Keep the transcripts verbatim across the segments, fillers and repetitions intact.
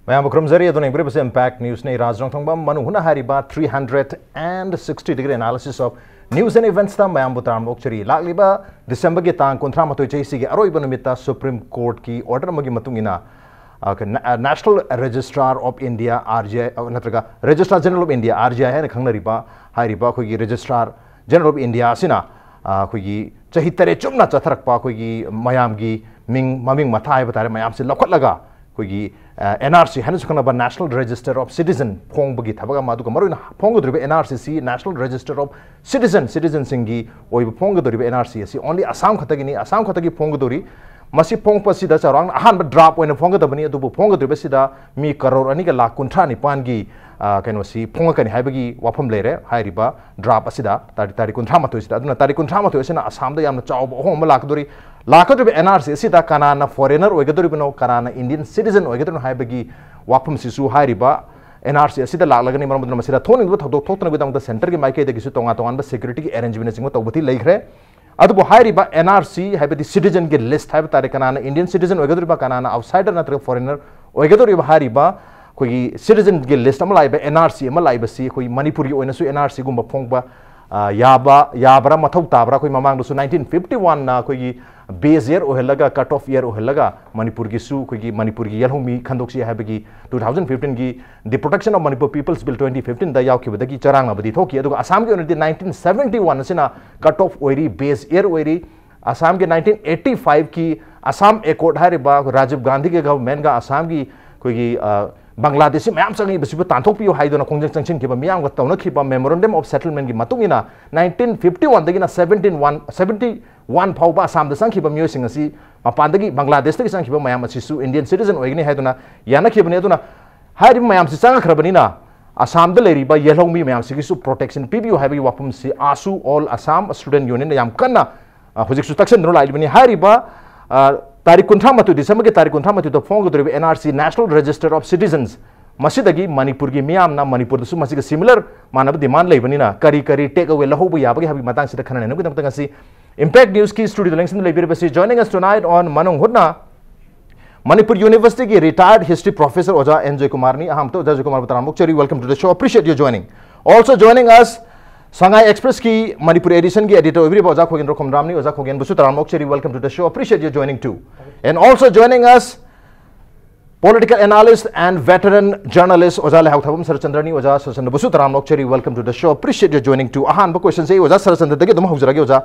ꯃꯌꯥꯝꯕꯨ ꯈꯨꯔꯨꯝꯖꯔꯤ꯫ ꯑꯗꯨꯅ ꯌꯦꯡꯕꯤꯔꯤꯕꯁꯦ Impact Newsꯅꯤ꯫ ꯔꯥꯖ ꯔꯣꯡꯊꯣꯡꯕꯝ ꯃꯅꯨꯡ ꯍꯨꯠꯅ ꯍꯥꯏꯔꯤꯕ three hundred and sixty degree analysis of news and eventsꯇ ꯃꯌꯥꯝꯕꯨ ꯇꯔꯥꯝꯅ ꯑꯣꯛꯆꯔꯤ꯫ ꯂꯥꯛꯂꯤꯕ ꯗꯤꯁꯦꯝꯕꯔꯒꯤ ꯇꯥꯡ ꯀꯨꯟꯊ꯭ꯔꯥ ꯃꯥꯊꯣꯏ ꯆꯍꯤꯁꯤꯒꯤ ꯑꯔꯣꯏꯕ ꯅꯨꯃꯤꯠꯇ Supreme Courtꯀꯤ order ꯑꯃꯒꯤ ꯃꯇꯨꯡ ꯏꯟꯅ, ꯑ, ꯀ-, ꯅ-, ꯑ, National Registrar of India, R G I, ꯑ, ꯅꯠꯇ꯭ꯔꯒ Registrar General of India, R G I ꯍꯥꯏꯅ ꯈꯪꯅꯔꯤꯕ ꯍꯥꯏꯔꯤꯕ ꯑꯩꯈꯣꯏꯒꯤ Registrar General of India ꯑꯁꯤꯅ, ꯑ, ꯑꯩꯈꯣꯏꯒꯤ ꯆꯍꯤ ꯇꯔꯦꯠ ꯆꯨꯞꯅ ꯆꯠꯊꯔꯛꯄ ꯑꯩꯈꯣꯏꯒꯤ ꯃꯌꯥꯝꯒꯤ ꯃꯤꯡ, ꯃꯃꯤꯡ ꯃꯊꯥ ꯍꯥꯏꯕ ꯇꯥꯔꯦ, ꯃꯌꯥꯝꯁꯤ ꯂꯧꯈꯠꯂꯒ ꯑꯩꯈꯣꯏꯒꯤ, ꯑ, N R C ꯍꯥꯏꯅꯁꯨ ꯈꯪꯅꯕ National Register of Citizen ꯐꯣꯡꯕꯒꯤ ꯊꯕꯛ ꯑꯃ, ꯑꯗꯨꯒ ꯃꯔꯨꯑꯣꯏꯅ ꯐꯣꯡꯒꯗꯧꯔꯤꯕ N R C ꯑꯁꯤ National Register of Citizen, citizenꯁꯤꯡꯒꯤ ꯑꯣꯏꯕ ꯐꯣꯡꯒꯗꯧꯔꯤꯕ N R C ꯑꯁꯤ only ꯑꯁꯥꯝ ꯈꯛꯇꯒꯤꯅꯤ꯫ ꯑꯁꯥꯝ ꯈꯛꯇꯒꯤ ꯐꯣꯡꯒꯗꯧꯔꯤ꯫ ꯃꯁꯤ ꯐꯣꯡꯉꯛꯄꯁꯤꯗ ꯆꯥꯎꯔꯥꯛꯅ ꯑꯍꯥꯟꯕ draft ꯑꯣꯏꯅ ꯐꯣꯡꯒꯗꯕꯅꯤ, ꯑꯗꯨꯕꯨ ꯐꯣꯡꯒꯗꯧꯔꯤꯕꯁꯤꯗ ꯃꯤ ꯀꯔꯣꯔ ꯑꯅꯤꯒ ꯂꯥꯈ ꯀꯨꯟꯊ꯭ꯔꯥ ꯅꯤꯄꯥꯟꯒꯤ, ꯑ, ꯀꯩꯅꯣꯁꯤ ꯐꯣꯡꯉꯛꯀꯅꯤ ꯍꯥꯏꯕꯒꯤ ꯋꯥꯐꯝ ꯂꯩꯔꯦ꯫ ꯍꯥꯏꯔꯤꯕ draft ꯑꯁꯤꯗ ꯇꯥꯔꯤꯛ, ꯇꯥꯔꯤꯛ ꯀꯨꯟꯊ꯭ꯔꯥ ꯃꯥꯊꯣꯏꯁꯤꯗ, ꯑꯗꯨꯅ ꯇꯥꯔꯤꯛ ꯀꯨꯟꯊ꯭ꯔꯥ ꯃꯥꯊꯣꯏ ꯑꯁꯤꯅ ꯑꯁꯥꯝꯗ ꯌꯥꯝꯅ ꯆꯥꯎꯕ ꯑꯍꯣꯡꯕ ꯑꯃ ꯂꯥꯛꯀꯗꯧꯔꯤ꯫ ꯂꯥꯛꯀꯗꯧꯔꯤꯕ N R C ꯑꯁꯤꯗ ꯀꯅꯥꯅ foreigner ꯑꯣꯏꯒꯗꯧꯔꯤꯕꯅꯣ, ꯀꯅꯥꯅ Indian citizen ꯑꯣꯏꯒꯗꯧꯔꯤꯕꯅꯣ ꯍꯥꯏꯕꯒꯤ ꯋꯥꯐꯝꯁꯤꯁꯨ ꯍꯥꯏꯔꯤꯕ N R C ꯑꯁꯤꯗ ꯂꯥꯛꯂꯒꯅꯤ꯫ ꯃꯔꯝ ꯑꯗꯨꯅ ꯃꯁꯤꯗ ꯊꯣꯛꯅꯤꯡꯗꯕ ꯊꯧꯗꯣꯛ ꯊꯣꯛꯇꯅꯕꯒꯤꯗꯃꯛꯇ centreꯒꯤ ꯃꯥꯏꯀꯩꯗꯒꯤꯁꯨ ꯇꯣꯉꯥꯟ ꯇꯣꯉꯥꯟꯕ securityꯒꯤ arrangementꯅꯆꯤꯡꯕ ꯇꯧꯕꯗꯤ ꯂꯩꯈ꯭ꯔꯦ꯫ ꯑꯗꯨꯕꯨ ꯍꯥꯏꯔꯤꯕ N R C, ꯍꯥꯏꯕꯗꯤ citizenꯒꯤ list ꯍꯥꯏꯕ ꯇꯥꯔꯦ, ꯀꯅꯥꯅ Indian citizen ꯑꯣꯏꯒꯗꯧꯔꯤꯕ, ꯀꯅꯥꯅ outsider ꯅꯠꯇ꯭ꯔꯒ foreigner ꯑꯣꯏꯒꯗꯧꯔꯤꯕ ꯍꯥꯏꯔꯤꯕ ꯑꯩꯈꯣꯏꯒꯤ citizenꯒꯤ list ꯑꯃ ꯂꯥꯛꯏꯕ N R C ꯑꯃ ꯂꯥꯛꯏꯕꯁꯤ ꯑꯩꯈꯣꯏ ꯃꯅꯤꯄꯨꯔꯒꯤ ꯑꯣꯏꯅꯁꯨ N R Cꯒꯨꯝꯕ ꯐꯣꯡꯕ, ꯑ, ꯌꯥꯕ, ꯌꯥꯕ꯭ꯔꯥ, ꯃꯊꯧ ꯇꯥꯕ꯭ꯔꯥ? ꯑꯩꯈꯣꯏ ꯃꯃꯥꯡꯗꯁꯨ nineteen fifty oneꯅ ꯑꯩꯈꯣꯏꯒꯤ base year ꯑꯣꯏꯍꯜꯂꯒ, cut off year ꯑꯣꯏꯍꯜꯂꯒ ꯃꯅꯤꯄꯨꯔꯒꯤꯁꯨ ꯑꯩꯈꯣꯏꯒꯤ ꯃꯅꯤꯄꯨꯔꯒꯤ ꯌꯦꯜꯍꯧꯃꯤ ꯈꯟꯗꯣꯛꯁꯤ ꯍꯥꯏꯕꯒꯤ two thousand fifteenꯒꯤ The Protection of Manipur People's Bill twenty fifteenꯗ ꯌꯥꯎꯈꯤꯕꯗꯒꯤ ꯆꯔꯥꯡꯅꯕꯗꯤ ꯊꯣꯛꯈꯤ꯫ ꯑꯗꯨꯒ ꯑꯁꯥꯝꯒꯤ ꯑꯣꯏꯅꯗꯤ nineteen seventy one ꯑꯁꯤꯅ cut off ꯑꯣꯏꯔꯤ, base year ꯑꯣꯏꯔꯤ꯫ ꯑꯁꯥꯝꯒꯤ nineteen eighty fiveꯀꯤ Assam Accord ꯍꯥꯏꯔꯤꯕ ꯔꯥꯖꯤꯕ ꯒꯥꯟꯙꯤꯒꯤ governmentꯒ ꯑꯁꯥꯝꯒꯤ ꯑꯩꯈꯣꯏꯒꯤ, ꯑ, ꯕꯪꯒ꯭ꯂꯥꯗꯦꯁꯤ ꯃꯌꯥꯝ ꯆꯪꯉꯛꯏꯕꯁꯤꯕꯨ ꯇꯥꯟꯊꯣꯛꯄꯤꯌꯨ ꯍꯥꯏꯗꯨꯅ ꯈꯣꯡꯖꯪ ꯆꯪꯁꯤꯟꯈꯤꯕ ꯃꯤꯌꯥꯝꯒ ꯇꯧꯅꯈꯤꯕ memorandum of settlementꯀꯤ ꯃꯇꯨꯡ ꯏꯟꯅ nineteen fifty oneꯗꯒꯤꯅ seventeen one, seventy one ꯐꯥꯎꯕ ꯑꯁꯥꯝꯗ ꯆꯪꯈꯤꯕ ꯃꯤꯑꯣꯏꯁꯤꯡ ꯑꯁꯤ ꯃꯄꯥꯟꯗꯒꯤ, ꯕꯪꯒ꯭ꯂꯥꯗꯦꯁꯇꯒꯤ ꯆꯪꯈꯤꯕ ꯃꯌꯥꯝ ꯑꯁꯤꯁꯨ Indian citizen ꯑꯣꯏꯒꯅꯤ ꯍꯥꯏꯗꯨꯅ ꯌꯥꯅꯈꯤꯕꯅꯤ꯫ ꯑꯗꯨꯅ ꯍꯥꯏꯔꯤꯕ ꯃꯌꯥꯝꯁꯤ ꯆꯪꯉꯛꯈ꯭ꯔꯕꯅꯤꯅ ꯑꯁꯥꯝꯗ ꯂꯩꯔꯤꯕ ꯌꯦꯜꯍꯧꯃꯤ ꯃꯌꯥꯝꯁꯤꯒꯤꯁꯨ protection ꯄꯤꯕꯤꯌꯨ ꯍꯥꯏꯕꯒꯤ ꯋꯥꯐꯝꯁꯤ AASU, All Assam Student Unionꯅ ꯌꯥꯝ ꯀꯟꯅ, ꯑ, ꯍꯧꯖꯤꯛꯁꯨ ꯇꯛꯁꯤꯟꯗꯨꯅ ꯂꯥꯛꯂꯤꯕꯅꯤ꯫ ꯍꯥꯏꯔꯤꯕ, ꯑ, ꯇꯥꯔꯤꯛ ꯀꯨꯟꯊ꯭ꯔꯥ ꯃꯥꯊꯣꯏ, ꯗꯤꯁꯦꯝꯕꯔꯒꯤ ꯇꯥꯔꯤꯛ ꯀꯨꯟꯊ꯭ꯔꯥ ꯃꯥꯊꯣꯏꯗ ꯐꯣꯡꯒꯗꯧꯔꯤꯕ N R C, National Register of Citizens, ꯃꯁꯤꯗꯒꯤ ꯃꯅꯤꯄꯨꯔꯒꯤ ꯃꯤꯌꯥꯝꯅ, ꯃꯅꯤꯄꯨꯔꯗꯁꯨ ꯃꯁꯤꯒ similar ꯃꯥꯟꯅꯕ demand ꯂꯩꯕꯅꯤꯅ, ꯀꯔꯤ ꯀꯔꯤ take away ꯂꯧꯍꯧꯕ ꯌꯥꯕꯒꯦ ꯍꯥꯏꯕꯒꯤ ꯃꯇꯥꯡꯁꯤꯗ ꯈꯟꯅ ꯅꯩꯅꯕꯒꯤꯗꯃꯛꯇ ꯉꯁꯤ Impact Newsꯀꯤ studioꯗ ꯂꯦꯡꯁꯤꯟꯗꯨꯅ ꯂꯩꯕꯤꯔꯤꯕꯁꯤ, joining us tonight on ꯃꯅꯨꯡ ꯍꯨꯠꯅ, ꯃꯅꯤꯄꯨꯔ ꯌꯨꯅꯤꯚꯔꯁꯤꯇꯤꯒꯤ retired history professor ꯑꯣꯖꯥ ꯑꯦꯟ ꯖꯣꯏꯀꯨꯃꯥꯔꯅꯤ꯫ ꯑꯍꯥꯟꯕꯗ ꯑꯣꯖꯥ ꯖꯣꯏꯀꯨꯃꯥꯔꯕꯨ ꯇꯔꯥꯝꯅ ꯑꯣꯛꯆꯔꯤ, welcome to the show, appreciate your joining. Also joining us, Sangai Express ꯀꯤ ꯃꯅꯤꯄꯨꯔ edition ꯒꯤ editor ꯑꯣꯏꯕꯤꯔꯤꯕ ꯑꯣꯖꯥ ꯈꯣꯒꯦꯟꯗ꯭ꯔꯣ ꯈꯣꯝꯗ꯭ꯔꯥꯝꯅꯤ꯫ ꯑꯣꯖꯥ ꯈꯣꯒꯦꯟꯕꯨꯁꯨ ꯇꯔꯥꯝꯅ ꯑꯣꯛꯆꯔꯤ, welcome to the show, appreciate your joining too. And also joining us, political analyst and veteran journalist ꯑꯣꯖꯥ ꯂꯩꯍꯥꯎꯊꯥꯕꯝ ꯁꯔꯠꯆꯟꯗ꯭ꯔꯅꯤ꯫ ꯑꯣꯖꯥ ꯁꯔꯠꯆꯟꯗ꯭ꯔꯕꯨꯁꯨ ꯇꯔꯥꯝꯅ ꯑꯣꯛꯆꯔꯤ, welcome to the show, appreciate your joining too. ꯑꯍꯥꯟꯕ question ꯁꯦ ꯑꯩ ꯑꯣꯖꯥ ꯁꯔꯠꯆꯟꯗ꯭ꯔꯗꯒꯤ ꯑꯗꯨꯝ ꯍꯧꯖꯔꯒꯦ ꯑꯣꯖꯥ꯫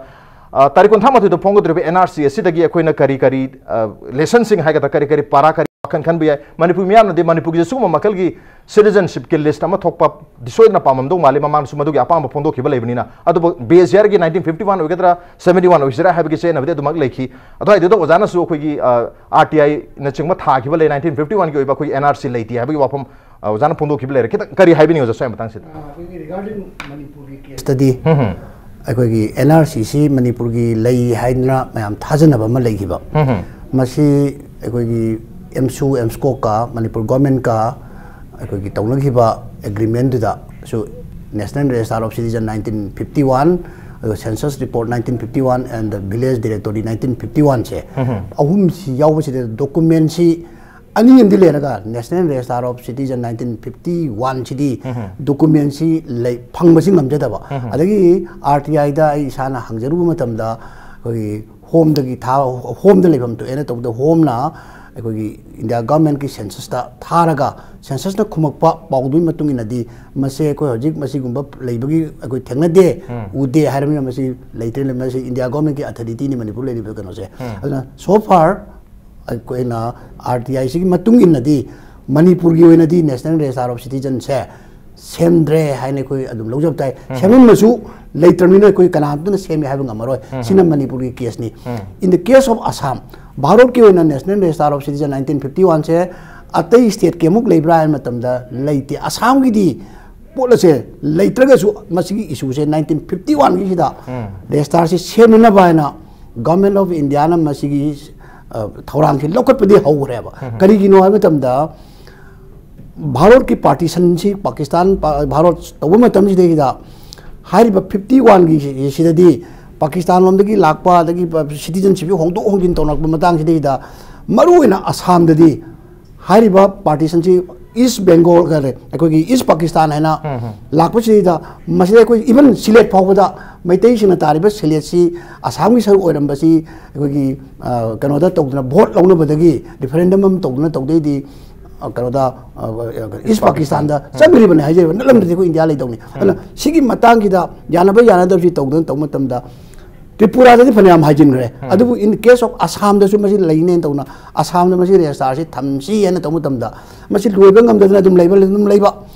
ꯑ, ꯇꯥꯔꯤꯛ ꯀꯨꯟꯊ꯭ꯔꯥ ꯃꯥꯊꯣꯏꯗ ꯐꯣꯡꯒꯗꯧꯔꯤꯕ N R C ꯑꯁꯤꯗꯒꯤ ꯑꯩꯈꯣꯏꯅ ꯀꯔꯤ ꯀꯔꯤ, ꯑ, lesson ꯁꯤꯡ ꯍꯥꯏꯒꯗ꯭ꯔꯥ, ꯀꯔꯤ ꯀꯔꯤ ꯄꯥꯔꯥ, ꯀꯔꯤ ꯋꯥꯈꯜ ꯈꯟꯕ ꯌꯥꯏ? ꯃꯅꯤꯄꯨꯔ ꯃꯤꯌꯥꯝꯅꯗꯤ ꯃꯅꯤꯄꯨꯔꯒꯤꯁꯨ ꯁꯤꯒꯨꯝꯕ ꯃꯈꯜꯒꯤ citizenship ꯀꯤ list ꯑꯃ ꯊꯣꯛꯄ ꯗꯤ ꯁꯣꯏꯗꯅ ꯄꯥꯝꯃꯝꯗꯧ ꯃꯥꯜꯂꯤ, ꯃꯃꯥꯡꯗꯁꯨ ꯃꯗꯨꯒꯤ ꯑꯄꯥꯝꯕ ꯐꯣꯡꯗꯣꯛꯈꯤꯕ ꯂꯩꯕꯅꯤꯅ꯫ ꯑꯗꯨꯕꯨ ꯕꯤ ꯑꯦꯁ ꯖꯤ ꯑꯥꯔ ꯒꯤ nineteen fifty one ꯑꯣꯏꯒꯗ꯭ꯔꯥ, seventy one ꯑꯣꯏꯁꯤꯔꯥ ꯍꯥꯏꯕꯒꯤ ꯆꯌꯦꯠꯅꯕꯗꯤ ꯑꯗꯨꯃꯛ ꯂꯩꯈꯤ꯫ ꯑꯗꯨꯋꯥꯏꯗꯨꯗ ꯑꯣꯖꯥꯅꯁꯨ ꯑꯩꯈꯣꯏꯒꯤ, ꯑ, R T I ꯅꯆꯤꯡꯕ ꯊꯥꯈꯤꯕ ꯂꯩ, nineteen fifty one ꯒꯤ ꯑꯣꯏꯕ ꯑꯩꯈꯣꯏꯒꯤ N R C ꯂꯩꯇꯦ ꯍꯥꯏꯕꯒꯤ ꯋꯥꯐꯝ, ꯑ, ꯑꯣꯖꯥꯅ ꯐꯣꯡꯗꯣꯛꯈꯤꯕ ꯂꯩꯔꯦ꯫ ꯈꯤꯇꯪ ꯀꯔꯤ ꯍꯥꯏꯕꯤꯅꯤꯡꯉꯤ ꯑꯣꯖꯥ ꯁ꯭ꯋꯥꯏ ꯃꯇꯥꯡꯁꯤꯗ? ꯑ, ꯑꯩꯈꯣꯏꯒꯤ regarding ꯃꯅꯤꯄꯨꯔꯒꯤ case ꯇꯗꯤ ꯍꯝ ꯍꯝ꯫ ꯑꯩꯈꯣꯏꯒꯤ N R C ꯁꯤ ꯃꯅꯤꯄꯨꯔꯒꯤ ꯂꯩ ꯍꯥꯏꯗꯅ ꯃꯌꯥꯝ ꯊꯥꯖꯅꯕ ꯑꯃ ꯂꯩꯈꯤꯕ꯫ ꯍꯝ ꯍꯝ꯫ ꯃꯁꯤ ꯑꯩꯈꯣꯏꯒꯤ ꯑꯦꯝꯁꯨ, ꯑꯦꯝꯁꯀꯣꯛꯀ ꯃꯅꯤꯄꯨꯔ government ꯀ ꯑꯩꯈꯣꯏꯒꯤ ꯇꯧꯅꯈꯤꯕ agreement ꯇꯨꯗꯁꯨ National Register of Citizen nineteen fifty one, ꯑꯗꯨꯒ Census Report nineteen fifty one and the Village Directory nineteen fifty one ꯁꯦ, ꯎꯝ ꯍꯝ꯫ ꯑꯍꯨꯝꯁꯤ ꯌꯥꯎꯕꯁꯤꯗ document ꯁꯤ ꯑꯅꯤ ꯑꯃꯗꯤ ꯂꯩꯔꯒ National Register of Citizen nineteen fifty one CD um Hum. Document ꯁꯤ ꯂꯩ, ꯐꯪꯕꯁꯤ ꯉꯝꯖꯗꯕ꯫ ꯎꯝ ꯍꯝ꯫ ꯑꯗꯒꯤ R T I ꯗ ꯑꯩ ꯏꯁꯥꯅ ꯍꯪꯖꯔꯨꯕ ꯃꯇꯝꯗ ꯑꯩꯈꯣꯏꯒꯤ Home ꯗꯒꯤ ꯊꯥ, Home ꯗ ꯂꯩꯐꯝ ꯊꯣꯛꯑꯦꯅ ꯇꯧꯕꯗ Home ꯅ ꯑꯩꯈꯣꯏꯒꯤ India government ꯀꯤ census ꯇ ꯊꯥꯔꯒ, census ꯅ ꯈꯨꯝꯃꯛꯄ ꯄꯥꯎꯗꯨꯒꯤ ꯃꯇꯨꯡ ꯏꯟꯅꯗꯤ ꯃꯁꯦ ꯑꯩꯈꯣꯏ ꯍꯧꯖꯤꯛ ꯃꯁꯤꯒꯨꯝꯕ ꯂꯩꯕꯒꯤ ꯑꯩꯈꯣꯏ ꯊꯦꯡꯅꯗꯦ, ꯎꯝ꯫ ꯎꯗꯦ ꯍꯥꯏꯔꯕꯅꯤꯅ ꯃꯁꯤ ꯂꯩꯇ꯭ꯔꯦ, ꯃꯁꯤ India government ꯀꯤ authority ꯅꯤ ꯃꯅꯤꯄꯨꯔ ꯂꯩꯔꯤꯕ ꯀꯩꯅꯣꯁꯦ꯫ ꯎꯝ꯫ ꯑꯗꯨꯅ so far ꯑꯩꯈꯣꯏꯅ R T I ꯁꯤꯒꯤ ꯃꯇꯨꯡ ꯏꯟꯅꯗꯤ ꯃꯅꯤꯄꯨꯔꯒꯤ ꯑꯣꯏꯅꯗꯤ National Register of Citizen ꯁꯦ ꯁꯦꯝꯗ꯭ꯔꯦ ꯍꯥꯏꯅ ꯑꯩꯈꯣꯏ ꯑꯗꯨꯝ ꯂꯧꯖꯕ ꯇꯥꯏ꯫ ꯎꯝ꯫ ꯁꯦꯝꯃꯝꯃꯁꯨ ꯂꯩꯇ꯭ꯔꯕꯅꯤꯅ ꯑꯩꯈꯣꯏ ꯀꯅꯥꯝꯇꯅ ꯁꯦꯝꯃꯦ ꯍꯥꯏꯕ ꯉꯝꯃꯔꯣꯏ꯫ ꯎꯝ꯫ ꯁꯤꯅ ꯃꯅꯤꯄꯨꯔꯒꯤ case ꯅꯤ꯫ ꯎꯝ꯫ In the case of Assam, ꯚꯥꯔꯠꯀꯤ ꯑꯣꯏꯅ National Register of Citizen nineteen fifty one ꯁꯦ ꯑꯇꯩ state ꯀꯤ ꯑꯃꯨꯛ ꯂꯩꯕ꯭ꯔꯥ ꯍꯥꯏꯕ ꯃꯇꯝꯗ ꯂꯩꯇꯦ꯫ ꯑꯁꯥꯝꯒꯤꯗꯤ ꯄꯣꯠ ꯑꯁꯦ ꯂꯩꯇ꯭ꯔꯒꯁꯨ ꯃꯁꯤꯒꯤ issue ꯁꯦ nineteen fifty one ꯒꯤꯁꯤꯗ ꯎꯝ꯫ Register ꯁꯤ ꯁꯦꯝꯅꯅꯕ ꯍꯥꯏꯅ Government of India ꯅ ꯃꯁꯤꯒꯤ, ꯑ, ꯊꯧꯔꯥꯡꯁꯤ ꯂꯧꯈꯠꯄꯗꯤ ꯍꯧꯈ꯭ꯔꯦꯕ꯫ ꯎꯝ꯫ ꯀꯔꯤꯒꯤꯅꯣ ꯍꯥꯏꯕ ꯃꯇꯝꯗ ꯚꯥꯔꯠꯀꯤ partition ꯁꯤ ꯄꯥꯀꯤꯁꯇꯥꯟ, ꯄꯥ-, ꯚꯥꯔꯠ ꯇꯧꯕ ꯃꯇꯝꯁꯤꯗꯩꯗ ꯍꯥꯏꯔꯤꯕ fifty one ꯒꯤ ꯁꯤ-, ꯁꯤꯗꯗꯤ ꯄꯥꯀꯤꯁꯇꯥꯟ ꯂꯣꯝꯗꯒꯤ ꯂꯥꯛꯄ ꯑꯗꯒꯤ ꯄ-, citizenship ꯁꯤ ꯍꯣꯡꯗꯣꯛ ꯍꯣꯡꯖꯤꯟ ꯇꯧꯅꯔꯛꯄ ꯃꯇꯥꯡꯁꯤꯗꯩꯗ ꯃꯔꯨꯑꯣꯏꯅ ꯑꯁꯥꯝꯗꯗꯤ ꯍꯥꯏꯔꯤꯕ partition ꯁꯤ East Bengal ꯀꯔꯤ, ꯑꯩꯈꯣꯏꯒꯤ East Pakistan ꯍꯥꯏꯅ ꯂꯥꯛꯄꯁꯤꯗ, ꯃꯁꯤꯗ ꯑꯩꯈꯣꯏ even ꯁꯤꯂꯦꯠ ꯐꯥꯎꯕꯗ ꯃꯩꯇꯩꯁꯤꯡꯅ ꯇꯥꯔꯤꯕ ꯁꯤꯂꯦꯠꯁꯤ ꯑꯁꯥꯝꯒꯤ ꯁꯔꯨꯛ ꯑꯣꯏꯔꯝꯕꯁꯤ ꯑꯩꯈꯣꯏꯒꯤ, ꯑ, ꯀꯩꯅꯣꯗ ꯇꯧꯗꯅ, vote ꯂꯧꯅꯕꯗꯒꯤ, referendum ꯑꯃ ꯇꯧꯗꯅ ꯇꯧꯗꯣꯏꯗꯤ, ꯑ, ꯀꯩꯅꯣꯗ, ꯑ, East Pakistan ꯗ ꯆꯪꯈ꯭ꯔꯤꯕꯅꯤ ꯍꯥꯏꯖꯔꯤꯕ, ꯅꯠꯂꯝꯗ꯭ꯔꯗꯤ ꯑꯩꯈꯣꯏ ꯏꯟꯗꯤꯌꯥ ꯂꯩꯗꯧꯅꯤ꯫ ꯑꯗꯨꯅ ꯁꯤꯒꯤ ꯃꯇꯥꯡꯁꯤꯗ ꯌꯥꯅꯕ ꯌꯥꯅꯗꯕꯁꯤ ꯇꯧꯗꯅ ꯇꯧꯕ ꯃꯇꯝꯗ, ꯇ꯭ꯔꯤꯄꯨꯔꯥꯗꯗꯤ ꯐꯅꯌꯥꯝ ꯍꯥꯏꯖꯤꯟꯈ꯭ꯔꯦ, ꯑꯗꯨꯕꯨ in case of ꯑꯁꯥꯝꯗꯁꯨ ꯃꯁꯤ ꯂꯩꯅꯦꯅ ꯇꯧꯅ, ꯑꯁꯥꯝꯗ ꯃꯁꯤ registrar ꯁꯤ ꯊꯝꯁꯤ ꯍꯥꯏꯅ ꯇꯧꯕ ꯃꯇꯝꯗ, ꯃꯁꯤ ꯂꯣꯏꯕ ꯉꯝꯗꯗꯅ ꯑꯗꯨꯝ ꯂꯩꯕ, ꯑꯗꯨꯝ ꯂꯩꯕ,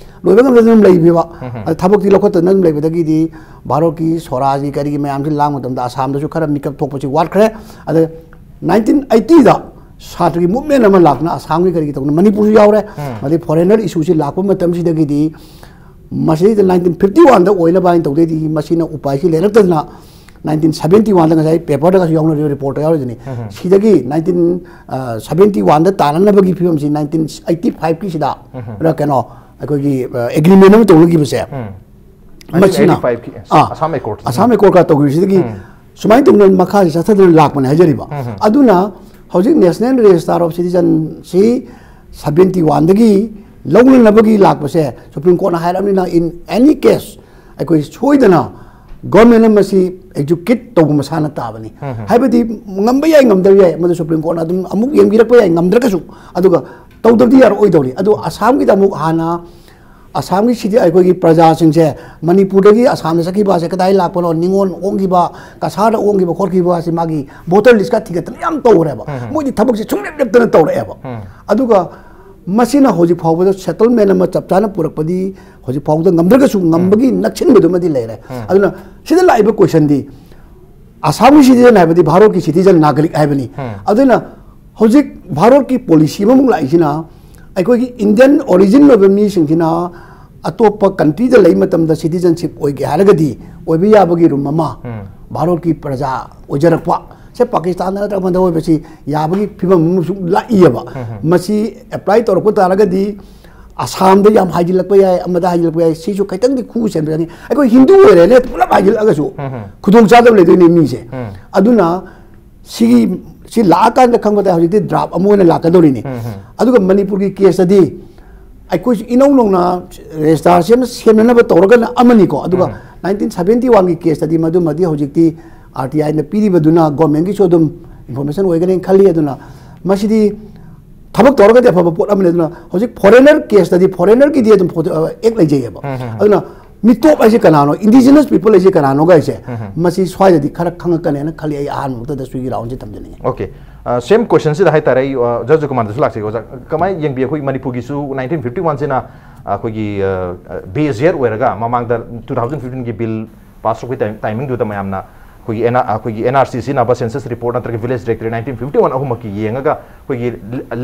ꯂꯣꯏꯕ ꯉꯝꯗꯗꯅ ꯑꯗꯨꯝ ꯂꯩꯕꯤꯕ꯫ ꯑꯗ ꯊꯕꯛꯇꯤ ꯂꯧꯈꯠꯇꯗꯅ ꯑꯗꯨꯝ ꯂꯩꯕꯗꯒꯤꯗꯤ ꯚꯥꯔꯠꯀꯤ ꯁ꯭ꯋꯔꯥꯖꯒꯤ ꯀꯔꯤꯒꯤ ꯃꯌꯥꯝꯁꯤ ꯂꯥꯡꯕ ꯃꯇꯝꯗ ꯑꯁꯥꯝꯗꯁꯨ ꯈꯔ ꯃꯤꯀꯞ ꯊꯣꯛꯄꯁꯤ ꯋꯥꯠꯈ꯭ꯔꯦ꯫ ꯑꯗ nineteen eighty ꯗ ꯁꯥꯇ꯭ꯔꯒꯤ movement ꯑꯃ ꯂꯥꯛꯇꯅ ꯑꯁꯥꯝꯒꯤ ꯀꯔꯤꯒꯤ ꯇꯧꯗꯅ ꯃꯅꯤꯄꯨꯔꯁꯨ ꯌꯥꯎꯔꯦ꯫ ꯑꯗꯩ foreigner issue ꯁꯤ ꯂꯥꯛꯄ ꯃꯇꯝꯁꯤꯗꯒꯤꯗꯤ ꯃꯁꯤꯗꯩꯗ nineteen fifty one ꯗ ꯑꯣꯏꯅꯕ ꯍꯥꯏꯅ ꯇꯧꯗꯣꯏꯗꯤ, ꯃꯁꯤꯅ ꯎꯄꯥꯏꯁꯤ ꯂꯩꯔꯛꯇꯗꯅ nineteen seventy one ꯗ ꯉꯁꯥꯏ paper ꯗꯒꯁꯨ ꯌꯥꯎꯅꯔꯤꯕ, report ꯇ ꯌꯥꯎꯔꯤꯗꯨꯅꯤ꯫ ꯁꯤꯗꯒꯤ nineteen, ꯑ, seventy one ꯗ ꯇꯥꯅꯅꯕꯒꯤ ꯐꯤꯕꯝꯁꯤ nineteen eighty five ꯀꯤꯁꯤꯗ ꯔ ꯀꯩꯅꯣ ꯑꯩꯈꯣꯏꯒꯤ, ꯑ, agreement ꯑꯃ ꯇꯧꯅꯈꯤꯕꯁꯦ꯫ ꯃꯁꯤꯅ nineteen eighty five ꯀꯤ ꯑꯥ, Assam Accord꯫ Assam Accord ꯀ ꯇꯧꯈꯤꯕꯁꯤꯗꯒꯤ ꯁꯨꯃꯥꯏꯅ ꯇꯧꯗꯅ ꯃꯈꯥꯁꯤ ꯆꯠꯊꯗꯨꯅ ꯂꯥꯛꯄꯅꯦ ꯍꯥꯏꯖꯔꯤꯕ꯫ ꯑꯗꯨꯅ ꯍꯧꯖꯤꯛ National Registrar of Citizen ꯁꯤ seventy one ꯗꯒꯤ ꯂꯧꯅꯅꯕꯒꯤ ꯂꯥꯛꯄꯁꯦ Supreme Court ꯅ ꯍꯥꯏꯔꯕꯅꯤꯅ, in any case ꯑꯩꯈꯣꯏ ꯁꯣꯏꯗꯅ government ꯅ ꯃꯁꯤ execute ꯇꯧꯕ ꯃꯁꯥꯅ ꯇꯥꯕꯅꯤ꯫ ꯍꯥꯏꯕꯗꯤ ꯉꯝꯕ ꯌꯥꯏ, ꯉꯝꯗꯕ ꯌꯥꯏ, ꯃꯗꯨ Supreme Court ꯅ ꯑꯗꯨꯝ ꯑꯃꯨꯛ ꯌꯦꯡꯕꯤꯔꯛꯄ ꯌꯥꯏ, ꯉꯝꯗ꯭ꯔꯒꯁꯨ꯫ ꯑꯗꯨꯒ ꯇꯧꯗꯕꯗꯤ ꯌꯥꯔꯛꯑꯣꯏꯗꯧꯔꯤ꯫ ꯑꯗꯨ ꯑꯁꯥꯝꯒꯤꯗ ꯑꯃꯨꯛ ꯍꯥꯟꯅ ꯑꯁꯥꯝꯒꯤ city, ꯑꯩꯈꯣꯏꯒꯤ ꯄ꯭ꯔꯖꯥꯁꯤꯡꯁꯦ ꯃꯅꯤꯄꯨꯔꯗꯒꯤ ꯑꯁꯥꯝꯗ ꯆꯠꯈꯤꯕꯁꯦ ꯀꯗꯥꯏ ꯂꯥꯛꯄꯅꯣ? ꯅꯤꯉꯣꯜ ꯑꯣꯡꯈꯤꯕ, ꯀꯁꯥꯔꯗ ꯑꯣꯡꯈꯤꯕ ꯈꯣꯠꯈꯤꯕ ꯑꯁꯤ ꯃꯥꯒꯤ voter list ꯀ ꯊꯤꯒꯠꯇꯅ ꯌꯥꯝ ꯇꯧꯔꯦꯕ꯫ ꯃꯣꯏꯗꯤ ꯊꯕꯛꯁꯦ ꯁꯨꯡꯂꯦꯞ ꯂꯦꯞꯇꯅ ꯇꯧꯔꯛꯑꯦꯕ꯫ ꯑꯗꯨꯒ ꯃꯁꯤꯅ ꯍꯧꯖꯤꯛ ꯐꯥꯎꯕꯗ settlement ꯑꯃ ꯆꯞ ꯆꯥꯅ ꯄꯨꯔꯛꯄꯗꯤ ꯍꯧꯖꯤꯛ ꯐꯥꯎꯕꯗ ꯉꯝꯗ꯭ꯔꯒꯁꯨ ꯉꯝꯕꯒꯤ ꯅꯛꯁꯤꯟꯕꯗꯨꯃꯗꯤ ꯂꯩꯔꯦ꯫ ꯑꯗꯨꯅ ꯁꯤꯗ ꯂꯥꯛꯏꯕ question ꯗꯤ, ꯑꯁꯥꯝꯒꯤ citizen ꯍꯥꯏꯕꯗꯤ ꯚꯥꯔꯠꯀꯤ citizen, ꯅꯥꯒꯔꯤꯛ ꯍꯥꯏꯕꯅꯤ꯫ ꯑꯗꯨꯅ ꯍꯧꯖꯤꯛ ꯚꯥꯔꯠꯀꯤ policy ꯑꯃꯃꯨꯛ ꯂꯥꯛꯏꯁꯤꯅ, ꯑꯩꯈꯣꯏꯒꯤ Indian origin ꯑꯣꯏꯕ ꯃꯤꯁꯤꯡꯁꯤꯅ ꯑꯇꯣꯞꯄ country ꯗ ꯂꯩ ꯃꯇꯝꯗ citizenship ꯑꯣꯏꯒꯦ ꯍꯥꯏꯔꯒꯗꯤ ꯑꯣꯏꯕ ꯌꯥꯕꯒꯤ room ꯑꯃ, ꯚꯥꯔꯠꯀꯤ ꯄ꯭ꯔꯖꯥ ꯑꯣꯏꯖꯔꯛꯄ, ꯁꯦ ꯄꯥꯀꯤꯁꯇꯥꯟꯗ ꯅꯠꯇ꯭ꯔꯒ ꯑꯃꯗ ꯑꯣꯏꯕꯁꯤ ꯌꯥꯕꯒꯤ ꯐꯤꯕꯝ ꯑꯃꯁꯨ ꯂꯥꯛꯏꯑꯕ꯫ ꯃꯁꯤ apply ꯇꯧꯔꯛꯄ ꯇꯥꯔꯒꯗꯤ ꯑꯁꯥꯝꯗ ꯌꯥꯝ ꯍꯥꯏꯖꯤꯜꯂꯛꯄ ꯌꯥꯏ, ꯑꯃꯗ ꯍꯥꯏꯖꯤꯜꯂꯛꯄ ꯌꯥꯏ, ꯁꯤꯁꯨ ꯈꯤꯇꯪꯗꯤ ꯈꯨ ꯁꯦꯝꯕꯤꯔꯅꯤ꯫ ꯑꯩꯈꯣꯏ ꯍꯤꯟꯗꯨ ꯑꯣꯏꯔꯦꯅꯦ ꯄꯨꯂꯞ ꯍꯥꯏꯖꯤꯜꯂꯛꯑꯒꯁꯨ ꯈꯨꯗꯣꯡꯆꯥꯗꯕ ꯂꯩꯗꯣꯏꯅꯦ ꯃꯤꯁꯦ꯫ ꯑꯗꯨꯅ ꯁꯤꯒꯤ ꯁꯤ ꯂꯥꯛꯑꯀꯥꯟꯗ ꯈꯪꯕꯗ ꯍꯧꯖꯤꯛꯇꯤ ꯗ꯭ꯔꯥꯐ ꯑꯃ ꯑꯣꯏꯅ ꯂꯥꯛꯀꯗꯧꯔꯤꯅꯤ꯫ ꯑꯗꯨꯒ ꯃꯅꯤꯄꯨꯔꯒꯤ ꯀꯦꯁꯇꯗꯤ ꯑꯩꯈꯣꯏꯁꯨ ꯏꯅꯧ ꯅꯧꯅ ꯔꯦꯖꯤꯁꯇꯥꯔ ꯁꯦꯝ ꯁꯦꯝꯅꯅꯕ ꯇꯧꯔꯒꯅ ꯑꯃꯅꯤꯀꯣ, ꯑꯗꯨꯒ ꯅꯥꯏꯟꯇꯤꯟ ꯁꯕꯦꯟꯇꯤ ꯋꯥꯟꯒꯤ ꯀꯦꯁꯇꯗꯤ ꯃꯗꯨꯃꯗꯤ ꯍꯧꯖꯤꯛꯇꯤ ꯑꯥꯔ ꯇꯤ ꯑꯥꯏꯅ ꯄꯤꯔꯤꯕꯗꯨꯅ ꯒꯣꯔꯃꯦꯟꯒꯤꯁꯨ ꯑꯗꯨꯝ ꯏꯟꯐꯣꯔꯃꯦꯁꯟ ꯑꯣꯏꯒꯅꯤ ꯈꯜꯂꯤ꯫ ꯑꯗꯨꯅ ꯃꯁꯤꯗꯤ ꯊꯕꯛ ꯇꯧꯔꯒꯗꯤ ꯑꯐꯕ ꯄꯣꯠ ꯑꯃꯅꯤ꯫ ꯑꯗꯨꯅ ꯍꯧꯖꯤꯛ ꯐꯣꯔꯦꯅꯔ ꯀꯦꯁꯇꯗꯤ ꯐꯣꯔꯦꯅꯔꯒꯤꯗꯤ ꯑꯗꯨꯝ ꯑꯦꯛ ꯂꯩꯖꯩꯑꯕ꯫ ꯑꯗꯨꯅ ꯃꯤꯇꯣꯞ ꯍꯥꯏꯁꯦ ꯀꯅꯥꯅꯣ, ꯏꯟꯗꯤꯖꯤꯅꯁ ꯄꯤꯄꯜ ꯍꯥꯏꯁꯦ ꯀꯅꯥꯅꯣꯒ ꯍꯥꯏꯁꯦ ꯃꯁꯤ ꯁ꯭ꯋꯥꯏꯗꯗꯤ ꯈꯔ ꯈꯪꯉꯛꯀꯅꯦꯅ ꯈꯜꯂꯤ꯫ ꯑꯩ ꯑꯍꯥꯟꯕꯃꯛꯇꯗ ꯁ꯭ꯋꯤꯒꯤ ꯔꯥꯎꯟꯁꯦ ꯊꯝꯖꯅꯤꯡꯉꯤ꯫ ꯑꯣꯀꯦ꯫ ꯁꯦꯝ ꯀꯣꯏꯁꯟꯁꯤꯗ ꯍꯥꯏꯇꯥꯔꯦ, ꯑꯩ ꯑ, ꯖꯣꯔꯖ ꯖꯣꯀꯨꯃꯥꯔꯗꯁꯨ ꯂꯥꯛꯆꯒꯦ ꯑꯣꯖꯥ꯫ ꯀꯃꯥꯏꯅ ꯌꯦꯡꯕꯤ? ꯑꯩꯈꯣꯏ ꯃꯅꯤꯄꯨꯔꯒꯤꯁꯨ ꯅꯥꯏꯟꯇꯤꯟ ꯐꯤꯐꯇꯤ ꯋꯥꯟꯁꯤꯅ ꯑꯩꯈꯣꯏꯒꯤ ꯕꯦꯖ ꯌꯔ ꯑꯣꯏꯔꯒ ꯃꯃꯥꯡꯗ ꯇꯨ ꯊꯥꯎꯖꯟ ꯐꯤꯐꯇꯤꯟꯒꯤ ꯕꯤꯜ ꯄꯥꯁ ꯇꯧꯕꯒꯤ ꯇꯥꯏꯃꯤꯡꯗꯨꯗ ꯃꯌꯥꯝꯅ ꯑꯩꯈꯣꯏꯒꯤ ꯑꯦꯟ ꯑꯩꯈꯣꯏꯒꯤ ꯑꯦꯟ ꯑꯥꯔ ꯁꯤ ꯁꯤꯖꯤꯟꯅꯕ, ꯁꯦꯟꯁꯁ ꯔꯤꯄꯣꯔꯠ ꯅꯠꯇ꯭ꯔꯒ ꯚꯤꯂꯦꯖ ꯗꯥꯏꯔꯦꯛꯇꯔꯤ ꯅꯥꯏꯟꯇꯤꯟ ꯐꯤꯐꯇꯤ ꯋꯥꯟ ꯑꯍꯨꯝꯃꯛꯀꯤ ꯌꯦꯡꯉꯒ ꯑꯩꯈꯣꯏꯒꯤ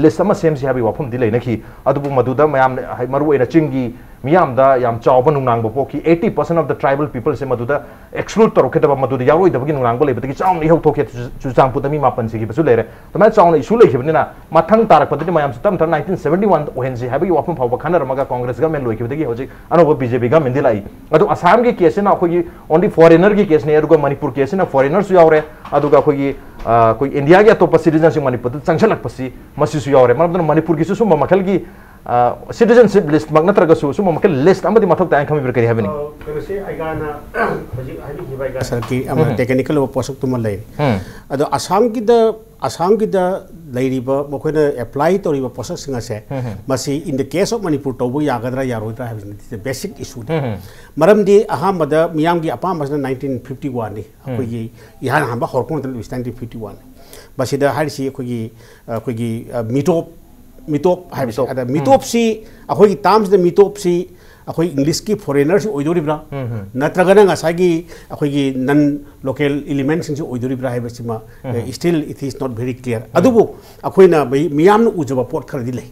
ꯂꯤꯁ ꯑꯃ ꯁꯦꯝꯁꯤ ꯍꯥꯏꯕꯒꯤ ꯋꯥꯐꯝꯗꯤ ꯂꯩꯅꯈꯤ꯫ ꯑꯗꯨꯕꯨ ꯃꯗꯨꯗ ꯃꯌꯥꯝꯅ ꯍꯥꯏ-, ꯃꯔꯨꯑꯣꯏꯅ ꯆꯤꯡꯒꯤ ꯃꯤꯌꯥꯝꯗ ꯌꯥꯝ ꯆꯥꯎꯕ ꯅꯨꯡꯅꯥꯡꯕ ꯄꯣꯛꯈꯤ꯫ Eighty percent of the tribal people ꯁꯦ ꯃꯗꯨꯗ ꯑꯦꯛꯁꯀ꯭ꯂꯨꯗ ꯇꯧꯔꯛꯀꯗꯕ, ꯃꯗꯨꯗ ꯌꯥꯎꯔꯣꯏꯗꯕꯒꯤ ꯅꯨꯡꯅꯥꯡꯕ ꯂꯩꯕꯗꯒꯤ ꯆꯥꯎꯅ ꯏꯍꯧ ꯊꯣꯛꯈꯤ꯫ ꯆꯨ-, ꯆꯨꯔꯆꯥꯟꯄꯨꯔꯗ ꯃꯤ ꯃꯥꯄꯟ ꯁꯤꯈꯤꯕꯁꯨ ꯂꯩꯔꯦ꯫ ꯑꯗꯨꯃꯥꯏꯅ ꯆꯥꯎꯅ ꯏꯁꯨ ꯂꯩꯈꯤꯕꯅꯤꯅ ꯃꯊꯪ ꯇꯥꯔꯛꯄꯗꯗꯤ ꯃꯌꯥꯝꯁꯦ ꯇꯞꯅ ꯇꯞꯅ ꯅꯥꯏꯟꯇꯤꯟ ꯁꯕꯦꯟꯇꯤ ꯋꯥꯟ ꯑꯣꯏꯍꯟꯁꯤ ꯍꯥꯏꯕꯒꯤ ꯋꯥꯐꯝ ꯐꯥꯎꯕ ꯈꯟꯅꯔꯝꯃꯒ ꯀꯣꯡꯒ꯭ꯔꯦꯁ ꯒꯃꯦꯟ ꯂꯣꯏꯈꯤꯕꯗꯒꯤ ꯍꯧꯖꯤꯛ ꯑꯅꯧꯕ ꯕꯤ ꯖꯦ ꯄꯤ ꯒꯃꯦꯟꯗꯤ ꯂꯥꯛꯏ꯫ ꯑꯗꯣ ꯑꯁꯥꯝꯒꯤ ꯀꯦꯁꯁꯤꯅ ꯑꯩꯈꯣꯏꯒꯤ ꯑꯣꯟꯂꯤ ꯐꯣꯔꯦꯅꯔꯒꯤ ꯀꯦꯁꯅꯤ, ꯑꯗꯨꯒ ꯃꯅꯤꯄꯨꯔ ꯀꯦꯁꯁꯤꯅ ꯐꯣꯔꯦꯅꯔꯁꯨ ꯌꯥꯎꯔꯦ, ꯑꯗꯨꯒ ꯑꯩꯈꯣꯏꯒꯤ, ꯑ, ꯑꯩꯈꯣꯏ ꯏꯟꯗꯤꯌꯥꯒꯤ ꯑꯇꯣꯞꯄ ꯁꯤꯇꯤꯖꯟꯁꯤꯡ ꯃꯅꯤꯄꯨꯔꯗ ꯆꯪꯁꯤꯜꯂꯛꯄꯁꯤ ꯃꯁꯤꯁꯨ ꯌꯥꯎꯔꯦ꯫ ꯃꯔꯝ ꯑꯗꯨꯅ ꯃꯅꯤꯄꯨꯔꯒꯤꯁꯨ ꯁꯨꯝꯕ ꯃꯈꯜꯒꯤ ꯁꯤꯇꯤꯖꯟꯁꯤꯞ ꯂꯤꯁꯃꯛ ꯅꯠꯇ꯭ꯔꯒꯁꯨ ꯁꯨꯝꯕ ꯃꯈꯜ ꯂꯤꯁ ꯑꯃꯗꯤ ꯃꯊꯧ ꯇꯥꯏꯅ ꯈꯟꯕꯤꯕ꯭ꯔꯥ, ꯀꯔꯤ ꯍꯥꯏꯕꯅꯤ? ꯑ, ꯀꯩꯅꯣꯁꯦ ꯑꯩꯒꯥꯅ ꯍꯧꯖꯤꯛ ꯍꯥꯏꯕꯤꯈꯤꯕ ꯑꯩꯒꯥ ꯁꯔꯀꯤ ꯑꯃ ꯎꯝ꯫ ꯇꯦꯛꯅꯤꯀꯦꯜ ꯑꯣꯏꯕ ꯄꯣꯠꯁꯛꯇꯨꯃ ꯂꯩꯔꯦ꯫ ꯎꯝ꯫ ꯑꯗꯣ ꯑꯁꯥꯝꯒꯤꯗ, ꯑꯁꯥꯝꯒꯤꯗ ꯂꯩꯔꯤꯕ ꯃꯈꯣꯏꯅ ꯑꯦꯄ꯭ꯂꯥꯏ ꯇꯧꯔꯤꯕ ꯄꯣꯠꯁꯛꯁꯤꯡ ꯑꯁꯦ ꯎꯝ꯫ ꯃꯁꯤ in the case of Manipur ꯇꯧꯕ ꯌꯥꯒꯗ꯭ꯔꯥ ꯌꯥꯔꯣꯏꯗ꯭ꯔꯥ ꯍꯥꯏꯕꯁꯤꯅ ꯕꯦꯁꯤꯛ ꯏꯁꯨꯅꯤ꯫ ꯎꯝ꯫ ꯃꯔꯝꯗꯤ ꯑꯍꯥꯟꯕꯗ ꯃꯤꯌꯥꯝꯒꯤ ꯑꯄꯥꯝꯕꯁꯤꯅ ꯅꯥꯏꯟꯇꯤꯟ ꯐꯤꯐꯇꯤ ꯋꯥꯟꯅꯤ꯫ ꯑꯩꯈꯣꯏꯒꯤ ꯏꯍꯥꯟ ꯍꯥꯟꯕ ꯍꯧꯔꯛꯄ ꯃꯇꯝꯗ ꯅꯥꯏꯟꯇꯤꯟ ꯐꯤꯐꯇꯤ ꯋꯥꯟꯅꯤ꯫ ꯃꯁꯤꯗ ꯍꯥꯏꯔꯤꯁꯤ ꯑꯩꯈꯣꯏꯒꯤ, ꯑꯩꯈꯣꯏꯒꯤ, ꯑ, ꯃꯤꯇꯣꯞ, ꯃꯤꯇꯣꯞ ꯍꯥꯏꯕꯁꯦ꯫ ꯃꯤꯇꯣꯞ꯫ ꯑꯗ ꯎꯝ꯫ ꯃꯤꯇꯣꯞꯁꯤ, ꯑꯩꯈꯣꯏꯒꯤ ꯇꯥꯝꯁꯤꯗ ꯃꯤꯇꯣꯞꯁꯤ ꯑꯩꯈꯣꯏ ꯏꯪꯂꯤꯁꯀꯤ ꯐꯣꯔꯦꯅꯔꯁꯤ ꯑꯣꯏꯗꯣꯔꯤꯕ꯭ꯔꯥ? ꯎꯝ, ꯎꯝ꯫ ꯅꯠꯇ꯭ꯔꯒꯅ ꯉꯁꯥꯏꯒꯤ ꯑꯩꯈꯣꯏꯒꯤ ꯅꯟ ꯂꯣꯀꯦꯜ ꯏꯂꯤꯃꯦꯟꯁꯤꯡꯁꯤ ꯑꯣꯏꯗꯣꯔꯤꯕ꯭ꯔꯥ ꯍꯥꯏꯕꯁꯤꯃ, um. Uh, still it is not very clear꯫ Um. ꯑꯗꯨꯕꯨ ꯑꯩꯈꯣꯏꯅ ꯃꯤ-, ꯃꯤꯌꯥꯝꯅ ꯎꯖꯕ ꯄꯣꯠ ꯈꯔꯗꯤ ꯂꯩ꯫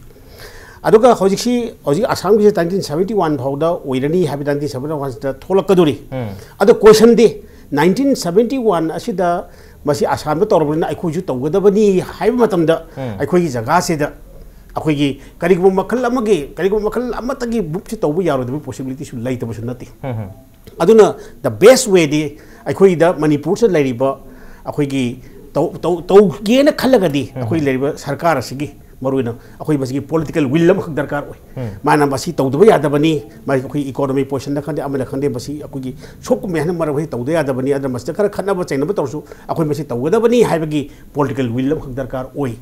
ꯑꯗꯨꯒ ꯍꯧꯖꯤꯛꯁꯤ, ꯍꯧꯖꯤꯛ ꯑꯁꯥꯝꯒꯤꯁꯦ ꯅꯥꯏꯟꯇꯤꯟ ꯁꯕꯦꯟꯇꯤ ꯋꯥꯟ ꯐꯥꯎꯗ ꯑꯣꯏꯔꯅꯤ ꯍꯥꯏꯕ ꯅꯥꯏꯟꯇꯤꯟ ꯁꯕꯦꯟꯇꯤ ꯋꯥꯟꯁꯤꯗ ꯊꯣꯛꯂꯛꯀꯗꯣꯔꯤ꯫ ꯎꯝ꯫ ꯑꯗꯣ ꯀꯣꯏꯁꯟꯗꯤ ꯅꯥꯏꯟꯇꯤꯟ ꯁꯕꯦꯟꯇꯤ ꯋꯥꯟ ꯑꯁꯤꯗ ꯃꯁꯤ ꯑꯁꯥꯝꯗ ꯇꯧꯔꯕꯅꯤꯅ ꯑꯩꯈꯣꯏꯁꯨ ꯇꯧꯒꯗꯕꯅꯤ ꯍꯥꯏꯕ ꯃꯇꯝꯗ ꯎꯝ꯫ ꯑꯩꯈꯣꯏꯒꯤ ꯖꯒꯥꯁꯤꯗ ꯑꯩꯈꯣꯏꯒꯤ ꯀꯔꯤꯒꯨꯝꯕ ꯃꯈꯜ ꯑꯃꯒꯤ, ꯀꯔꯤꯒꯨꯝꯕ ꯃꯈꯜ ꯑꯃꯠꯇꯒꯤ ꯃꯨꯞꯁꯤ ꯇꯧꯕ ꯌꯥꯔꯣꯏꯗꯕꯒꯤ ꯄꯣꯁꯤꯕꯤꯂꯤꯇꯤꯁꯨ ꯂꯩꯇꯕꯁꯨ ꯅꯠꯇꯦ꯫ ꯎꯝ, ꯎꯝ꯫ ꯑꯗꯨꯅ the best way ꯗꯤ ꯑꯩꯈꯣꯏꯗ ꯃꯅꯤꯄꯨꯔꯁꯤꯗ ꯂꯩꯔꯤꯕ ꯑꯩꯈꯣꯏꯒꯤ ꯇꯧ- ꯇꯧ- ꯇꯧꯒꯦꯅ ꯈꯜꯂꯒꯗꯤ ꯑꯩꯈꯣꯏ ꯂꯩꯔꯤꯕ ꯁꯔꯀꯥꯔ ꯑꯁꯤꯒꯤ ꯃꯔꯨꯑꯣꯏꯅ ꯑꯩꯈꯣꯏ ꯃꯁꯤꯒꯤ ꯄꯣꯂꯤꯇꯤꯀꯦꯜ ꯋꯤꯜ ꯑꯃꯈꯛ ꯗꯔꯀꯥꯔ ꯑꯣꯏ꯫ ꯃꯥꯅ ꯃꯁꯤ ꯇꯧꯗꯕ ꯌꯥꯗꯕꯅꯤ, ꯃꯥꯒꯤ ꯑꯩꯈꯣꯏ ꯏꯀꯣꯅꯣꯃꯤ ꯄꯣꯖꯤꯁꯟꯗ ꯈꯪꯗꯦ, ꯑꯃꯅ ꯈꯪꯗꯦ, ꯃꯁꯤ ꯑꯩꯈꯣꯏꯒꯤ ꯁꯣꯛꯀꯨꯝꯃꯦ ꯍꯥꯏꯅ ꯃꯔꯝ ꯑꯁꯤ ꯇꯧꯗ ꯌꯥꯗꯕꯅꯤ, ꯑꯗꯨꯅ ꯃꯁꯤꯗ ꯈꯔ ꯈꯠꯅꯕ ꯆꯩꯅꯕ ꯇꯧꯔꯁꯨ ꯑꯩꯈꯣꯏ ꯃꯁꯤ ꯇꯧꯒꯗꯕꯅꯤ ꯍꯥꯏꯕꯒꯤ ꯄꯣꯂꯤꯇꯤꯀꯦꯜ ꯋꯤꯜ ꯑꯃꯈꯛ ꯗꯔꯀꯥꯔ ꯑꯣꯏ꯫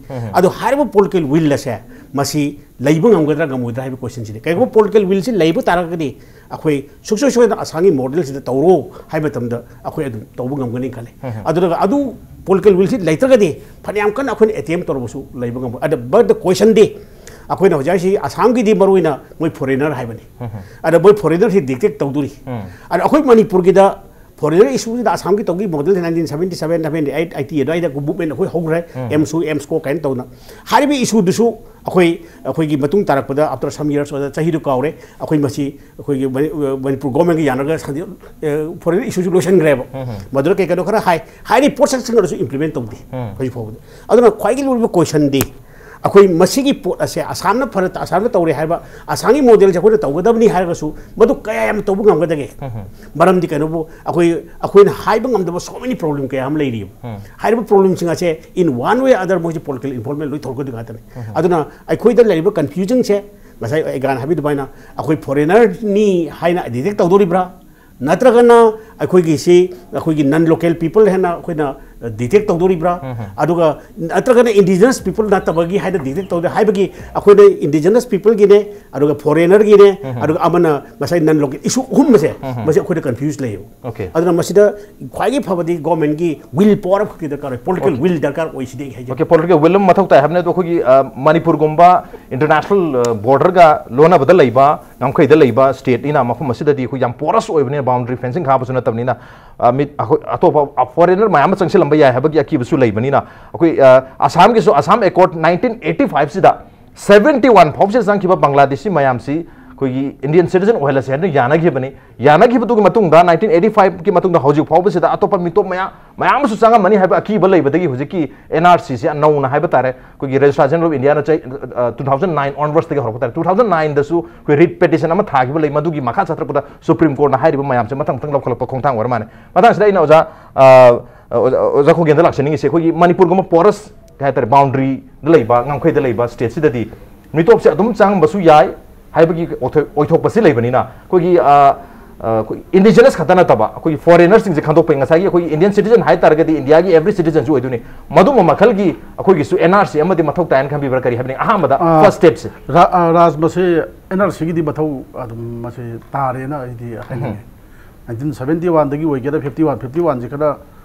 ꯑꯗꯣ ꯍꯥꯏꯔꯤꯕ ꯄꯣꯂꯤꯇꯤꯀꯦꯜ ꯋꯤꯜ ꯑꯁꯦ ꯃꯁꯤ ꯂꯩꯕ ꯉꯝꯒꯗ꯭ꯔꯥ ꯉꯝꯃꯣꯏꯗ꯭ꯔꯥ ꯍꯥꯏꯕ ꯀꯣꯏꯁꯟꯁꯤꯅꯤ꯫ ꯀꯔꯤꯒꯨꯝꯕ ꯄꯣꯂꯤꯇꯤꯀꯦꯜ ꯋꯤꯜꯁꯤ ꯂꯩꯕ ꯇꯥꯔꯒꯗꯤ ꯑꯩꯈꯣꯏ ꯁꯨꯡꯁꯣꯏ ꯁꯣꯏꯗꯅ ꯑꯁꯥꯝꯒꯤ ꯃꯣꯗꯦꯜꯁꯤꯗ ꯇꯧꯔꯣ ꯍꯥꯏꯕ ꯃꯇꯝꯗ ꯑꯩꯈꯣꯏ ꯑꯗꯨꯝ ꯇꯧꯕ ꯉꯝꯒꯅꯤ ꯈꯜꯂꯤ꯫ ꯑꯗꯨꯒ ꯑꯗꯨ ꯄꯣꯂꯤꯇꯤꯀꯦꯜ ꯋꯤꯜꯁꯤ ꯂꯩꯇ꯭ꯔꯒꯗꯤ ꯐꯅꯌꯥꯝ ꯀꯟꯅ ꯑꯩꯈꯣꯏꯅ ꯑꯦꯇꯦꯝ ꯇꯧꯔꯕꯁꯨ ꯂꯩꯕ ꯉꯝꯃꯣꯏ꯫ ꯑꯗ but the question ꯗꯤ ꯑꯩꯈꯣꯏꯅ ꯍꯧꯖꯤꯛ ꯍꯥꯏꯁꯤ ꯑꯁꯥꯝꯒꯤꯗꯤ ꯃꯔꯨꯑꯣꯏꯅ ꯃꯣꯏ ꯐꯣꯔꯦꯅꯔ ꯍꯥꯏꯕꯅꯤ꯫ ꯑꯗ ꯃꯣꯏ ꯐꯣꯔꯦꯅꯔꯁꯤ ꯗꯤꯇꯦꯛ ꯇꯧꯗꯣꯔꯤ꯫ ꯑꯗ ꯑꯩꯈꯣꯏ ꯃꯅꯤꯄꯨꯔꯒꯤꯗ ꯐꯣꯔꯦꯅꯔ ꯏꯁꯨꯁꯤꯗ ꯑꯁꯥꯝꯒꯤ ꯇꯧꯈꯤ model nineteen seventy seven, seventy eight, eighty ꯑꯗꯨꯋꯥꯏꯗ ꯃꯨꯚꯃꯦꯟ ꯑꯩꯈꯣꯏ ꯍꯧꯈ꯭ꯔꯦ꯫ ꯑꯦꯝꯁꯨ, ꯑꯦꯝꯁꯀꯣ ꯀꯥꯏꯅ ꯇꯧꯅ꯫ ꯍꯥꯏꯔꯤꯕ ꯏꯁꯨꯗꯨꯁꯨ ꯑꯩꯈꯣꯏ ꯑꯩꯈꯣꯏꯒꯤ ꯃꯇꯨꯡ ꯇꯥꯔꯛꯄꯗ after some years ꯑꯣꯏꯗ ꯆꯍꯤꯗꯨ ꯀꯥꯎꯔꯦ, ꯑꯩꯈꯣꯏ ꯃꯁꯤ ꯑꯩꯈꯣꯏꯒꯤ ꯃꯅꯤ- ꯃꯅꯤꯄꯨꯔ ꯒꯣꯔꯃꯦꯟꯒ ꯌꯥꯅꯔꯒ ꯁꯟꯗꯤ- ꯑꯦ, ꯐꯣꯔꯦꯟ ꯏꯁꯨꯁꯨ ꯂꯣꯏꯁꯤꯟꯈ꯭ꯔꯦꯕ꯫ ꯃꯗꯨꯗ ꯀꯩ ꯀꯩꯅꯣ ꯈꯔ ꯍꯥꯏ, ꯍꯥꯏꯔꯤꯕ ꯄꯣꯠꯁꯛꯁꯤꯡ ꯑꯗꯨꯁꯨ ꯏꯝꯄ꯭ꯂꯤꯃꯦꯟ ꯇꯧꯗꯦ ꯍꯧꯖꯤꯛ ꯐꯥꯎꯕꯗ꯫ ꯑꯗꯨꯅ ꯈ꯭ꯋꯥꯏꯗꯒꯤ ꯂꯨꯔꯤꯕ ꯀꯣꯏꯁꯟꯗꯤ ꯑꯩꯈꯣꯏ ꯃꯁꯤꯒꯤ ꯄꯣꯠ ꯑꯁꯦ ꯑꯁꯥꯝꯅ ꯐꯔ ꯑꯁꯥꯝꯅ ꯇꯧꯔꯦ ꯍꯥꯏꯕ, ꯑꯁꯥꯝꯒꯤ ꯃꯣꯗꯦꯜꯁꯦ ꯑꯩꯈꯣꯏꯅ ꯇꯧꯒꯗꯕꯅꯤ ꯍꯥꯏꯔꯒꯁꯨ ꯃꯗꯨ ꯀꯌꯥ ꯌꯥꯝ ꯇꯧꯕ ꯉꯝꯒꯗꯒꯦ? ꯃꯔꯝꯗꯤ ꯀꯩꯅꯣꯕꯨ ꯑꯩꯈꯣꯏ ꯑꯩꯈꯣꯏꯅ ꯍꯥꯏꯕ ꯉꯝꯗꯕ so many problem ꯀꯌꯥ ꯑꯃ ꯂꯩꯔꯤꯕ꯫ ꯍꯥꯏꯔꯤꯕ problemꯁꯤꯡ ꯑꯁꯦ in one way or other ꯃꯣꯏꯁꯦ ꯄꯣꯂꯤꯇꯤꯀꯦꯜ ꯏꯟꯚꯣꯜꯚꯃꯦꯟ ꯂꯣꯏ ꯇꯧꯔꯛꯀꯗꯣꯏ ꯉꯥꯛꯇꯅꯤ꯫ ꯑꯗꯨꯅ ꯑꯩꯈꯣꯏꯗ ꯂꯩꯔꯤꯕ ꯀꯟꯐ꯭ꯌꯨꯖꯟꯁꯦ ꯉꯁꯥꯏ ꯑꯩꯒꯥꯟ ꯍꯥꯏꯕꯤ ꯑꯗꯨꯃꯥꯏꯅ ꯑꯩꯈꯣꯏ ꯐꯣꯔꯦꯅꯔꯅꯤ ꯍꯥꯏꯅ ꯗꯤꯇꯦꯛ ꯇꯧꯗꯣꯔꯤꯕ꯭ꯔꯥ, ꯅꯠꯇ꯭ꯔꯒꯅ ꯑꯩꯈꯣꯏꯒꯤ ꯁꯤ ꯑꯩꯈꯣꯏꯒꯤ ꯅꯟ ꯂꯣꯀꯦꯜ ꯄꯤꯄꯜ ꯍꯥꯏꯅ ꯑꯩꯈꯣꯏꯅ ꯗꯤꯇꯦꯛ ꯇꯧꯗꯣꯔꯤꯕ꯭ꯔꯥ, ꯑꯗꯨꯒ ꯅꯠꯇ꯭ꯔꯒꯅ ꯏꯟꯗꯤꯖꯤꯅꯁ ꯄꯤꯄꯜ ꯅꯠꯇꯕꯒꯤ ꯍꯥꯏꯅ ꯗꯤꯇꯦꯛ ꯇꯧꯗꯣꯏ ꯍꯥꯏꯕꯒꯤ ꯑꯩꯈꯣꯏꯅ ꯏꯟꯗꯤꯖꯤꯅꯁ ꯄꯤꯄꯜꯒꯤꯅꯦ, ꯑꯗꯨꯒ ꯐꯣꯔꯦꯅꯔꯒꯤꯅꯦ, ꯑꯗꯨꯒ ꯑꯃꯅ ꯉꯁꯥꯏ ꯅꯟ ꯂꯣꯀꯦꯜ ꯏꯁꯨ ꯑꯍꯨꯝ ꯑꯁꯦ ꯃꯁꯤ ꯑꯩꯈꯣꯏꯗ ꯀꯟꯐ꯭ꯌꯨꯁ ꯂꯩꯌꯦꯕ꯫ Okay. ꯑꯗꯨꯅ ꯃꯁꯤꯗ ꯈ꯭ꯋꯥꯏꯗꯒꯤ ꯐꯕꯗꯤ ꯒꯣꯔꯃꯦꯟꯒꯤ ꯋꯤꯜ ꯄꯥꯋꯔ ꯑꯃꯈꯛꯀꯤ ꯗꯔꯀꯥꯔ ꯑꯣꯏ, ꯄꯣꯂꯤꯇꯤꯀꯦꯜ ꯋꯤꯜ ꯗꯔꯀꯥꯔ ꯑꯣꯏ, ꯁꯤꯗꯤ ꯑꯩ ꯍꯥꯏꯖꯒꯦ꯫ Okay, political will ꯑꯃ ꯃꯊꯧ ꯇꯥꯏ ꯍꯥꯏꯕꯅꯤ꯫ ꯑꯗꯣ ꯑꯩꯈꯣꯏꯒꯤ ꯑ, ꯃꯅꯤꯄꯨꯔꯒꯨꯝꯕ ꯏꯟꯇꯔꯅꯦꯁꯅꯦꯜ ꯕꯣꯔꯗꯔꯒ ꯂꯣꯟꯅꯕꯗ ꯂꯩꯕ, ꯉꯝꯈꯩꯗ ꯂꯩꯕ ꯁ꯭ꯇꯦꯠꯅꯤꯅ ꯃꯐꯝ ꯑꯁꯤꯗꯗꯤ ꯑꯩꯈꯣꯏ ꯌꯥꯝ ꯄꯣꯔꯁ ꯑꯣꯏꯕꯅꯤꯅ, ꯕꯥꯎꯟꯗꯔꯤ ꯐꯦꯟꯁꯤꯡ ꯈꯥꯕꯁꯨ ꯅꯠꯇꯕꯅꯤꯅ, ꯑ, ꯃꯤ ꯑꯩꯈꯣꯏ ꯑꯇꯣꯞꯄ ꯐꯣꯔꯦꯅꯔ ꯃꯌꯥꯝ ꯑꯃ ꯆꯪꯁꯤꯜꯂꯝꯕ ꯌꯥꯏ ꯍꯥꯏꯕꯒꯤ ꯑꯀꯤꯕꯁꯨ ꯂꯩꯕꯅꯤꯅ, ꯑꯩꯈꯣꯏ ꯑ, ꯑꯁꯥꯝꯒꯤꯁꯨ ꯑꯁꯥꯝ ꯑꯦꯀꯣꯔꯗ ꯅꯥꯏꯟꯇꯤꯟ ꯑꯦꯠꯇꯤ ꯐꯥꯏꯚꯁꯤꯗ ꯁꯕꯦꯟꯇꯤ ꯋꯥꯟ ꯐꯥꯎꯕꯁꯤꯗ ꯆꯪꯈꯤꯕ ꯕꯪꯒ꯭ꯂꯥꯗꯦꯁꯤ ꯃꯌꯥꯝꯁꯤ ꯑꯩꯈꯣꯏꯒꯤ ꯏꯟꯗꯤꯌꯟ ꯁꯤꯇꯤꯖꯟ ꯑꯣꯏꯍꯜꯂꯁꯦ ꯍꯥꯏꯅ ꯌꯥꯅꯈꯤꯕꯅꯤ꯫ ꯌꯥꯅꯈꯤꯕꯗꯨꯒꯤ ꯃꯇꯨꯡꯗ ꯅꯥꯏꯟꯇꯤꯟ ꯑꯦꯠꯇꯤ ꯐꯥꯏꯚꯀꯤ ꯃꯇꯨꯡꯗ ꯍꯧꯖꯤꯛ ꯐꯥꯎꯕꯁꯤꯗ ꯑꯇꯣꯞꯄ ꯃꯤꯇꯣꯞ ꯃꯌꯥꯝ ꯃꯌꯥꯝ ꯑꯃꯁꯨ ꯆꯪꯉꯝꯃꯅꯤ ꯍꯥꯏꯕ ꯑꯀꯤꯕ ꯂꯩꯕꯗꯒꯤ ꯍꯧꯖꯤꯛꯀꯤ ꯑꯦꯟ ꯑꯥꯔ ꯁꯤꯁꯦ ꯅꯧꯅ ꯍꯥꯏꯕ ꯇꯥꯔꯦ, ꯑꯩꯈꯣꯏꯒꯤ ꯔꯦꯖꯤꯁꯇ꯭ꯔꯥꯔ ꯖꯦꯅꯔꯦꯜ ꯑꯣꯐ ꯏꯟꯗꯤꯌꯥꯅ ꯆꯍꯤ, ꯑ, two thousand nine onwardsꯇꯒꯤ ꯍꯧꯔꯛꯄ ꯇꯥꯔꯦ꯫ Two thousand nineꯗꯁꯨ ꯑꯩꯈꯣꯏ ꯔꯤꯠ ꯄꯦꯇꯤꯁꯟ ꯑꯃ ꯊꯥꯈꯤꯕ ꯂꯩ, ꯃꯗꯨꯒꯤ ꯃꯈꯥ ꯆꯠꯊꯔꯛꯄꯗ ꯁꯨꯄ꯭ꯔꯤꯝ ꯀꯣꯔꯠꯅ ꯍꯥꯏꯔꯤꯕ ꯃꯌꯥꯝꯁꯦ ꯃꯊꯪ ꯃꯊꯪ ꯂꯧꯈꯠꯂꯛꯄ ꯈꯣꯡꯊꯥꯡ ꯑꯣꯏꯔ ꯃꯥꯜꯂꯦ꯫ ꯃꯇꯥꯡꯁꯤꯗ ꯑꯩꯅ ꯑꯣꯖꯥ, ꯑ, ꯑ, ꯑꯣꯖꯥ, ꯑꯣꯖꯥ ꯈꯣꯒꯦꯟꯗ ꯂꯥꯛꯆꯅꯤꯡꯉꯤꯁꯦ, ꯑꯩꯈꯣꯏꯒꯤ ꯃꯅꯤꯄꯨꯔꯒꯨꯝꯕ porous ꯀꯩ ꯍꯥꯏꯇꯥꯔꯦ, boundaryꯗ ꯂꯩꯕ, ꯉꯝꯈꯩꯗ ꯂꯩꯕ stateꯁꯤꯗꯗꯤ ꯃꯤꯇꯣꯞꯁꯦ ꯑꯗꯨꯝ ꯆꯪꯉꯝꯕꯁꯨ ꯌꯥꯏ ꯍꯥꯏꯕꯒꯤ ꯑꯣꯏꯊꯣꯛ-, ꯑꯣꯏꯊꯣꯛꯄꯁꯤ ꯂꯩꯕꯅꯤꯅ, ꯑꯩꯈꯣꯏꯒꯤ, ꯑ, ꯑ, ꯑꯩꯈꯣꯏ indigenous ꯈꯛꯇ ꯅꯠꯇꯕ, ꯑꯩꯈꯣꯏꯒꯤ foreignerꯁꯤꯡꯁꯦ ꯈꯟꯗꯣꯛꯄꯒꯤ, ꯉꯁꯥꯏꯒꯤ ꯑꯩꯈꯣꯏꯒꯤ Indian citizen ꯍꯥꯏ ꯇꯥꯔꯒꯗꯤ Indiaꯒꯤ every citizenꯁꯨ ꯑꯣꯏꯗꯣꯏꯅꯤ, ꯃꯗꯨꯝꯕ ꯃꯈꯜꯒꯤ ꯑꯩꯈꯣꯏꯒꯤꯁꯨ NRC ꯑꯃꯗꯤ ꯃꯊꯧ ꯇꯥꯏꯅ ꯈꯟꯕꯤꯕ꯭ꯔꯥ? ꯀꯔꯤ ꯍꯥꯏꯕꯅꯤ? ꯑꯍꯥꯟꯕꯗ ꯑꯥ, first stepꯁꯦ꯫ ꯔꯥ-, ꯑꯥ, ꯔꯥꯖ, ꯃꯁꯤ NRCꯒꯤꯗꯤ ꯃꯊꯧ ꯑꯗꯨꯝ ꯃꯁꯤ ꯇꯥꯔꯦꯅ ꯑꯩꯗꯤ ꯍꯥꯏꯅꯤꯡꯉꯤ꯫ ꯎꯝ꯫ Nineteen seventy oneꯗꯒꯤ ꯑꯣꯏꯒꯦꯔꯥ, fifty one, fifty oneꯁꯤ ꯈꯔ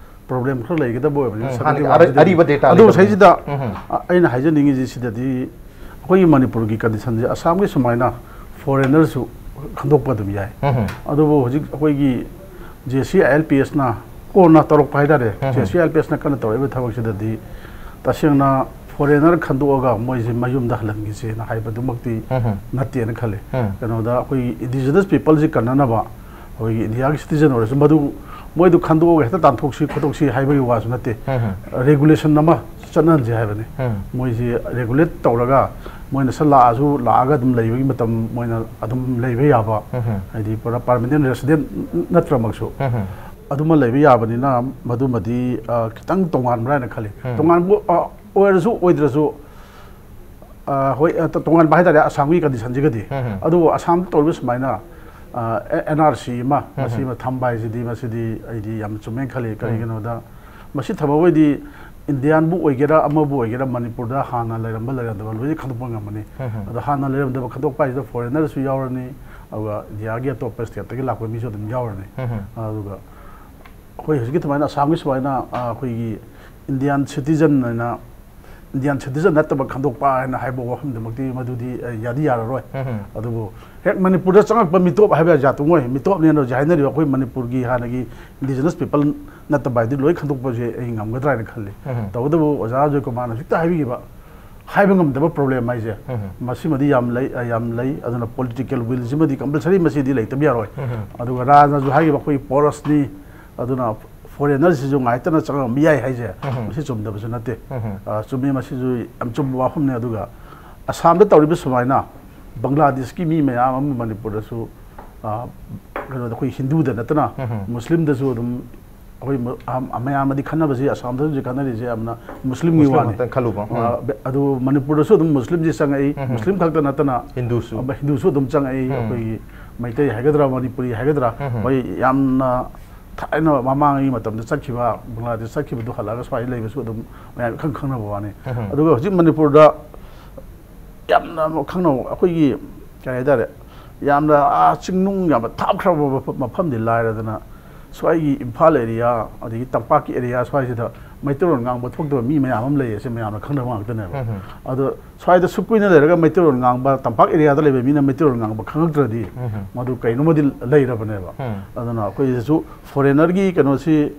problem ꯈꯔ ꯂꯩꯒꯗꯕ ꯑꯣꯏꯕꯅꯤꯅ, ꯎꯝ, ꯍꯥꯟꯅꯒꯤ seventy one ꯑꯔꯤ-, ꯑꯔꯤꯕ data ꯑꯗꯨ ꯂꯩꯕꯅꯤꯅ꯫ ꯃꯁꯩꯁꯤꯗ ꯎꯝ, ꯎꯝ꯫ ꯑ-, ꯑꯩꯅ ꯍꯥꯏꯖꯅꯤꯡꯉꯤꯁꯤ ꯁꯤꯗꯗꯤ ꯑꯩꯈꯣꯏꯒꯤ ꯃꯅꯤꯄꯨꯔꯒꯤ conditionꯁꯦ ꯑꯁꯥꯝꯒꯤ ꯁꯨꯃꯥꯏꯅ foreignerꯁꯨ ꯈꯟꯗꯣꯛꯄ ꯑꯗꯨꯝ ꯌꯥꯏ꯫ ꯎꯝ, ꯎꯝ꯫ ꯑꯗꯨꯕꯨ ꯍꯧꯖꯤꯛ ꯑꯩꯈꯣꯏꯒꯤ JCILPSꯅ ꯀꯣꯟꯅ ꯇꯧꯔꯛꯄ ꯍꯥꯏꯇꯥꯔꯦ, ꯎꯝ, ꯎꯝ꯫ JCILPSꯅ ꯀꯟꯅ ꯇꯧꯔꯛꯏꯕ ꯊꯕꯛꯁꯤꯗꯗꯤ ꯇꯁꯦꯡꯅ foreigner ꯈꯟꯗꯣꯛꯑꯒ ꯃꯣꯏꯁꯦ ꯃꯌꯨꯝꯗ ꯍꯜꯍꯟꯈꯤꯁꯦꯅ ꯍꯥꯏꯕꯗꯨꯃꯛꯇꯤ ꯎꯝ, ꯎꯝ꯫ ꯅꯠꯇꯦꯅ ꯈꯜꯂꯤ꯫ ꯎꯝ꯫ ꯀꯩꯅꯣꯗ ꯑꯩꯈꯣꯏꯒꯤ indigenous peopleꯁꯤ ꯀꯟꯅꯅꯕ ꯑꯩꯈꯣꯏꯒꯤ Indiaꯒꯤ citizen ꯑꯣꯏꯔꯁꯨ ꯃꯗꯨ ꯃꯣꯏꯗꯨ ꯈꯟꯗꯣꯛꯑꯒ ꯍꯦꯛꯇ ꯇꯥꯟꯊꯣꯛꯁꯤ ꯈꯣꯠꯇꯣꯛꯁꯤ ꯍꯥꯏꯕꯒꯤ ꯋꯥꯁꯨ ꯅꯠꯇꯦ꯫ ꯎꯝ, ꯎꯝ꯫ Regulation ꯑꯃ ꯆꯠꯅꯍꯟꯁꯦ ꯍꯥꯏꯕꯅꯤ꯫ ꯎꯝ꯫ ꯃꯣꯏꯁꯤ regulate ꯇꯧꯔꯒ ꯃꯣꯏꯅ ꯁꯠ ꯂꯥꯛꯑꯁꯨ ꯂꯥꯛꯑꯒ ꯑꯗꯨꯝ ꯂꯩꯕꯒꯤ ꯃꯇꯝ ꯃꯣꯏꯅ ꯑꯗꯨꯝ ꯂꯩꯕ ꯌꯥꯕ, ꯎꯝ, ꯎꯝ꯫ ꯍꯥꯏꯗꯤ ꯄꯨꯔꯥ permanent resident ꯅꯠꯇ꯭ꯔꯃꯛꯁꯨ ꯎꯝ, ꯎꯝ꯫ ꯑꯗꯨꯃ ꯂꯩꯕ ꯌꯥꯕꯅꯤꯅ ꯃꯗꯨꯃꯗꯤ, ꯑ, ꯈꯤꯇꯪ ꯇꯣꯉꯥꯟꯕ꯭ꯔꯥ ꯍꯥꯏꯅ ꯈꯜꯂꯤ꯫ ꯎꯝ꯫ ꯇꯣꯉꯥꯟꯕ, ꯑ, ꯑꯣꯏꯔꯁꯨ ꯑꯣꯏꯗ꯭ꯔꯁꯨ, ꯑ, ꯍꯣꯏ, ꯑ, ꯇꯣꯉꯥꯟꯕ ꯍꯥꯏꯇꯥꯔꯦ ꯑꯁꯥꯝꯒꯤ conditionꯁꯤꯒꯗꯤ꯫ ꯎꯝ, ꯎꯝ꯫ ꯑꯗꯨꯕꯨ ꯑꯁꯥꯝꯗ ꯇꯧꯔꯤꯕ ꯁꯨꯃꯥꯏꯅ, ꯑ, NRC ꯑꯃ ꯎꯝ, ꯎꯝ꯫ ꯃꯁꯤ ꯑꯃ ꯊꯝꯕ ꯍꯥꯏꯁꯤꯗꯤ ꯃꯁꯤꯗꯤ ꯑꯩꯗꯤ ꯌꯥꯝ ꯆꯨꯝꯃꯦꯅ ꯈꯜꯂꯤ꯫ ꯎꯝ꯫ ꯀꯔꯤꯒꯤꯅꯣꯗ ꯃꯁꯤ ꯊꯝꯃꯒꯗꯤ Indianꯕꯨ ꯑꯣꯏꯒꯦꯔꯥ ꯑꯃꯕꯨ ꯑꯣꯏꯒꯦꯔꯥ ꯃꯅꯤꯄꯨꯔꯗ ꯍꯥꯟꯅ ꯂꯩꯔꯝꯕ ꯂꯩꯔꯝꯗꯕ ꯂꯣꯏꯅ ꯈꯟꯗꯣꯛꯄ ꯉꯝꯃꯅꯤ꯫ ꯎꯝ, ꯎꯝ꯫ ꯑꯗꯣ ꯍꯥꯟꯅ ꯂꯩꯔꯝꯗꯕ ꯈꯟꯗꯣꯛꯄ ꯍꯥꯏꯁꯤꯗ foreignerꯁꯨ ꯌꯥꯎꯔꯅꯤ, ꯑꯗꯨꯒ Indiaꯒꯤ ꯑꯇꯣꯞꯄ stateꯇꯒꯤ ꯂꯥꯛꯄ ꯃꯤꯁꯨ ꯑꯗꯨꯝ ꯌꯥꯎꯔꯅꯤ꯫ ꯎꯝ, ꯎꯝ꯫ ꯑꯗꯨꯒ ꯑꯩꯈꯣꯏ ꯍꯧꯖꯤꯛꯀꯤ ꯑꯗꯨꯃꯥꯏꯅ ꯑꯁꯥꯝꯒꯤ ꯁꯨꯃꯥꯏꯅ, ꯑ, ꯑꯩꯈꯣꯏꯒꯤ Indian citizen ꯍꯥꯏꯅ, Indian citizen ꯅꯠꯇꯕ ꯈꯟꯗꯣꯛꯄ ꯍꯥꯏꯅ ꯍꯥꯏꯕ ꯋꯥꯐꯝꯗꯨꯃꯛꯇꯤ ꯃꯗꯨꯗꯤ, ꯑ, ꯌꯥꯗꯤ ꯌꯥꯔꯔꯣꯏ꯫ ꯎꯝ, ꯎꯝ꯫ ꯑꯗꯨꯕꯨ ꯍꯦꯛ ꯃꯅꯤꯄꯨꯔꯗ ꯆꯪꯉꯛꯄ ꯃꯤꯇꯣꯞ ꯍꯥꯏꯕ ꯖꯥꯠꯇꯨ ꯃꯣꯏ ꯃꯤꯇꯣꯞꯅꯦꯅ ꯍꯧꯖꯤꯛ ꯍꯥꯏꯅꯔꯤꯕ ꯑꯩꯈꯣꯏ ꯃꯅꯤꯄꯨꯔꯒꯤ ꯍꯥꯟꯅꯒꯤ indigenous people ꯅꯠꯇꯕ ꯍꯥꯏꯗꯤ ꯂꯣꯏ ꯈꯟꯗꯣꯛꯄꯁꯦ ꯑꯩ ꯉꯝꯒꯗ꯭ꯔꯥ ꯍꯥꯏꯅ ꯈꯜꯂꯤ꯫ ꯎꯝ꯫ ꯇꯧꯕꯇꯕꯨ ꯑꯣꯖꯥ ꯑꯖꯣꯏ ꯀꯨꯃꯥꯔꯅ ꯍꯧꯖꯤꯛꯇ ꯍꯥꯏꯕꯤꯈꯤꯕ ꯍꯥꯏꯕ ꯉꯝꯗꯕ problem ꯍꯥꯏꯁꯦ, ꯎꯝ꯫ ꯃꯁꯤꯃꯗꯤ ꯌꯥꯝ ꯂꯩ, ꯑ, ꯌꯥꯝ ꯂꯩ꯫ ꯑꯗꯨꯅ political willꯁꯤꯃꯗꯤ compulsory ꯃꯁꯤꯗꯤ ꯂꯩꯇꯕ ꯌꯥꯔꯣꯏ꯫ ꯎꯝ꯫ ꯑꯗꯨꯒ ꯔꯥꯖꯅꯁꯨ ꯍꯥꯏꯈꯤꯕ ꯑꯩꯈꯣꯏꯒꯤ porous ꯅꯤ, ꯑꯗꯨꯅ foreignerꯁꯤꯁꯨ ꯉꯥꯏꯇꯅ ꯆꯪꯉꯛꯄ ꯌꯥꯏ ꯍꯥꯏꯁꯦ, ꯎꯝ꯫ ꯃꯁꯤ ꯆꯨꯝꯗꯕꯁꯨ ꯅꯠꯇꯦ꯫ ꯎꯝ꯫ ꯑ, ꯆꯨꯝꯃꯤ, ꯃꯁꯤꯁꯨ ꯌꯥꯝ ꯆꯨꯝꯕ ꯋꯥꯐꯝꯅꯤ꯫ ꯑꯗꯨꯒ ꯑꯁꯥꯝꯗ ꯇꯧꯔꯤꯕ ꯁꯨꯃꯥꯏꯅ ꯕꯪꯒ꯭ꯂꯥꯗꯦꯁꯀꯤ ꯃꯤ ꯃꯌꯥꯝ ꯑꯃ ꯃꯅꯤꯄꯨꯔꯗꯁꯨ, ꯑ, ꯀꯩꯅꯣꯗ ꯑꯩꯈꯣꯏ ꯍꯤꯟꯗꯨꯗ ꯅꯠꯇꯅ ꯎꯝ꯫ ꯃꯨꯁꯂꯤꯝꯗꯁꯨ ꯑꯗꯨꯝ ꯑꯩꯈꯣꯏ ꯃ-, ꯑ-, ꯃꯌꯥꯝꯅꯗꯤ ꯈꯟꯅꯕꯁꯤ, ꯑꯁꯥꯝꯗ ꯍꯧꯖꯤꯛ ꯈꯟꯅꯔꯤꯁꯦ ꯌꯥꯝꯅ ꯃꯨꯁꯂꯤꯝꯒꯤ ꯃꯨꯁꯂꯤꯝ ꯋꯥꯅꯤ꯫ ꯉꯥꯛꯇꯪ ꯈꯜꯂꯨꯕ꯫ ꯑ, ꯕ-, ꯑꯗꯨ ꯃꯅꯤꯄꯨꯔꯗꯁꯨ ꯑꯗꯨꯝ ꯃꯨꯁꯂꯤꯝꯁꯤ ꯆꯪꯉꯛꯏ, ꯎꯝ꯫ ꯃꯨꯁꯂꯤꯝ ꯈꯛꯇ ꯅꯠꯇꯅ ꯍꯤꯟꯗꯨꯁꯨ꯫ ꯑ, ꯍꯤꯟꯗꯨꯁꯨ ꯑꯗꯨꯝ ꯆꯪꯉꯛꯏ꯫ ꯎꯝ꯫ ꯑꯩꯈꯣꯏꯒꯤ ꯃꯩꯇꯩ ꯍꯥꯏꯒꯗ꯭ꯔꯥ, ꯃꯅꯤꯄꯨꯔꯤ ꯍꯥꯏꯒꯗ꯭ꯔꯥ, ꯎꯝ꯫ ꯃꯣꯏ ꯌꯥꯝꯅ ꯊꯥꯏꯅ ꯃꯃꯥꯡꯒꯤ ꯃꯇꯝꯗ ꯆꯠꯈꯤꯕ, ꯕꯪꯒ꯭ꯂꯥꯗꯦꯁ ꯆꯠꯈꯤꯕꯗꯨ ꯍꯜꯂꯛꯑꯒ ꯁ꯭ꯋꯥꯏꯗ ꯂꯩꯕꯁꯨ ꯑꯗꯨꯝ ꯃꯌꯥꯝ ꯏꯈꯪ ꯈꯪꯅꯕ ꯋꯥꯅꯤ꯫ ꯎꯝ꯫ ꯑꯗꯨꯒ ꯍꯧꯖꯤꯛ ꯃꯅꯤꯄꯨꯔꯗ ꯌꯥꯝꯅ ꯈꯪꯅꯕ, ꯑꯩꯈꯣꯏꯒꯤ ꯀꯔꯤ ꯍꯥꯏꯇꯥꯔꯦ, ꯌꯥꯝꯅ, ꯑꯥ, ꯆꯤꯡꯅꯨꯡ ꯌꯥꯝꯅ ꯊꯥꯞꯈ꯭ꯔꯕ ꯃꯐꯝ-, ꯃꯐꯝꯗꯤ ꯂꯥꯏꯔꯗꯅ, ꯁ꯭ꯋꯥꯏꯒꯤ ꯏꯝꯐꯥꯜ ꯑꯦꯔꯤꯌꯥ, ꯑꯗꯒꯤ ꯇꯝꯄꯥꯛꯀꯤ ꯑꯦꯔꯤꯌꯥ ꯁ꯭ꯋꯥꯏꯁꯤꯗ ꯃꯩꯇꯩꯂꯣꯟ ꯉꯥꯡꯕ ꯊꯣꯛꯇꯕ ꯃꯤ ꯃꯌꯥꯝ ꯑꯃ ꯂꯩꯌꯦ, ꯁꯤ ꯃꯌꯥꯝꯅ ꯈꯪꯅꯕ ꯉꯥꯛꯇꯅꯦꯕ꯫ ꯎꯝ꯫ ꯑꯗꯣ ꯁ꯭ꯋꯥꯏꯗ ꯁꯨꯛ ꯀꯨꯏꯅ ꯂꯩꯔꯒ ꯃꯩꯇꯩꯂꯣꯟ ꯉꯥꯡꯕ, ꯇꯝꯄꯥꯛ ꯑꯦꯔꯤꯌꯥꯗ ꯂꯩꯕ ꯃꯤꯅ ꯃꯩꯇꯩꯂꯣꯟ ꯉꯥꯡꯕ ꯈꯪꯉꯛꯇ꯭ꯔꯗꯤ, ꯎꯝ꯫ ꯃꯗꯨ ꯀꯩꯅꯣꯃꯗꯤ ꯂꯩꯔꯕꯅꯦꯕ꯫ ꯎꯝ꯫ ꯑꯗꯨꯅ ꯑꯩꯈꯣꯏꯁꯤꯁꯨ ꯐꯣꯔꯦꯅꯔꯒꯤ ꯀꯩꯅꯣꯁꯤ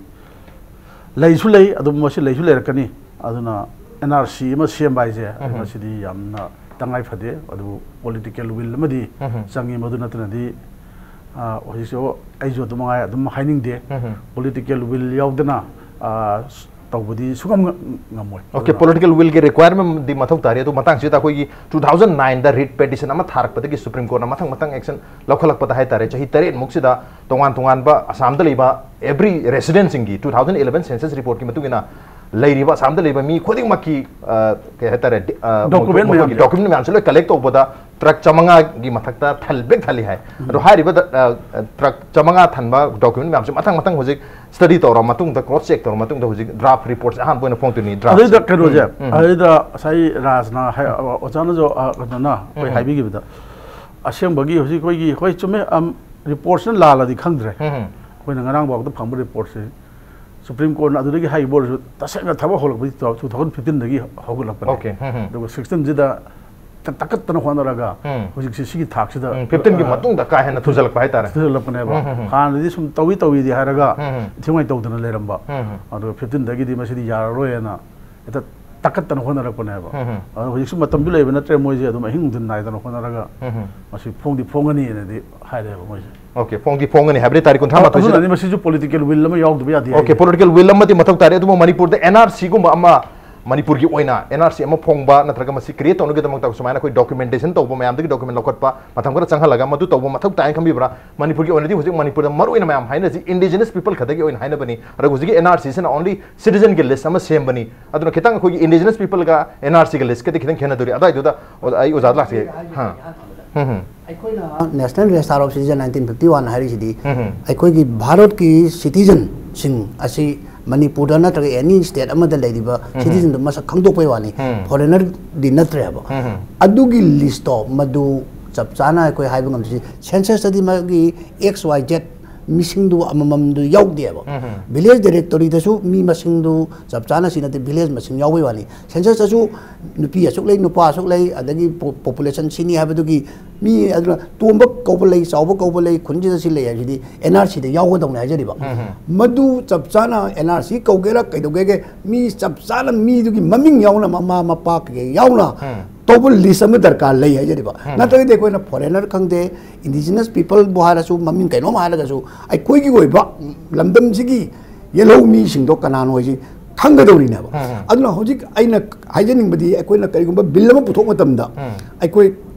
ꯂꯩꯁꯨ ꯂꯩ, ꯑꯗꯨꯝ ꯃꯁꯤ ꯂꯩꯁꯨ ꯂꯩꯔꯛꯀꯅꯤ꯫ ꯑꯗꯨꯅ ꯑꯦꯟ ꯑꯥꯔ ꯁꯤ ꯑꯃ ꯁꯦꯝꯕ ꯍꯥꯏꯁꯦ, ꯎꯝ꯫ ꯃꯁꯤꯗꯤ ꯌꯥꯝꯅ ꯇꯉꯥꯏ ꯐꯗꯦ꯫ ꯑꯗꯨꯕꯨ ꯄꯣꯂꯤꯇꯤꯀꯦꯜ ꯋꯤꯜ ꯑꯃꯗꯤ ꯎꯝ꯫ ꯆꯪꯉꯤ꯫ ꯃꯗꯨ ꯅꯠꯇꯅꯗꯤ, ꯑ, ꯍꯧꯖꯤꯛꯁꯨ ꯑꯩꯁꯨ ꯑꯗꯨꯝ ꯃꯉꯥꯏ ꯑꯗꯨꯝ ꯍꯥꯏꯅꯤꯡꯗꯦ꯫ ꯎꯝ꯫ ꯄꯣꯂꯤꯇꯤꯀꯦꯜ ꯋꯤꯜ ꯌꯥꯎꯗꯅ, ꯑ, ꯇꯧꯕꯗꯤ ꯁꯨꯡꯉꯝ ꯉ-, ꯉꯝꯃꯣꯏ꯫ ꯑꯣꯀꯦ, ꯄꯣꯂꯤꯇꯤꯀꯦꯜ ꯋꯤꯜꯒꯤ ꯔꯤꯀ꯭ꯋꯥꯏꯔꯃꯦꯟꯗꯤ ꯃꯊꯧ ꯇꯥꯔꯤ꯫ ꯑꯗꯨ ꯃꯇꯥꯡꯁꯤꯗ ꯑꯩꯈꯣꯏꯒꯤ two thousand nineꯗ ꯔꯤꯠ ꯄꯦꯇꯤꯁꯟ ꯑꯃ ꯊꯥꯔꯛꯄꯗꯒꯤ ꯁꯨꯄ꯭ꯔꯤꯝ ꯀꯣꯔꯠꯅ ꯃꯊꯪ ꯃꯊꯪ ꯑꯦꯛꯁꯟ ꯂꯧꯈꯠꯂꯛꯄꯗ ꯍꯥꯏꯇꯥꯔꯦ, ꯆꯍꯤ ꯇꯔꯦꯠꯃꯨꯛꯁꯤꯗ ꯇꯣꯉꯥꯟ ꯇꯣꯉꯥꯟꯕ ꯑꯁꯥꯝꯗ ꯂꯩꯕ ꯑꯦꯕ꯭ꯔꯤ ꯔꯦꯁꯤꯗꯦꯟꯁꯤꯡꯒꯤ two thousand eleven ꯁꯦꯟꯁꯁ ꯔꯤꯄꯣꯔꯠꯀꯤ ꯃꯇꯨꯡ ꯏꯟꯅ ꯂꯩꯔꯤꯕ ꯑꯁꯥꯝꯗ ꯂꯩꯕ ꯃꯤ ꯈꯨꯗꯤꯡꯃꯛꯀꯤ, ꯑ, ꯀꯩ ꯍꯥꯏꯇꯥꯔꯦ, ꯗꯤ-, ꯑ, Document ꯃꯈꯣꯏꯒꯤ ꯃꯌꯥꯝꯁꯦ꯫ Document ꯃꯌꯥꯝꯁꯦ ꯂꯣꯏ ꯀꯂꯦꯛ ꯇꯧꯕꯗ ꯇ꯭ꯔꯛ ꯆꯥꯃꯉꯥꯒꯤ ꯃꯊꯛꯇ ꯊꯜ-, ꯕꯦꯛ ꯊꯜꯂꯤ ꯍꯥꯏ꯫ ꯑꯗꯣ ꯍꯥꯏꯔꯤꯕ, ꯑ, ꯇ꯭ꯔꯛ ꯆꯥꯃꯉꯥ ꯊꯟꯕ document ꯃꯌꯥꯝꯁꯦ ꯃꯊꯪ ꯃꯊꯪ ꯍꯧꯖꯤꯛ ꯁ꯭ꯇꯗꯤ ꯇꯧꯔ ꯃꯇꯨꯡꯗ, ꯀ꯭ꯔꯣꯁ ꯆꯦꯛ ꯇꯧꯔ ꯃꯇꯨꯡꯗ ꯍꯧꯖꯤꯛ ꯗ꯭ꯔꯥꯐ ꯔꯤꯄꯣꯔꯠꯁꯦ ꯑꯍꯥꯟꯕ ꯑꯣꯏꯅ ꯐꯣꯡꯗꯣꯏꯅꯤ꯫ ꯗ꯭ꯔꯥꯐꯁꯦ꯫ ꯑꯗꯨꯗ ꯀꯩꯅꯣꯁꯦ, ꯎꯝ, ꯎꯝ꯫ ꯑꯗꯨꯗ ꯉꯁꯥꯏ ꯔꯥꯖꯅ ꯍꯥꯏ-, ꯑꯣꯖꯥꯅꯁꯨ, ꯑ, ꯀꯩꯅꯣꯅ ꯑꯩꯈꯣꯏ ꯎꯝ꯫ ꯍꯥꯏꯕꯤꯈꯤꯕꯗ, ꯑꯁꯦꯡꯕꯒꯤ ꯍꯧꯖꯤꯛ ꯑꯩꯈꯣꯏꯒꯤ, ꯍꯣꯏ, ꯆꯨꯝꯃꯦ, ꯑꯝ, ꯔꯤꯄꯣꯔꯠꯁꯤꯅ ꯂꯥꯜꯂꯗꯤ ꯈꯪꯗ꯭ꯔꯦ꯫ ꯎꯝ, ꯎꯝ꯫ ꯑꯩꯈꯣꯏꯅ ꯉꯔꯥꯡ ꯐꯥꯎꯗ ꯐꯪꯕ ꯔꯤꯄꯣꯔꯠꯁꯦ, ꯁꯨꯄ꯭ꯔꯤꯝ ꯀꯣꯔꯠꯅ ꯑꯗꯨꯗꯒꯤ ꯍꯥꯏꯈꯤꯕ ꯑꯣꯏꯔꯁꯨ, ꯇꯁꯦꯡꯅ ꯊꯕꯛ ꯍꯧꯔꯛꯄꯗꯤ two thousand fifteenꯗꯒꯤ ꯍꯧꯒꯠꯂꯛꯄꯅꯦ꯫ ꯑꯣꯀꯦ꯫ ꯎꯝ, ꯎꯝ꯫ ꯑꯗꯨꯒ sixteenꯁꯤꯗ ꯇ-, ꯇꯥꯈꯠꯇꯅ ꯍꯣꯠꯅꯔꯒ ꯎꯝ꯫ ꯍꯧꯖꯤꯛꯁꯤ ꯁꯤꯒꯤ ꯊꯥꯛꯁꯤꯗ, ꯎꯝ, fifteenꯒꯤ ꯑ, ꯃꯇꯨꯡꯗ ꯀꯥ ꯍꯦꯟꯅ ꯊꯨꯖꯜꯂꯛꯄ ꯍꯥꯏꯇꯥꯔꯦ꯫ ꯊꯨꯖꯜꯂꯛꯄꯅꯦꯕ꯫ ꯎꯝ, ꯎꯝ, ꯎꯝ꯫ ꯍꯥꯟꯅꯗꯤ ꯁꯨꯝ ꯇꯧꯏ ꯇꯧꯏꯗꯤ ꯍꯥꯏꯔꯒ ꯎꯝ, ꯎꯝ꯫ ꯊꯤꯉꯥꯏ ꯇꯧꯗꯅ ꯂꯩꯔꯝꯕ꯫ ꯎꯝ, ꯎꯝ꯫ ꯑꯗꯨꯒ fifteenꯗꯒꯤꯗꯤ ꯃꯁꯤꯗꯤ ꯌꯥꯔꯔꯣꯏꯅ ꯍꯦꯛꯇ ꯇꯥꯈꯠꯇꯅ ꯍꯣꯠꯅꯔꯛꯄꯅꯦꯕ꯫ ꯎꯝ, ꯎꯝ꯫ ꯑꯗꯣ ꯍꯧꯖꯤꯛꯁꯨ ꯃꯇꯝꯁꯨ ꯂꯩꯕ ꯅꯠꯇ꯭ꯔꯦ, ꯃꯣꯏꯁꯦ ꯑꯗꯨꯝ ꯑꯍꯤꯡ ꯅꯨꯡꯊꯤꯜ ꯅꯥꯏꯗꯅ ꯍꯣꯠꯅꯔꯒ ꯎꯝ, ꯎꯝ꯫ ꯃꯁꯤ ꯐꯣꯡꯗꯤ ꯐꯣꯡꯒꯅꯤꯅꯗꯤ ꯍꯥꯏꯔꯦꯕ ꯃꯣꯏꯁꯦ꯫ ꯑꯣꯀꯦ, ꯐꯣꯡꯗꯤ ꯐꯣꯡꯒꯅꯤ ꯍꯥꯏꯕꯗꯤ ꯇꯥꯔꯤꯛ ꯀꯨꯟꯊ꯭ꯔꯥ ꯃꯥꯊꯣꯏꯁꯤꯗ꯫ ꯑꯗꯨꯅꯅꯤ ꯃꯁꯤꯁꯨ ꯄꯣꯂꯤꯇꯤꯀꯦꯜ ꯋꯤꯜ ꯑꯃ ꯌꯥꯎꯗꯕ ꯌꯥꯗꯦ ꯑꯣꯀꯦ, ꯍꯥꯏꯁꯦ꯫ ꯄꯣꯂꯤꯇꯤꯀꯦꯜ ꯋꯤꯜ ꯑꯃꯗꯤ ꯃꯊꯧ ꯇꯥꯔꯦ, ꯑꯗꯨꯕꯨ ꯃꯅꯤꯄꯨꯔꯗ ꯑꯦꯟ ꯑꯥꯔ ꯁꯤꯒꯨꯝꯕ ꯑꯃ ꯃꯅꯤꯄꯨꯔꯒꯤ ꯑꯣꯏꯅ ꯑꯦꯟ ꯑꯥꯔ ꯁꯤ ꯑꯃ ꯐꯣꯡꯕ ꯅꯠꯇ꯭ꯔꯒ ꯃꯁꯤ ꯀ꯭ꯔꯤꯌꯦꯠ ꯇꯧꯅꯕꯒꯤꯗꯃꯛꯇ ꯁꯨꯃꯥꯏꯅ ꯑꯩꯈꯣꯏ ꯗꯣꯀ꯭ꯌꯨꯃꯦꯟꯇꯦꯁꯟ ꯇꯧꯕ, ꯃꯌꯥꯝꯗꯒꯤ ꯗꯣꯀ꯭ꯌꯨꯃꯦꯟ ꯂꯧꯈꯠꯄ, ꯃꯇꯝ ꯈꯔ ꯆꯪꯍꯜꯂꯒ ꯃꯗꯨ ꯇꯧꯕ ꯃꯊꯧ ꯇꯥꯏꯅ ꯈꯟꯕꯤꯕ꯭ꯔꯥ? ꯃꯅꯤꯄꯨꯔꯒꯤ ꯑꯣꯏꯅꯗꯤ ꯍꯧꯖꯤꯛ ꯃꯅꯤꯄꯨꯔꯗ ꯃꯔꯨꯑꯣꯏꯅ ꯃꯌꯥꯝ ꯍꯥꯏꯅꯔꯤꯁꯤ ꯏꯟꯗꯤꯖꯤꯅꯁ ꯄꯤꯄꯜ ꯈꯛꯇꯒꯤ ꯑꯣꯏꯅ ꯍꯥꯏꯅꯕꯅꯤ, ꯑꯗꯨꯒ ꯍꯧꯖꯤꯛꯀꯤ ꯑꯦꯟ ꯑꯥꯔ ꯁꯤꯁꯤꯅ ꯑꯣꯟꯂꯤ ꯁꯤꯇꯤꯖꯟꯒꯤ ꯂꯤꯁ ꯑꯃ ꯁꯦꯝꯕꯅꯤ꯫ ꯑꯗꯨꯅ ꯈꯤꯇꯪ ꯑꯩꯈꯣꯏꯒꯤ ꯏꯟꯗꯤꯖꯤꯅꯁ ꯄꯤꯄꯜꯒ ꯑꯦꯟ ꯑꯥꯔ ꯁꯤꯒ ꯂꯤꯁꯀꯗꯤ ꯈꯤꯇꯪ ꯈꯦꯠꯅꯗꯣꯔꯤ꯫ ꯑꯗꯨꯋꯥꯏꯗꯨꯗ ꯑꯣꯖꯥ, ꯑꯩ ꯑꯣꯖꯥꯗ ꯂꯥꯛꯆꯒꯦ꯫ ꯍꯥ꯫ Hmm, hmm. ꯑꯩꯈꯣꯏꯅ national register of citizen nineteen fifty one ꯍꯥꯏꯔꯤꯁꯤꯗꯤ ꯎꯝ꯫ ꯑꯩꯈꯣꯏꯒꯤ ꯚꯥꯔꯠꯀꯤ ꯁꯤꯇꯤꯖꯟꯁꯤꯡ ꯑꯁꯤ ꯃꯅꯤꯄꯨꯔꯗ ꯅꯠꯇ꯭ꯔꯒ ꯑꯦꯅꯤ ꯁ꯭ꯇꯦꯠ ꯑꯃꯗ ꯂꯩꯔꯤꯕ ꯎꯝ꯫ ꯁꯤꯇꯤꯖꯟꯗꯨ ꯃꯁꯛ ꯈꯪꯗꯣꯛꯄꯩ ꯋꯥꯅꯤ, ꯎꯝ꯫ ꯐꯣꯔꯦꯅꯔꯗꯤ ꯅꯠꯇ꯭ꯔꯦꯕ꯫ ꯎꯝ꯫ ꯑꯗꯨꯒꯤ ꯂꯤꯁꯇꯣ ꯃꯗꯨ ꯆꯞ ꯆꯥꯅ ꯑꯩꯈꯣꯏ ꯍꯥꯏꯕ ꯉꯝꯗ꯭ꯔꯤ꯫ ꯁꯦꯟꯁꯁꯇꯗꯤ ꯃꯥꯒꯤ ꯑꯦꯛꯁ ꯋꯥꯏ ꯖꯦꯠ ꯃꯤꯁꯤꯡꯗꯨ ꯑꯃꯃꯝꯗꯨ ꯌꯥꯎꯗꯦꯕ꯫ ꯎꯝ꯫ ꯚꯤꯂꯦꯖ ꯗꯥꯏꯔꯦꯛꯇꯣꯔꯤꯗꯁꯨ ꯃꯤ ꯃꯁꯤꯡꯗꯨ ꯆꯞ ꯆꯥꯅ ꯁꯤ ꯅꯠꯇꯦ, ꯚꯤꯂꯦꯖ ꯃꯁꯤꯡ ꯌꯥꯎꯕꯩ ꯋꯥꯅꯤ꯫ ꯁꯦꯟꯁꯁꯇꯁꯨ ꯅꯨꯄꯤ ꯑꯁꯨꯛ ꯂꯩ, ꯅꯨꯄꯥ ꯑꯁꯨꯛ ꯂꯩ, ꯑꯗꯒꯤ ꯄꯣ-, ꯄꯣꯄꯨꯂꯦꯁꯟ ꯁꯤꯅꯤ ꯍꯥꯏꯕꯗꯨꯒꯤ ꯃꯤ, ꯑꯗꯨꯅ ꯇꯣꯝꯕ ꯀꯧꯕ ꯂꯩ, ꯆꯥꯎꯕ ꯀꯧꯕ ꯂꯩ, ꯈꯨꯟꯁꯤꯗ ꯁꯤ ꯂꯩ ꯍꯥꯏꯕꯁꯤꯗꯤ ꯑꯦꯟ ꯑꯥꯔ ꯁꯤꯗ ꯌꯥꯎꯒꯗꯧꯅꯦ ꯍꯥꯏꯖꯔꯤꯕ꯫ ꯎꯝ꯫ ꯃꯗꯨ ꯆꯞ ꯆꯥꯅ ꯑꯦꯟ ꯑꯥꯔ ꯁꯤ ꯀꯧꯒꯦꯔꯥ ꯀꯩꯗꯧꯒꯦꯒꯦ, ꯃꯤ ꯆꯞ ꯆꯥꯅ ꯃꯤꯗꯨꯒꯤ ꯃꯃꯤꯡ ꯌꯥꯎꯅ, ꯃꯃꯥ ꯃꯄꯥ ꯀꯩꯀꯩ ꯌꯥꯎꯅ ꯎꯝ꯫ ꯇꯧꯕ ꯂꯤꯁ ꯑꯃ ꯗꯔꯀꯥꯔ ꯂꯩ ꯍꯥꯏꯖꯔꯤꯕ꯫ ꯎꯝ꯫ ꯅꯠꯇ꯭ꯔꯒꯗꯤ ꯑꯩꯈꯣꯏꯅ ꯐꯣꯔꯦꯅꯔ ꯈꯪꯗꯦ, ꯏꯟꯗꯤꯖꯤꯅꯁ ꯄꯤꯄꯜꯕꯨ ꯍꯥꯏꯔꯁꯨ, ꯃꯃꯤꯡ ꯀꯩꯅꯣꯝ ꯍꯥꯏꯔꯒꯁꯨ, ꯑꯩꯈꯣꯏꯒꯤ ꯑꯣꯏꯕ ꯂꯝꯗꯝꯁꯤꯒꯤ ꯌꯦꯜꯍꯧ ꯃꯤꯁꯤꯡꯗꯣ ꯀꯅꯥꯅꯣ ꯍꯥꯏꯁꯤ ꯈꯪꯒꯗꯧꯔꯤꯅꯦꯕ꯫ ꯎꯝ, ꯎꯝ꯫ ꯑꯗꯨꯅ ꯍꯧꯖꯤꯛ ꯑꯩꯅ ꯍꯥꯏꯖꯅꯤꯡꯕꯗꯤ, ꯑꯩꯈꯣꯏꯅ ꯀꯔꯤꯒꯨꯝꯕ ꯕꯤꯜ ꯑꯃ ꯄꯨꯊꯣꯛ ꯃꯇꯝꯗ ꯎꯝ꯫ ꯑꯩꯈꯣꯏ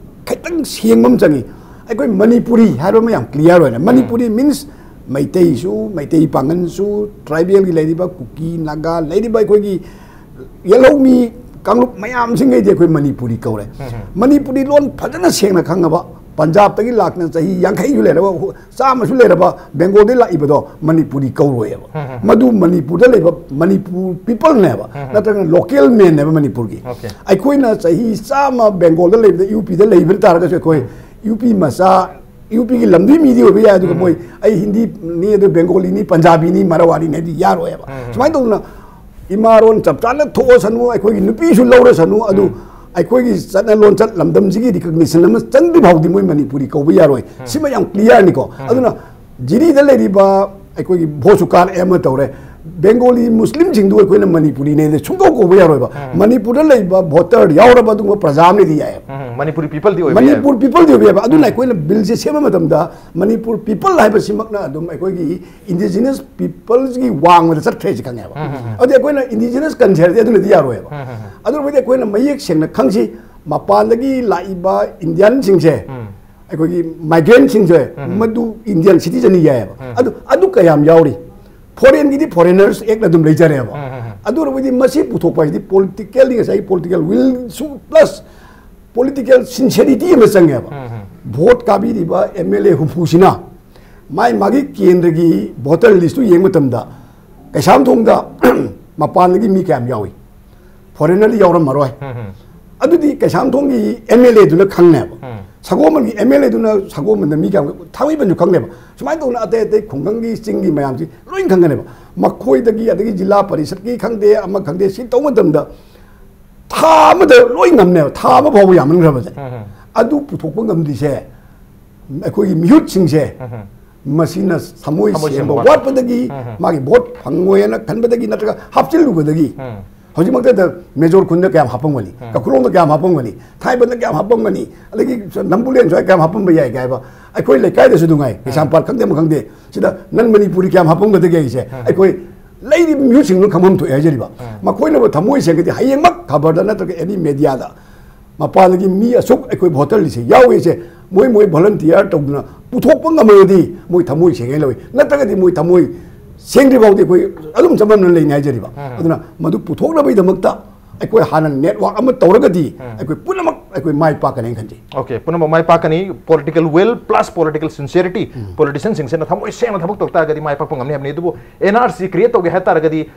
ꯈꯤꯇꯪ ꯁꯦꯡꯕ ꯑꯃ ꯆꯪꯉꯤ꯫ ꯑꯩꯈꯣꯏ ꯃꯅꯤꯄꯨꯔꯤ ꯍꯥꯏꯕ ꯑꯃ ꯌꯥꯝ ꯀ꯭ꯂꯤꯌꯥꯔ ꯑꯣꯏꯔꯦ꯫ ꯃꯅꯤꯄꯨꯔꯤ ꯃꯤꯟꯁ ꯃꯩꯇꯩꯁꯨ, ꯃꯩꯇꯩ ꯄꯥꯡꯒꯜꯁꯨ, ꯇ꯭ꯔꯥꯏꯕꯦꯜꯒꯤ ꯂꯩꯔꯤꯕ ꯀꯨꯀꯤ, ꯅꯥꯒꯥ ꯂꯩꯔꯤꯕ ꯑꯩꯈꯣꯏꯒꯤ ꯌꯦꯜꯍꯧꯃꯤ ꯀꯥꯡꯂꯨꯞ ꯃꯌꯥꯝꯁꯤꯡꯈꯩꯗꯤ ꯑꯩꯈꯣꯏ ꯃꯅꯤꯄꯨꯔꯤ ꯀꯧꯔꯦ꯫ ꯎꯝ꯫ ꯃꯅꯤꯄꯨꯔꯤ ꯂꯣꯟ ꯐꯖꯅ ꯁꯦꯡꯅ ꯈꯪꯉꯕ, ꯄꯟꯖꯥꯕꯇꯒꯤ ꯂꯥꯛꯇꯅ ꯆꯍꯤ ꯌꯥꯡꯈꯩꯁꯨ ꯂꯩꯔꯕ, ꯆꯥꯝꯃꯁꯨ ꯂꯩꯔꯕ ꯕꯦꯡꯒꯣꯜꯗꯒꯤ ꯂꯥꯛꯏꯕꯗꯣ ꯃꯅꯤꯄꯨꯔꯤ ꯀꯧꯔꯣꯏꯕ꯫ ꯎꯝ, ꯎꯝ꯫ ꯃꯗꯨ ꯃꯅꯤꯄꯨꯔꯗ ꯂꯩꯕ ꯃꯅꯤꯄꯨꯔ ꯄꯤꯄꯜꯅꯦꯕ, ꯎꯝ, ꯎꯝ꯫ ꯅꯠꯇ꯭ꯔꯒꯅ ꯂꯣꯀꯦꯜ ꯃꯦꯟꯅꯦꯕ ꯃꯅꯤꯄꯨꯔꯒꯤ꯫ ꯑꯣꯀꯦ꯫ ꯑꯩꯈꯣꯏꯅ ꯆꯍꯤ ꯆꯥꯝꯃ ꯕꯦꯡꯒꯣꯜꯗ ꯂꯩꯕꯗ, ꯌꯨ ꯄꯤꯗ ꯂꯩꯕ ꯇꯥꯔꯒꯁꯨ ꯑꯩꯈꯣꯏ ꯌꯨ ꯄꯤ ꯃꯆꯥ, ꯌꯨ ꯄꯤꯒꯤ ꯂꯝꯗꯨꯒꯤ ꯃꯤꯗꯤ ꯑꯣꯏꯕ ꯌꯥꯏ, ꯑꯗꯨꯒ ꯎꯝ꯫ ꯃꯣꯏ ꯑꯩ ꯍꯤꯟꯗꯤꯅꯤ, ꯑꯗꯨ ꯕꯦꯡꯒꯣꯂꯤꯅꯤ, ꯄꯟꯖꯥꯕꯤꯅꯤ, ꯃꯔꯋꯥꯔꯤꯅꯤ ꯍꯥꯏꯗꯤ ꯌꯥꯔꯣꯏꯕ꯫ ꯎꯝ꯫ ꯁꯨꯃꯥꯏꯅ ꯇꯧꯗꯅ ꯏꯃꯥꯔꯣꯟ ꯆꯞ ꯆꯥꯅ ꯊꯣꯛꯑꯁꯅꯨ, ꯑꯩꯈꯣꯏꯒꯤ ꯅꯨꯄꯤꯁꯨ ꯂꯧꯔꯁꯅꯨ, ꯑꯗꯨ ꯎꯝ꯫ ꯑꯩꯈꯣꯏꯒꯤ ꯆꯠꯅꯂꯣꯟ ꯆꯠ ꯂꯝꯗꯝꯁꯤꯒꯤ ꯔꯤꯀꯣꯒꯅꯤꯁꯟ ꯑꯃ ꯆꯪꯗ꯭ꯔꯤ ꯐꯥꯎꯗꯤ ꯃꯣꯏ ꯃꯅꯤꯄꯨꯔꯤ ꯀꯧꯕ ꯌꯥꯔꯣꯏ꯫ ꯎꯝ꯫ ꯁꯤꯃ ꯌꯥꯝ ꯀ꯭ꯂꯤꯌꯥꯔꯅꯤꯀꯣ꯫ ꯎꯝ꯫ ꯑꯗꯨꯅ ꯖꯤꯔꯤꯗ ꯂꯩꯔꯤꯕ ꯑꯩꯈꯣꯏꯒꯤ ꯚꯣꯠꯁꯨ ꯀꯥꯔꯛꯑꯦ ꯑꯃ ꯇꯧꯔꯦ, ꯕꯦꯡꯒꯣꯂꯤ ꯃꯨꯁꯂꯤꯝꯁꯤꯡꯗꯨ ꯑꯩꯈꯣꯏꯅ ꯃꯅꯤꯄꯨꯔꯤꯅꯦꯅ ꯁꯨꯡꯀꯧ ꯀꯧꯕ ꯌꯥꯔꯣꯏꯕ꯫ ꯎꯝ꯫ ꯃꯅꯤꯄꯨꯔꯗ ꯂꯩꯕ ꯚꯣꯇꯔ ꯌꯥꯎꯔꯕ ꯑꯗꯨꯒꯨꯝꯕ ꯄ꯭ꯔꯖꯥ ꯑꯃꯗꯤ ꯌꯥꯏꯑꯕ꯫ ꯎꯝ꯫ ꯃꯅꯤꯄꯨꯔꯤ ꯄꯤꯄꯜꯗꯤ ꯑꯣꯏꯕ ꯌꯥꯏ꯫ ꯃꯅꯤꯄꯨꯔ ꯄꯤꯄꯜꯗꯤ ꯑꯣꯏꯕ ꯌꯥꯏꯕ꯫ ꯑꯗꯨꯅ ꯑꯩꯈꯣꯏꯅ ꯕꯤꯜꯁꯦ ꯁꯦꯝꯕ ꯃꯇꯝꯗ ꯃꯅꯤꯄꯨꯔ ꯄꯤꯄꯜ ꯍꯥꯏꯕꯁꯤꯃꯛꯅ ꯑꯗꯨꯝ ꯑꯩꯈꯣꯏꯒꯤ ꯏꯟꯗꯤꯖꯤꯅꯁ ꯄꯤꯄꯜꯁꯀꯤ ꯋꯥꯡꯃꯗ ꯆꯠꯈ꯭ꯔꯦꯁꯤ ꯈꯪꯉꯦꯕ꯫ ꯑꯗꯨꯗꯤ ꯑꯩꯈꯣꯏꯅ ꯏꯟꯗꯤꯖꯤꯅꯁ ꯀꯟꯁꯦꯞꯁꯦ ꯑꯗꯨꯅꯗꯤ ꯌꯥꯔꯣꯏꯕ꯫ ꯑꯗꯨ ꯑꯣꯏꯔꯕꯗꯤ ꯑꯩꯈꯣꯏꯅ ꯃꯌꯦꯛ ꯁꯦꯡꯅ ꯈꯪꯁꯤ, ꯃꯄꯥꯟꯗꯒꯤ ꯂꯥꯛꯏꯕ ꯏꯟꯗꯤꯌꯟꯁꯤꯡꯁꯦ, ꯑꯩꯈꯣꯏꯒꯤ ꯃꯥꯏꯒ꯭ꯔꯦꯟꯁꯤꯡꯁꯦ, ꯃꯗꯨ ꯏꯟꯗꯤꯌꯟ ꯁꯤꯇꯤꯖꯟꯅꯤ ꯌꯥꯏꯑꯕ꯫ ꯑꯗꯨ, ꯑꯗꯨ ꯀꯌꯥꯝ ꯌꯥꯎꯔꯤ? ꯐꯣꯔꯦꯟꯒꯤꯗꯤ ꯐꯣꯔꯦꯅꯔꯁ ꯑꯦꯛꯅ ꯑꯗꯨꯝ ꯂꯩꯖꯔꯦꯕ꯫ ꯑꯗꯨ ꯑꯣꯏꯔꯕꯗꯤ ꯃꯁꯤ ꯄꯨꯊꯣꯛꯄ ꯍꯥꯏꯁꯤꯗꯤ ꯄꯣꯂꯤꯇꯤꯀꯦꯜꯂꯤ ꯉꯁꯥꯏꯒꯤ ꯄꯣꯂꯤꯇꯤꯀꯦꯜ ꯋꯤꯜꯁꯨ ꯄ꯭ꯂꯁ ꯄꯣꯂꯤꯇꯤꯀꯦꯜ ꯁꯤꯟꯁꯦꯔꯤꯇꯤ ꯑꯃ ꯆꯪꯉꯦꯕ꯫ ꯚꯣꯠ ꯀꯥꯕꯤꯔꯤꯕ ꯑꯦꯝ ꯑꯦꯜ ꯑꯦ ꯍꯨꯝꯐꯨꯁꯤꯅ ꯃꯥꯏ ꯃꯥꯒꯤ ꯀꯦꯟꯗ꯭ꯔꯒꯤ ꯚꯣꯇꯔ ꯂꯤꯁꯇꯨ ꯌꯦꯡꯕ ꯃꯇꯝꯗ ꯀꯩꯁꯥꯝꯊꯣꯡꯗ ꯃꯄꯥꯟꯗꯒꯤ ꯃꯤ ꯀꯌꯥꯝ ꯌꯥꯎꯏ? ꯐꯣꯔꯦꯅꯔꯗꯤ ꯌꯥꯎꯔꯝꯃꯔꯣꯏ꯫ ꯑꯗꯨꯗꯤ ꯀꯩꯁꯥꯝꯊꯣꯡꯒꯤ ꯑꯦꯝ ꯑꯦꯜ ꯑꯦꯗꯨꯅ ꯈꯪꯅꯦꯕ꯫ ꯁꯒꯣꯜꯕꯟꯒꯤ ꯑꯦꯝ ꯑꯦꯜ ꯑꯦꯗꯨꯅ ꯁꯒꯣꯜꯕꯟꯗ ꯃꯤ ꯀꯌꯥꯝ, ꯊꯥꯡꯃꯩꯕꯟꯁꯨ ꯈꯪꯅꯦꯕ꯫ ꯁꯨꯃꯥꯏꯅ ꯇꯧꯗꯅ ꯑꯇꯩ ꯑꯇꯩ ꯈꯨꯡꯒꯪꯒꯤ, ꯆꯤꯡꯒꯤ ꯃꯌꯥꯝꯁꯤ ꯂꯣꯏ ꯈꯪꯒꯅꯦꯕ꯫ ꯃꯈꯣꯏꯗꯒꯤ, ꯑꯗꯒꯤ ꯖꯤꯂꯥ ꯄꯔꯤꯁꯠꯀꯤ ꯈꯪꯗꯦ, ꯑꯃ ꯈꯪꯗꯦ, ꯁꯤ ꯇꯧꯕ ꯃꯇꯝꯗ ꯊꯥ ꯑꯃꯗ ꯂꯣꯏ ꯉꯝꯅꯦꯕ꯫ ꯊꯥ ꯑꯃ ꯐꯥꯎꯕ ꯌꯥꯝꯃꯟꯈ꯭ꯔꯕꯁꯦ꯫ ꯑꯗꯨ ꯄꯨꯊꯣꯛꯄ ꯉꯝꯗ꯭ꯔꯤꯁꯦ ꯑꯩꯈꯣꯏꯒꯤ ꯃꯤꯍꯨꯠꯁꯤꯡꯁꯦ, ꯃꯁꯤꯅ ꯊꯃꯣꯏ ꯊꯃꯣꯏ ꯁꯦꯡꯕ ꯁꯦꯡꯕ ꯋꯥꯠꯄ꯫ ꯋꯥꯠꯄꯗꯒꯤ, ꯃꯥꯒꯤ ꯚꯣꯠ ꯐꯪꯉꯣꯏꯅ ꯈꯟꯕꯗꯒꯤ ꯅꯠꯇ꯭ꯔꯒ ꯍꯥꯞꯆꯤꯜꯂꯨꯕꯗꯒꯤ, ꯍꯧꯖꯤꯛꯃꯛꯇꯗ ꯃꯦꯖꯣꯔ ꯈꯨꯟꯗ ꯀꯌꯥꯝ ꯍꯥꯞꯄꯝꯒꯅꯤ, ꯀꯈꯨꯂꯣꯡꯗ ꯀꯌꯥꯝ ꯍꯥꯞꯄꯝꯒꯅꯤ, ꯊꯥꯏꯕꯟꯗ ꯀꯌꯥꯝ ꯍꯥꯞꯄꯝꯒꯅꯤ, ꯑꯗꯒꯤ ꯅꯝꯕꯨꯂꯦꯟ ꯁ꯭ꯋꯥꯏ ꯀꯌꯥꯝ ꯍꯥꯞꯄꯝꯕ ꯌꯥꯏ ꯀꯥꯏꯕ, ꯑꯩꯈꯣꯏ ꯂꯩꯀꯥꯏꯗꯁꯨ ꯅꯨꯡꯉꯥꯏ, ꯀꯩꯁꯥꯝꯄꯥꯠ ꯈꯪꯗꯦ ꯑꯃ ꯈꯪꯗꯦ, ꯁꯤꯗ ꯅꯟ ꯃꯅꯤꯄꯨꯔꯤ ꯀꯌꯥꯝ ꯍꯥꯞꯄꯝꯒꯗꯒꯦ ꯑꯩꯁꯦ, ꯑꯩꯈꯣꯏ ꯂꯩꯔꯤꯕ ꯃꯤꯍꯨꯠꯁꯤꯡꯗꯨꯅ ꯈꯪꯐꯝ ꯊꯣꯛꯑꯦ ꯍꯥꯏꯖꯔꯤꯕ꯫ ꯃꯈꯣꯏꯅꯕꯨ ꯊꯃꯣꯏ ꯁꯦꯡꯒꯗꯤ ꯍꯌꯦꯡꯃꯛ ꯈꯕꯔꯗ ꯅꯠꯇ꯭ꯔꯒ ꯑꯦꯅꯤ ꯃꯦꯗꯤꯌꯥꯗ ꯃꯄꯥꯟꯗꯒꯤ ꯃꯤ ꯑꯁꯨꯛ ꯑꯩꯈꯣꯏ ꯚꯣꯇꯔ ꯂꯤꯁꯦ ꯌꯥꯎꯏꯁꯦ ꯃꯣꯏ ꯃꯣꯏ ꯚꯣꯂꯟꯇꯤꯌꯔ ꯇꯧꯗꯨꯅ ꯄꯨꯊꯣꯛꯄ ꯉꯝꯃꯒꯗꯤ ꯃꯣꯏ ꯊꯃꯣꯏ ꯁꯦꯡꯉꯦ ꯂꯧꯏ, ꯅꯠꯇ꯭ꯔꯒꯗꯤ ꯃꯣꯏ ꯊꯃꯣꯏ ꯁꯦꯡꯗ꯭ꯔꯤ ꯐꯥꯎꯗꯤ ꯑꯩꯈꯣꯏ ꯑꯗꯨꯝ ꯆꯃꯝꯅ ꯂꯩꯅꯤ ꯍꯥꯏꯖꯔꯤꯕ꯫ ꯑꯗꯨꯅ ꯃꯗꯨ ꯄꯨꯊꯣꯛꯅꯕꯒꯤꯗꯃꯛꯇ ꯑꯩꯈꯣꯏ ꯍꯥꯟꯅ ꯅꯦꯠꯋꯥꯛ ꯑꯃ ꯇꯧꯔꯒꯗꯤ ꯑꯩꯈꯣꯏ ꯄꯨꯝꯅꯃꯛ ꯑꯩꯈꯣꯏ ꯃꯥꯏ ꯄꯥꯛꯀꯅꯤ ꯍꯥꯏꯅ ꯈꯟꯖꯩ꯫ ꯑꯣꯀꯦ, ꯄꯨꯝꯅꯃꯛ ꯃꯥꯏ ꯄꯥꯛꯀꯅꯤ꯫ Political will plus political sincerity. ꯄꯣꯂꯤꯇꯤꯁꯤꯌꯟꯁꯤꯡꯁꯤꯅ ꯊꯃꯣꯏ ꯁꯦꯡꯅ ꯊꯕꯛ ꯇꯧ ꯇꯥꯔꯒꯗꯤ ꯃꯥꯏ ꯄꯥꯛꯄ ꯉꯝꯅꯤ ꯍꯥꯏꯕꯅꯤ꯫ ꯑꯗꯨꯕꯨ ꯑꯦꯟ ꯑꯥꯔ ꯁꯤ ꯀ꯭ꯔꯤꯌꯦꯠ ꯇꯧꯒꯦ ꯍꯥꯏ ꯇꯥꯔꯒꯗꯤ,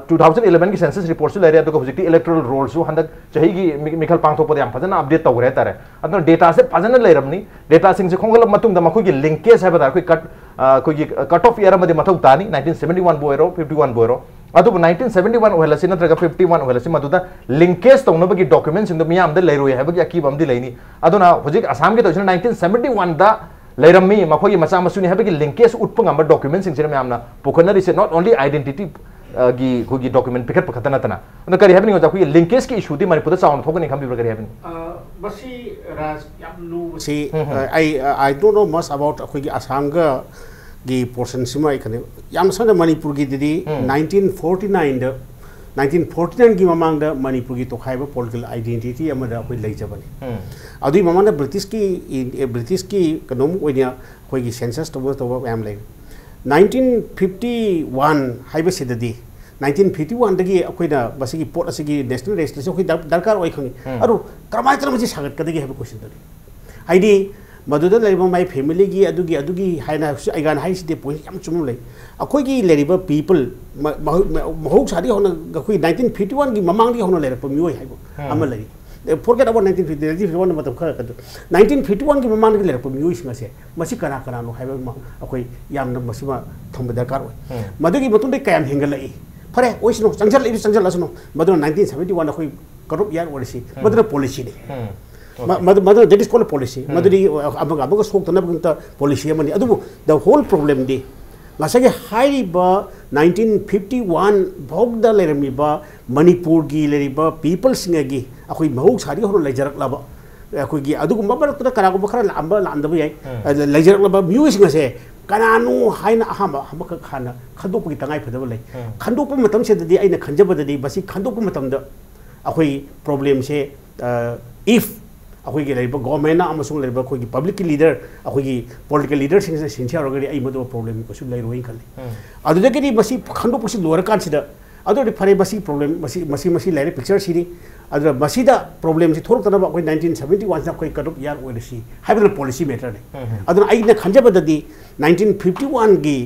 ꯇꯨ ꯊꯥꯎꯖꯟ ꯏꯂꯦꯚꯦꯟꯒꯤ ꯁꯦꯟꯁꯁ ꯔꯤꯄꯣꯔꯠꯁꯨ ꯂꯩꯔꯦ, ꯑꯗꯨꯒ ꯍꯧꯖꯤꯛꯇꯤ ꯏꯂꯦꯛꯇꯣꯔꯦꯜ ꯔꯣꯜꯁꯨ ꯍꯟꯗꯛ ꯆꯍꯤꯒꯤ ꯃꯤ-, ꯃꯤꯈꯜ ꯄꯥꯡꯊꯣꯛꯄꯗ ꯌꯥꯝ ꯐꯖꯅ ꯑꯞꯗꯦꯠ ꯇꯧꯈ꯭ꯔꯦ ꯍꯥꯏ ꯇꯥꯔꯦ꯫ ꯑꯗꯨꯅ ꯗꯦꯇꯥꯁꯦ ꯐꯖꯅ ꯂꯩꯔꯕꯅꯤ꯫ ꯗꯦꯇꯥꯁꯤꯡꯁꯦ ꯈꯣꯝꯒꯠꯂꯕ ꯃꯇꯨꯡꯗ ꯃꯈꯣꯏꯒꯤ ꯂꯤꯡꯀꯦꯖ ꯍꯥꯏꯕ ꯇꯥꯔꯦ, ꯑꯩꯈꯣꯏ ꯀꯠ-, ꯑ, ꯑꯩꯈꯣꯏꯒꯤ ꯀꯠ ꯑꯣꯐ ꯏꯌꯔ ꯑꯃꯗꯤ ꯃꯊꯧ ꯇꯥꯅꯤ, ꯅꯥꯏꯟꯇꯤꯟ ꯁꯕꯦꯟꯇꯤ ꯋꯥꯟꯕꯨ ꯑꯣꯏꯔꯣ, ꯐꯤꯐꯇꯤ ꯋꯥꯟꯕꯨ ꯑꯣꯏꯔꯣ꯫ ꯑꯗꯨꯕꯨ ꯅꯥꯏꯟꯇꯤꯟ ꯁꯕꯦꯟꯇꯤ ꯋꯥꯟ ꯑꯣꯏꯍꯜꯂꯁꯤ ꯅꯠꯇ꯭ꯔꯒ ꯐꯤꯐꯇꯤ ꯋꯥꯟ ꯑꯣꯏꯍꯜꯂꯁꯤ, ꯃꯗꯨꯗ ꯂꯤꯡꯀꯦꯖ ꯇꯧꯅꯕꯒꯤ ꯗꯣꯀ꯭ꯌꯨꯃꯦꯟꯁꯤꯡꯗꯣ ꯃꯤꯌꯥꯝꯗ ꯂꯩꯔꯣꯏ ꯍꯥꯏꯕꯒꯤ ꯑꯀꯤꯕ ꯑꯃꯗꯤ ꯂꯩꯅꯤ꯫ ꯑꯗꯨꯅ ꯍꯧꯖꯤꯛ ꯑꯁꯥꯝꯒꯤ ꯇꯧꯔꯤꯁꯤꯅ ꯅꯥꯏꯟꯇꯤꯟ ꯁꯕꯦꯟꯇꯤ ꯋꯥꯟꯗ ꯂꯩꯔꯝꯃꯤ, ꯃꯈꯣꯏꯒꯤ ꯃꯆꯥ ꯃꯁꯨꯅꯤ ꯍꯥꯏꯕꯒꯤ ꯂꯤꯡꯀꯦꯖ ꯎꯠꯄ ꯉꯝꯕ ꯗꯣꯀ꯭ꯌꯨꯃꯦꯟꯁꯤꯡꯁꯤꯅ ꯃꯌꯥꯝꯅ ꯄꯨꯈꯠꯅꯔꯤꯁꯦ, not only identity ꯒꯤ ꯑꯩꯈꯣꯏꯒꯤ ꯗꯣꯀ꯭ꯌꯨꯃꯦꯟ ꯄꯤꯈꯠꯄ ꯈꯛꯇ ꯅꯠꯇꯅ, ꯑꯗꯣ ꯀꯔꯤ ꯍꯥꯏꯕꯅꯤ ꯑꯣꯖꯥ, ꯑꯩꯈꯣꯏꯒꯤ ꯂꯤꯡꯀꯦꯖꯀꯤ ꯏꯁꯨꯗꯤ ꯃꯅꯤꯄꯨꯔꯗ ꯆꯥꯎꯅ ꯊꯣꯛꯀꯅꯤ ꯈꯟꯕꯤꯕ꯭ꯔꯥ, ꯀꯔꯤ ꯍꯥꯏꯕꯅꯤ? ꯑ, ꯃꯁꯤ ꯔꯥꯖ ꯌꯥꯝ ꯂꯨꯕꯁꯤ ꯎꯝ, ꯎꯝ꯫ ꯑ, ꯑꯩ ꯑ, I don't know much about ꯑꯩꯈꯣꯏꯒꯤ ꯑꯁꯥꯝꯒ ꯒꯤ ꯄꯣꯔꯁꯟꯁꯤꯃ ꯑꯩ ꯈꯟꯅꯩ꯫ ꯌꯥꯝ ꯁꯝꯅ ꯃꯅꯤꯄꯨꯔꯒꯤꯗꯗꯤ ꯎꯝ꯫ ꯅꯥꯏꯟꯇꯤꯟ ꯐꯣꯔꯇꯤ ꯅꯥꯏꯟꯗ ꯅꯥꯏꯟꯇꯤꯟ ꯐꯣꯔꯇꯤ ꯅꯥꯏꯟꯒꯤ ꯃꯃꯥꯡꯗ ꯃꯅꯤꯄꯨꯔꯒꯤ ꯇꯣꯈꯥꯏꯕ ꯄꯣꯂꯤꯇꯤꯀꯦꯜ ꯑꯥꯏꯗꯦꯟꯇꯤꯇꯤ ꯑꯃꯗ ꯑꯩꯈꯣꯏ ꯂꯩꯖꯕꯅꯤ꯫ ꯎꯝ꯫ ꯑꯗꯨꯒꯤ ꯃꯃꯥꯡꯗ ꯕ꯭ꯔꯤꯇꯤꯁꯀꯤ ꯕ꯭ꯔꯤꯇꯤꯁꯀꯤ ꯀꯩꯅꯣꯝ ꯑꯣꯏꯅ ꯑꯩꯈꯣꯏꯒꯤ ꯁꯦꯟꯁꯁ ꯇꯧꯕ ꯇꯧꯕ ꯃꯌꯥꯝ ꯂꯩ꯫ ꯅꯥꯏꯟꯇꯤꯟ ꯐꯤꯐꯇꯤ ꯋꯥꯟ ꯍꯥꯏꯕꯁꯤꯗꯗꯤ, ꯅꯥꯏꯟꯇꯤꯟ ꯐꯤꯐꯇꯤ ꯋꯥꯟꯗꯒꯤ ꯑꯩꯈꯣꯏꯅ ꯃꯁꯤꯒꯤ ꯄꯣꯠ ꯑꯁꯤꯒꯤ ꯅꯦꯁꯅꯦꯜ ꯔꯦꯖꯤꯁꯇꯔꯁꯤ ꯑꯩꯈꯣꯏ ꯗꯔ- ꯗꯔꯀꯥꯔ ꯑꯣꯏ ꯈꯪꯉꯤ꯫ ꯎꯝ꯫ ꯑꯗꯨ ꯀꯔꯝꯍꯥꯏꯅ ꯇꯧꯔꯒ ꯃꯁꯤ ꯁꯥꯒꯠꯀꯗꯒꯦ ꯍꯥꯏꯕ ꯀꯣꯏꯁꯟꯗꯨꯅꯤ꯫ ꯍꯥꯏꯗꯤ ꯃꯗꯨꯗ ꯂꯩꯔꯤꯕ ꯃꯥꯏ ꯐꯦꯃꯤꯂꯤꯒꯤ ꯑꯗꯨꯒꯤ ꯑꯗꯨꯒꯤ ꯍꯥꯏꯅ ꯍꯧꯖꯤꯛ ꯑꯩꯒꯥꯟ ꯍꯥꯏꯔꯤꯁꯤꯗꯤ ꯄꯣꯏꯟ ꯌꯥꯝ ꯆꯨꯝꯅ ꯂꯩ꯫ ꯑꯩꯈꯣꯏꯒꯤ ꯂꯩꯔꯤꯕ ꯄꯤꯄꯜ ꯃꯍꯧꯁꯥꯗꯒꯤ ꯍꯧꯅ ꯑꯩꯈꯣꯏ ꯅꯥꯏꯟꯇꯤꯟ ꯐꯤꯐꯇꯤ ꯋꯥꯟꯒꯤ ꯃꯃꯥꯡꯗꯒꯤ ꯍꯧꯅ ꯂꯩꯔꯛꯄ ꯃꯤꯑꯣꯏ ꯍꯥꯏꯕ ꯎꯝ꯫ ꯑꯃ ꯂꯩꯔꯤ꯫ Forget about nineteen fifty, nineteen fifty one ꯃꯇꯝ ꯈꯔ ꯅꯥꯏꯟꯇꯤꯟ ꯐꯤꯐꯇꯤ ꯋꯥꯟꯒꯤ ꯃꯃꯥꯡꯗꯒꯤ ꯂꯩꯔꯛꯄ ꯃꯤꯑꯣꯏꯁꯤꯡ ꯑꯁꯦ ꯃꯁꯤ ꯀꯅꯥ ꯀꯅꯥꯅꯣ ꯍꯥꯏꯕ ꯑꯃ ꯑꯩꯈꯣꯏ ꯌꯥꯝꯅ ꯃꯁꯤꯃ ꯊꯝꯕ ꯗꯔꯀꯥꯔ ꯑꯣꯏ꯫ ꯎꯝ꯫ ꯃꯗꯨꯒꯤ ꯃꯇꯨꯡꯗ ꯀꯌꯥꯝ ꯍꯦꯟꯒꯠꯂꯛꯏ? ꯐꯔꯦ, ꯑꯣꯏꯁꯅꯨ, ꯆꯪꯁꯤꯜꯂꯛꯏꯕ ꯆꯪꯁꯤꯜꯂꯛꯁꯅꯨ, ꯃꯗꯨꯅ ꯅꯥꯏꯟꯇꯤꯟ ꯁꯦꯚꯦꯟꯇꯤ ꯋꯥꯟ ꯑꯩꯈꯣꯏ ꯀꯔꯞ ꯏꯌꯥꯔ ꯑꯣꯏꯔꯁꯤ, ꯃꯗꯨꯅ ꯄꯣꯂꯤꯁꯤꯅꯤ꯫ ꯎꯝ꯫ ꯃ- ꯃꯗꯨ ꯃꯗꯨ that is called policy꯫ ꯎꯝ꯫ ꯃꯗꯨꯗꯤ ꯑꯃꯒ ꯑꯃꯒ ꯁꯣꯛꯇꯅꯕꯒꯤꯗꯃꯛꯇ ꯄꯣꯂꯤꯁꯤ ꯑꯃꯅꯤ꯫ ꯑꯗꯨꯕꯨ the whole problemꯗꯤ ꯉꯁꯥꯏꯒꯤ ꯍꯥꯏꯔꯤꯕ ꯅꯥꯏꯟꯇꯤꯟ ꯐꯤꯐꯇꯤ ꯋꯥꯟ ꯐꯥꯎꯗ ꯂꯩꯔꯝꯃꯤꯕ ꯃꯅꯤꯄꯨꯔꯒꯤ ꯂꯩꯔꯤꯕ ꯄꯤꯄꯜꯁꯤꯡ ꯑꯁꯤ ꯑꯩꯈꯣꯏ ꯃꯍꯧꯁꯥꯗꯒꯤ ꯍꯧꯅ ꯂꯩꯖꯔꯛꯂꯕ, ꯑꯩꯈꯣꯏꯒꯤ ꯑꯗꯨꯒꯨꯝꯕ ꯃꯔꯛꯇꯨꯗ ꯀꯅꯥꯒꯨꯝꯕ ꯈꯔ ꯂꯥꯛꯑꯝꯕ ꯂꯥꯛꯑꯝꯗꯕ ꯌꯥꯏ꯫ ꯎꯝ꯫ ꯑꯗ ꯂꯩꯖꯔꯛꯂꯕ ꯃꯤꯑꯣꯏꯁꯤꯡ ꯑꯁꯦ ꯀꯅꯥꯅꯣ ꯍꯥꯏꯅ ꯑꯍꯥꯟꯕ ꯑꯃꯈꯛ ꯍꯥꯟꯅ ꯈꯟꯗꯣꯛꯄꯒꯤ ꯇꯉꯥꯏ ꯐꯗꯕ ꯂꯩ꯫ ꯎꯝ꯫ ꯈꯟꯗꯣꯛꯄ ꯃꯇꯝꯁꯤꯗꯗꯤ ꯑꯩꯅ ꯈꯟꯖꯕꯗꯗꯤ ꯃꯁꯤ ꯈꯟꯗꯣꯛꯄ ꯃꯇꯝꯗ ꯑꯩꯈꯣꯏ ꯄ꯭ꯔꯣꯕ꯭ꯂꯦꯝꯁꯦ, ꯑ, if ꯑꯩꯈꯣꯏꯒꯤ ꯂꯩꯔꯤꯕ ꯒꯣꯔꯃꯦꯟꯅ ꯑꯃꯁꯨꯡ ꯂꯩꯔꯤꯕ ꯑꯩꯈꯣꯏꯒꯤ ꯄꯕ꯭ꯂꯤꯛꯀꯤ ꯂꯤꯗꯔ, ꯑꯩꯈꯣꯏꯒꯤ ꯄꯣꯂꯤꯇꯤꯀꯦꯜ ꯂꯤꯗꯔꯁꯤꯡꯁꯤꯅ ꯁꯤꯟꯊꯔꯒꯗꯤ ꯑꯩ ꯃꯗꯨ ꯄ꯭ꯔꯣꯕ꯭ꯂꯦꯝ ꯀꯩꯁꯨ ꯂꯩꯔꯣꯏꯅ ꯈꯜꯂꯤ꯫ ꯎꯝ꯫ ꯑꯗꯨꯗꯒꯤꯗꯤ ꯃꯁꯤ ꯈꯟꯗꯣꯛꯄꯁꯤ ꯂꯣꯏꯔꯀꯥꯟꯁꯤꯗ, ꯑꯗꯨ ꯑꯣꯏꯔꯗꯤ ꯐꯔꯦ, ꯃꯁꯤ ꯄ꯭ꯔꯣꯕ꯭ꯂꯦꯝ, ꯃꯁꯤ, ꯃꯁꯤ, ꯃꯁꯤ ꯂꯩꯔꯦ, ꯄꯤꯛꯆꯔꯁꯤꯅꯤ꯫ ꯑꯗꯨꯅ ꯃꯁꯤꯗ ꯄ꯭ꯔꯣꯕ꯭ꯂꯦꯝꯁꯤ ꯊꯣꯛꯂꯛꯇꯅꯕ ꯑꯩꯈꯣꯏ ꯅꯥꯏꯟꯇꯤꯟ ꯁꯦꯚꯦꯟꯇꯤ ꯋꯥꯟꯁꯤꯗ ꯑꯩꯈꯣꯏ ꯀꯔꯞ ꯏꯌꯥꯔ ꯑꯣꯏꯔꯁꯤ ꯍꯥꯏꯕꯗꯨꯅ ꯄꯣꯂꯤꯁꯤ ꯃꯦꯇꯔꯅꯤ꯫ ꯎꯝ꯫ ꯑꯗꯨꯅ ꯑꯩꯅ ꯈꯟꯖꯕꯗꯗꯤ ꯅꯥꯏꯟꯇꯤꯟ ꯐꯤꯐꯇꯤ ꯋꯥꯟꯒꯤ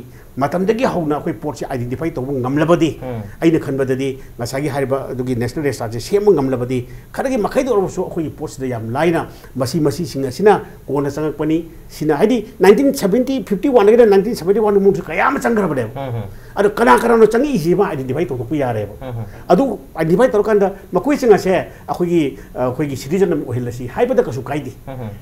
ꯃꯇꯝꯗꯒꯤ ꯍꯧꯅ ꯑꯩꯈꯣꯏ ꯄꯣꯠꯁꯤ ꯑꯥꯏꯗꯦꯟꯇꯤꯐꯥꯏ ꯇꯧꯕ ꯉꯝꯂꯕꯗꯤ, ꯎꯝ꯫ ꯑꯩꯅ ꯈꯟꯕꯗꯗꯤ ꯉꯁꯥꯏꯒꯤ ꯍꯥꯏꯔꯤꯕ ꯑꯗꯨꯒꯤ ꯅꯦꯁꯅꯦꯜ ꯔꯦꯖꯤꯁꯇꯔꯁꯦ ꯁꯦꯝꯕ ꯉꯝꯂꯕꯗꯤ, ꯈꯔꯒꯤ ꯃꯈꯩꯗ ꯑꯣꯏꯔꯕꯁꯨ ꯑꯩꯈꯣꯏꯒꯤ ꯄꯣꯠꯁꯤꯗ ꯌꯥꯝ ꯂꯥꯏꯅ ꯃꯁꯤ, ꯃꯁꯤꯁꯤꯡ ꯑꯁꯤꯅ ꯀꯣꯟꯅ ꯆꯪꯉꯛꯄꯅꯤ, ꯁꯤꯅ, ꯍꯥꯏꯗꯤ ꯅꯥꯏꯟꯇꯤꯟ ꯁꯦꯚꯦꯟꯇꯤ, ꯐꯤꯐꯇꯤ ꯋꯥꯟꯗꯒꯤꯅ ꯅꯥꯏꯟꯇꯤꯟ ꯁꯦꯚꯦꯟꯇꯤ ꯋꯥꯟꯒꯤ ꯃꯅꯨꯡꯁꯤ ꯀꯌꯥ ꯑꯃ ꯆꯪꯈ꯭ꯔꯕꯅꯦꯕ꯫ ꯎꯝ, ꯎꯝ꯫ ꯑꯗꯣ ꯀꯅꯥ ꯀꯅꯥꯅꯣ ꯆꯪꯉꯛꯏꯁꯤ ꯃꯥ identify ꯇꯧꯊꯣꯛꯄ ꯌꯥꯔꯦꯕ꯫ ꯑꯗꯨ identify ꯇꯧꯔꯀꯥꯟꯗ ꯃꯈꯣꯏꯁꯤꯡ ꯑꯁꯦ ꯑꯩꯈꯣꯏꯒꯤ ꯑꯩꯈꯣꯏꯒꯤ citizen ꯑꯃ ꯑꯣꯏꯍꯜꯂꯁꯤ ꯍꯥꯏꯕꯗ ꯀꯩꯁꯨ ꯀꯥꯏꯗꯦ꯫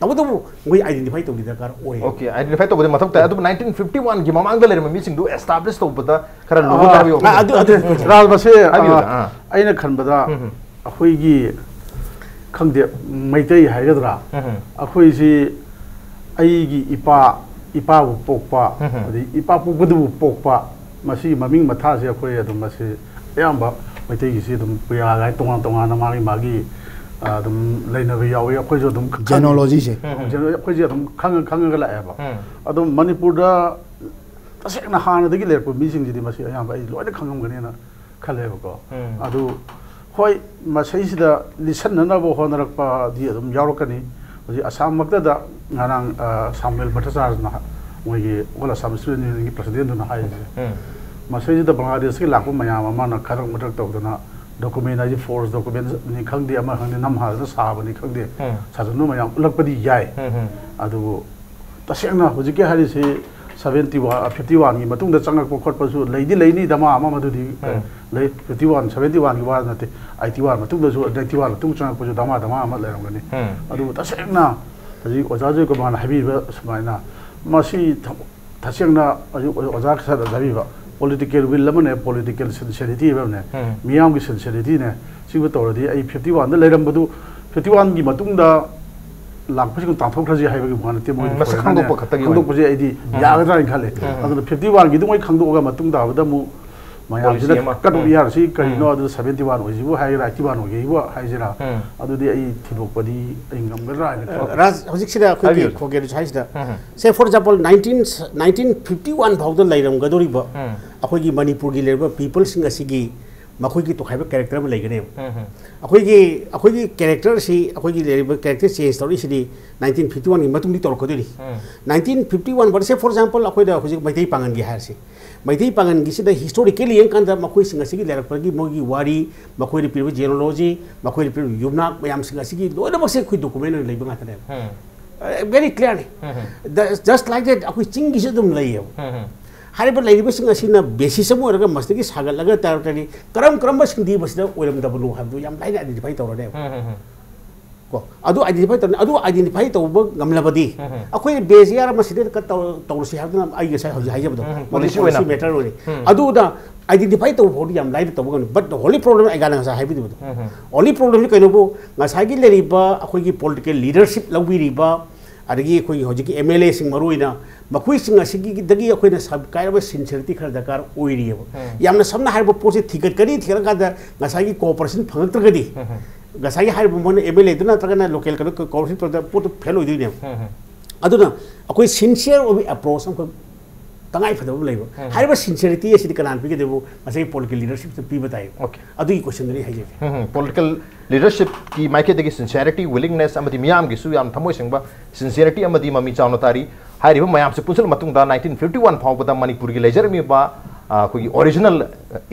ꯇꯧꯕꯇꯕꯨ ꯃꯣꯏ identify ꯇꯧꯕꯗꯤ ꯗꯔꯀꯥꯔ ꯑꯣꯏ꯫ Okay, identify ꯇꯧꯕꯗꯤ ꯃꯊꯧ ꯇꯥꯏ꯫ ꯑꯗꯨꯕꯨ nineteen fifty one ꯒꯤ ꯃꯃꯥꯡꯗ ꯂꯩꯔꯝꯕ ꯃꯤꯁꯤꯡꯗꯨ establish ꯇꯧꯕꯗ ꯈꯔ ꯂꯨꯕ ꯑꯃ ꯍꯥꯏꯕꯤꯌꯨ꯫ ꯑꯗꯨ ꯑꯗꯨ ꯔꯥꯖ, ꯃꯁꯤ ꯍꯥꯏꯕꯤꯌꯨ, ꯑ, ꯑꯥ꯫ ꯑꯩꯅ ꯈꯟꯕꯗ ꯑꯩꯈꯣꯏꯒꯤ, ꯈꯪꯗꯦ, ꯃꯩꯇꯩ ꯍꯥꯏꯒꯗ꯭ꯔꯥ, ꯑꯩꯈꯣꯏꯁꯤ ꯑꯩꯒꯤ ꯏꯄꯥ, ꯏꯄꯥꯕꯨ ꯄꯣꯛꯄ, ꯑꯗꯩ ꯏꯄꯥ ꯄꯣꯛꯄꯗꯨꯕꯨ ꯄꯣꯛꯄ, ꯃꯁꯤꯒꯤ ꯃꯃꯤꯡ ꯃꯊꯥꯁꯦ ꯑꯩꯈꯣꯏ ꯑꯗꯨꯝ ꯃꯁꯤ ꯑꯌꯥꯝꯕ ꯃꯩꯇꯩꯒꯤꯁꯤ ꯑꯗꯨꯝ ꯄꯨꯌꯥ ꯀꯥꯏꯅ ꯇꯣꯉꯥꯟ ꯇꯣꯉꯥꯟꯅ ꯃꯥꯒꯤ ꯃꯥꯒꯤ, ꯑ, ꯑꯗꯨꯝ ꯂꯩꯅꯕ ꯌꯥꯎꯏ꯫ ꯑꯩꯈꯣꯏꯁꯨ ꯑꯗꯨꯝ ꯈꯪ- Genealogy ꯁꯦ꯫ ꯎꯝ, gene-, ꯑꯩꯈꯣꯏꯁꯦ ꯑꯗꯨꯝ ꯈꯪꯉ ꯈꯪꯉꯒ ꯂꯥꯛꯑꯦꯕ꯫ ꯑꯗꯨꯝ ꯃꯅꯤꯄꯨꯔꯗ ꯇꯁꯦꯡꯅ ꯍꯥꯟꯅꯗꯒꯤ ꯂꯩꯔꯛꯄ ꯃꯤꯁꯤꯡꯁꯤꯗꯤ ꯃꯁꯤ ꯑꯌꯥꯝꯕ ꯑꯩ ꯂꯣꯏꯅ ꯈꯪꯉꯝꯒꯅꯤꯅ ꯈꯜꯂꯦꯕꯀꯣ꯫ ꯑꯗꯨ ꯍꯣꯏ, ꯃꯁꯤꯁꯤꯗ ꯂꯤꯁꯟꯅꯅꯕ ꯍꯣꯠꯅꯔꯛꯄꯗꯤ ꯑꯗꯨꯝ ꯌꯥꯎꯔꯛꯀꯅꯤ꯫ ꯍꯧꯖꯤꯛ ꯑꯁꯥꯝꯃꯛꯇꯗ ꯉꯔꯥꯡ, ꯑ, ꯁꯥꯃꯨꯑꯦꯜ ꯚꯠꯇꯆꯥꯔꯖꯅ ꯃꯣꯏꯒꯤ All Assam Student Unionꯒꯤ presidentꯗꯨꯅ ꯍꯥꯏꯔꯤꯁꯦ, ꯃꯁꯤꯁꯤꯗ ꯕꯪꯒ꯭ꯂꯥꯗꯦꯁꯀꯤ ꯂꯥꯛꯄ ꯃꯌꯥꯝ ꯑꯃꯅ ꯈꯗ꯭ꯔꯛ ꯃꯗ꯭ꯔꯛ ꯇꯧꯗꯅ document ꯍꯥꯏꯁꯦ false documentꯅꯤ ꯈꯪꯗꯦ, ꯑꯃ ꯈꯪꯗꯦ, ꯅꯝꯍꯥꯗꯅ ꯁꯥꯕꯅꯤ ꯈꯪꯗꯦ, ꯁꯥꯖꯟꯕ ꯃꯌꯥꯝ ꯎꯠꯂꯛꯄꯗꯤ ꯌꯥꯏ꯫ ꯑꯗꯨꯕꯨ ꯇꯁꯦꯡꯅ ꯍꯧꯖꯤꯛꯀꯤ ꯍꯥꯏꯔꯤꯁꯤ seventy one, fifty oneꯒꯤ ꯃꯇꯨꯡꯗ ꯆꯪꯉꯛꯄ ꯈꯣꯠꯄꯁꯨ ꯂꯩꯗꯤ ꯂꯩꯅꯤ, ꯗꯃꯥ ꯑꯃ ꯃꯗꯨꯗꯤ ꯂꯩ꯫ Fifty one, seventy oneꯒꯤ ꯋꯥ ꯅꯠꯇꯦ, eighty one ꯃꯇꯨꯡꯗꯁꯨ, ninety one ꯃꯇꯨꯡ ꯆꯪꯉꯛꯄꯁꯨ ꯗꯃꯥ ꯗꯃꯥ ꯑꯃ ꯂꯩꯔꯝꯒꯅꯤ꯫ ꯑꯗꯨꯕꯨ ꯇꯁꯦꯡꯅ ꯍꯧꯖꯤꯛ ꯑꯣꯖꯥ ꯖꯣꯏꯀꯨꯃꯥꯔꯅ ꯍꯥꯏꯕꯤꯕ ꯁꯨꯃꯥꯏꯅ, ꯃꯁꯤ ꯊ-, ꯇꯁꯦꯡꯅ ꯍꯧꯖꯤꯛ ꯑꯣꯖꯥ ꯁꯔꯅ ꯍꯥꯏꯕꯤꯕ political will ꯑꯃꯅꯦ, political sincerity ꯍꯥꯏꯕ ꯑꯃꯅꯦ, ꯃꯤꯌꯥꯝꯒꯤ sincerity ꯅꯦ꯫ ꯁꯤꯕꯨ ꯇꯧꯔꯗꯤ ꯑꯩ fifty oneꯗ ꯂꯩꯔꯝꯕꯗꯨ, fifty oneꯒꯤ ꯃꯇꯨꯡꯗ ꯂꯥꯛꯄꯁꯤꯡ ꯇꯥꯟꯊꯣꯛꯈ꯭ꯔꯁꯤ ꯍꯥꯏꯕꯒꯤ ꯋꯥ ꯅꯠꯇꯦ꯫ ꯃꯣꯏꯒꯤ ꯎꯝ, ꯃꯁꯛ foreigner ꯅꯦ ꯈꯪꯗꯣꯛꯄ ꯈꯛꯇꯒꯤ ꯑꯣꯏꯅ꯫ ꯈꯪꯗꯣꯛꯄꯁꯦ ꯑꯩꯗꯤ ꯌꯥꯒꯗ꯭ꯔꯥ ꯍꯥꯏꯅ ꯈꯜꯂꯦ꯫ ꯑꯗꯨꯅ fifty oneꯒꯤꯗꯨ ꯃꯣꯏ ꯈꯪꯗꯣꯛꯑꯒ ꯃꯇꯨꯡ ꯇꯥꯕꯗ ꯑꯃꯨꯛ ꯃꯌꯥꯝꯁꯤꯅ Policy ꯑꯃ꯫ cut off ꯎꯝ꯫ ꯌꯥꯔꯁꯤ ꯀꯔꯤꯅꯣ, ꯑꯗꯨ seventy one ꯑꯣꯏꯁꯤꯕꯨ ꯍꯥꯏꯒꯦꯔꯥ, eighty one ꯑꯣꯏꯒꯦꯕꯨ ꯍꯥꯏꯁꯤꯔꯥ, ꯑꯗꯨꯗꯤ ꯑꯩ ꯊꯤꯗꯣꯛꯄꯗꯤ ꯑꯩ ꯉꯝꯒꯗ꯭ꯔꯥ ꯍꯥꯏꯅ ꯈꯜꯂꯦ꯫ ꯔꯥꯖ, ꯍꯧꯖꯤꯛꯁꯤꯗ ꯑꯩꯈꯣꯏꯒꯤ ꯍꯥꯏꯕꯤꯌꯨ꯫ ꯈꯣꯒꯦꯗꯨꯁꯨ ꯍꯥꯏꯁꯤꯗ, say for example, nineteen, nineteen fifty one ꯐꯥꯎꯗ ꯂꯩꯔꯝꯒꯗꯧꯔꯤꯕ ꯑꯩꯈꯣꯏꯒꯤ ꯃꯅꯤꯄꯨꯔꯒꯤ ꯂꯩꯔꯤꯕ peopleꯁꯤꯡ ꯑꯁꯤꯒꯤ ꯃꯈꯣꯏꯒꯤ ꯇꯣꯈꯥꯏꯕ character ꯑꯃ ꯂꯩꯒꯅꯦꯕ꯫ ꯑꯩꯈꯣꯏꯒꯤ, ꯑꯩꯈꯣꯏꯒꯤ characterꯁꯤ, ꯑꯩꯈꯣꯏꯒꯤ ꯂꯩꯔꯤꯕ character change ꯇꯧꯔꯛꯏꯁꯤꯗꯤ nineteen fifty oneꯒꯤ ꯃꯇꯨꯡꯗꯤ ꯇꯧꯔꯛꯀꯗꯣꯏꯅꯤ꯫ Nineteen fifty one, but say for example, ꯑꯩꯈꯣꯏꯗ ꯍꯧꯖꯤꯛ ꯃꯩꯇꯩ ꯄꯥꯉꯟꯒꯤ ꯍꯥꯏꯔꯁꯤ, ꯃꯩꯇꯩ ꯄꯥꯉꯟꯒꯤꯁꯤꯗ historically ꯌꯦꯡꯀꯥꯟꯗ ꯃꯈꯣꯏꯁꯤꯡ ꯑꯁꯤꯒꯤ ꯂꯩꯔꯛꯄꯒꯤ ꯃꯣꯏꯒꯤ ꯋꯥꯔꯤ, ꯃꯈꯣꯏꯅ ꯄꯤꯔꯤꯕ genealogy, ꯃꯈꯣꯏꯅ ꯄꯤꯔꯤꯕ ꯌꯨꯝꯅꯥꯛ ꯃꯌꯥꯝꯁꯤꯡ ꯑꯁꯤꯒꯤ ꯂꯣꯏꯅꯃꯛꯁꯦ ꯑꯩꯈꯣꯏ document ꯑꯣꯏꯅ ꯂꯩꯕ ꯉꯥꯛꯇꯅꯦꯕ꯫ Very clearly꯫ Just like that, ꯑꯩꯈꯣꯏ ꯆꯤꯡꯒꯤꯁꯨ ꯑꯗꯨꯝ ꯂꯩꯌꯦꯕ꯫ ꯍꯥꯏꯔꯤꯕ ꯂꯩꯔꯤꯕꯁꯤꯡ ꯑꯁꯤꯅ ꯕꯦꯁꯤꯁ ꯑꯃ ꯑꯣꯏꯔꯒ ꯃꯁꯤꯗꯒꯤ ꯁꯥꯒꯠꯂꯒ ꯇꯥꯔꯛꯇ꯭ꯔꯗꯤ ꯀꯔꯝ ꯀꯔꯝꯕ ꯁꯤꯡꯗꯤ ꯃꯁꯤꯗ ꯑꯣꯏꯔꯝꯗꯕꯅꯣ ꯍꯥꯏꯕꯗꯨ ꯌꯥꯝ ꯂꯥꯏꯅ ꯑꯥꯏꯗꯦꯟꯇꯤꯐꯥꯏ ꯇꯧꯔꯅꯦꯕ꯫ ꯀꯣ ꯑꯗꯨ ꯑꯥꯏꯗꯦꯟꯇꯤꯐꯥꯏ ꯇꯧꯔꯅꯤ꯫ ꯑꯗꯨ ꯑꯥꯏꯗꯦꯟꯇꯤꯐꯥꯏ ꯇꯧꯕ ꯉꯝꯂꯕꯗꯤ ꯑꯩꯈꯣꯏꯅ ꯕꯦꯁ ꯏꯌꯥꯔ ꯑꯃ ꯁꯤꯗ ꯀꯠ ꯇꯧꯔ- ꯇꯧꯔꯁꯤ ꯍꯥꯏꯕꯗꯨꯅ ꯑꯩ ꯉꯁꯥꯏ ꯍꯧꯖꯤꯛ ꯍꯥꯏꯖꯕꯗꯣ ꯃꯗꯨ policy ꯑꯣꯏꯅ꯫ Policy matter ꯑꯣꯏꯔꯦ꯫ ꯑꯗꯨꯗ ꯑꯥꯏꯗꯦꯟꯇꯤꯐꯥꯏ ꯇꯧꯕ ꯐꯥꯎꯗꯤ ꯌꯥꯝ ꯂꯥꯏꯅ ꯇꯧꯕ ꯉꯝꯃꯤ꯫ But the only problem, ꯑꯩ ꯉꯁꯥꯏ ꯍꯥꯏꯕꯤꯗꯕꯗꯣ, only problemꯁꯤ ꯀꯩꯅꯣꯕꯨ, ꯉꯁꯥꯏꯒꯤ ꯂꯩꯔꯤꯕ ꯑꯩꯈꯣꯏꯒꯤ ꯄꯣꯂꯤꯇꯤꯀꯦꯜ ꯂꯤꯗꯔꯁꯤꯞ ꯂꯧꯕꯤꯔꯤꯕ, ꯑꯗꯒꯤ ꯑꯩꯈꯣꯏꯒꯤ ꯍꯧꯖꯤꯛꯀꯤ ꯑꯦꯝ ꯑꯦꯜ ꯑꯦꯁꯤꯡ ꯃꯔꯨ ꯑꯣꯏꯅ, ꯃꯈꯣꯏꯁꯤꯡ ꯑꯁꯤꯒꯤꯗꯒꯤ ꯑꯩꯈꯣꯏꯅ ꯁꯕ- ꯀꯥꯏꯔꯕ ꯁꯤꯟꯁꯤꯌꯔꯤꯇꯤ ꯈꯔ ꯗꯔꯀꯥꯔ ꯑꯣꯏꯔꯤꯑꯕ꯫ ꯌꯥꯝꯅ ꯁꯝꯅ ꯍꯥꯏꯔꯕ ꯄꯣꯠꯁꯦ ꯊꯤꯒꯠꯀꯅꯤ, ꯊꯤꯒꯠꯂꯀꯥꯟꯗ ꯉꯁꯥꯏꯒꯤ ꯀꯣꯑꯣꯄꯔꯦꯁꯟ ꯐꯪꯉꯛꯇ꯭ꯔꯒꯗꯤ, ꯉꯁꯥꯏꯒꯤ ꯍꯥꯏꯔꯤꯕ ꯃꯣꯏꯅ ꯑꯦꯝ ꯑꯦꯜ ꯑꯦꯗꯨ ꯅꯠꯇ꯭ꯔꯒꯅ ꯂꯣꯀꯦꯜ ꯀꯩꯅꯣ ꯀꯣꯑꯣꯄꯔꯦꯁꯟ ꯇꯧꯗ ꯄꯣꯠꯇꯨ ꯐꯦꯜ ꯑꯣꯏꯗꯣꯏꯅꯦꯕ꯫ ꯑꯗꯨꯅ ꯑꯩꯈꯣꯏ ꯁꯤꯟꯁꯤꯌꯔ ꯑꯣꯏꯕ ꯑꯦꯄ꯭ꯔꯣꯆ ꯑꯃꯈꯛ ꯇꯉꯥꯏ ꯐꯗꯕ ꯑꯃ ꯂꯩꯕ꯫ ꯍꯥꯏꯔꯤꯕ ꯁꯤꯟꯁꯤꯌꯔꯤꯇꯤ ꯑꯁꯤꯗꯤ ꯀꯅꯥꯅ ꯄꯤꯒꯗꯕꯨ? ꯉꯁꯥꯏꯒꯤ ꯄꯣꯂꯤꯇꯤꯀꯦꯜ ꯂꯤꯗꯔꯁꯤꯞꯇ ꯄꯤꯕ ꯇꯥꯏ꯫ Okay. ꯑꯗꯨꯒꯤ ꯀꯣꯏꯁꯟꯗꯨꯅꯤ ꯍꯥꯏꯖꯒꯦ꯫ ꯎꯝ, ꯄꯣꯂꯤꯇꯤꯀꯦꯜ ꯂꯤꯗꯔꯁꯤꯞꯀꯤ ꯃꯥꯏꯀꯩꯗꯒꯤ ꯁꯤꯟꯁꯤꯌꯔꯤꯇꯤ, ꯋꯤꯂꯤꯡꯅꯦꯁ ꯑꯃꯗꯤ ꯃꯤꯌꯥꯝꯒꯤꯁꯨ ꯌꯥꯝ ꯊꯃꯣꯏ ꯁꯦꯡꯕ ꯁꯤꯟꯁꯤꯌꯔꯤꯇꯤ ꯑꯃꯗꯤ ꯃꯃꯤ ꯆꯥꯎꯅ ꯇꯥꯔꯤ꯫ ꯍꯥꯏꯔꯤꯕ ꯃꯌꯥꯝꯁꯦ ꯄꯨꯟꯁꯤꯜꯂ ꯃꯇꯨꯡꯗ nineteen fifty one ꯐꯥꯎꯕꯗ ꯃꯅꯤꯄꯨꯔꯒꯤ ꯂꯩꯖꯔꯝꯃꯤꯕ, ꯑ, ꯑꯩꯈꯣꯏꯒꯤ ꯑꯣꯔꯤꯖꯤꯅꯦꯜ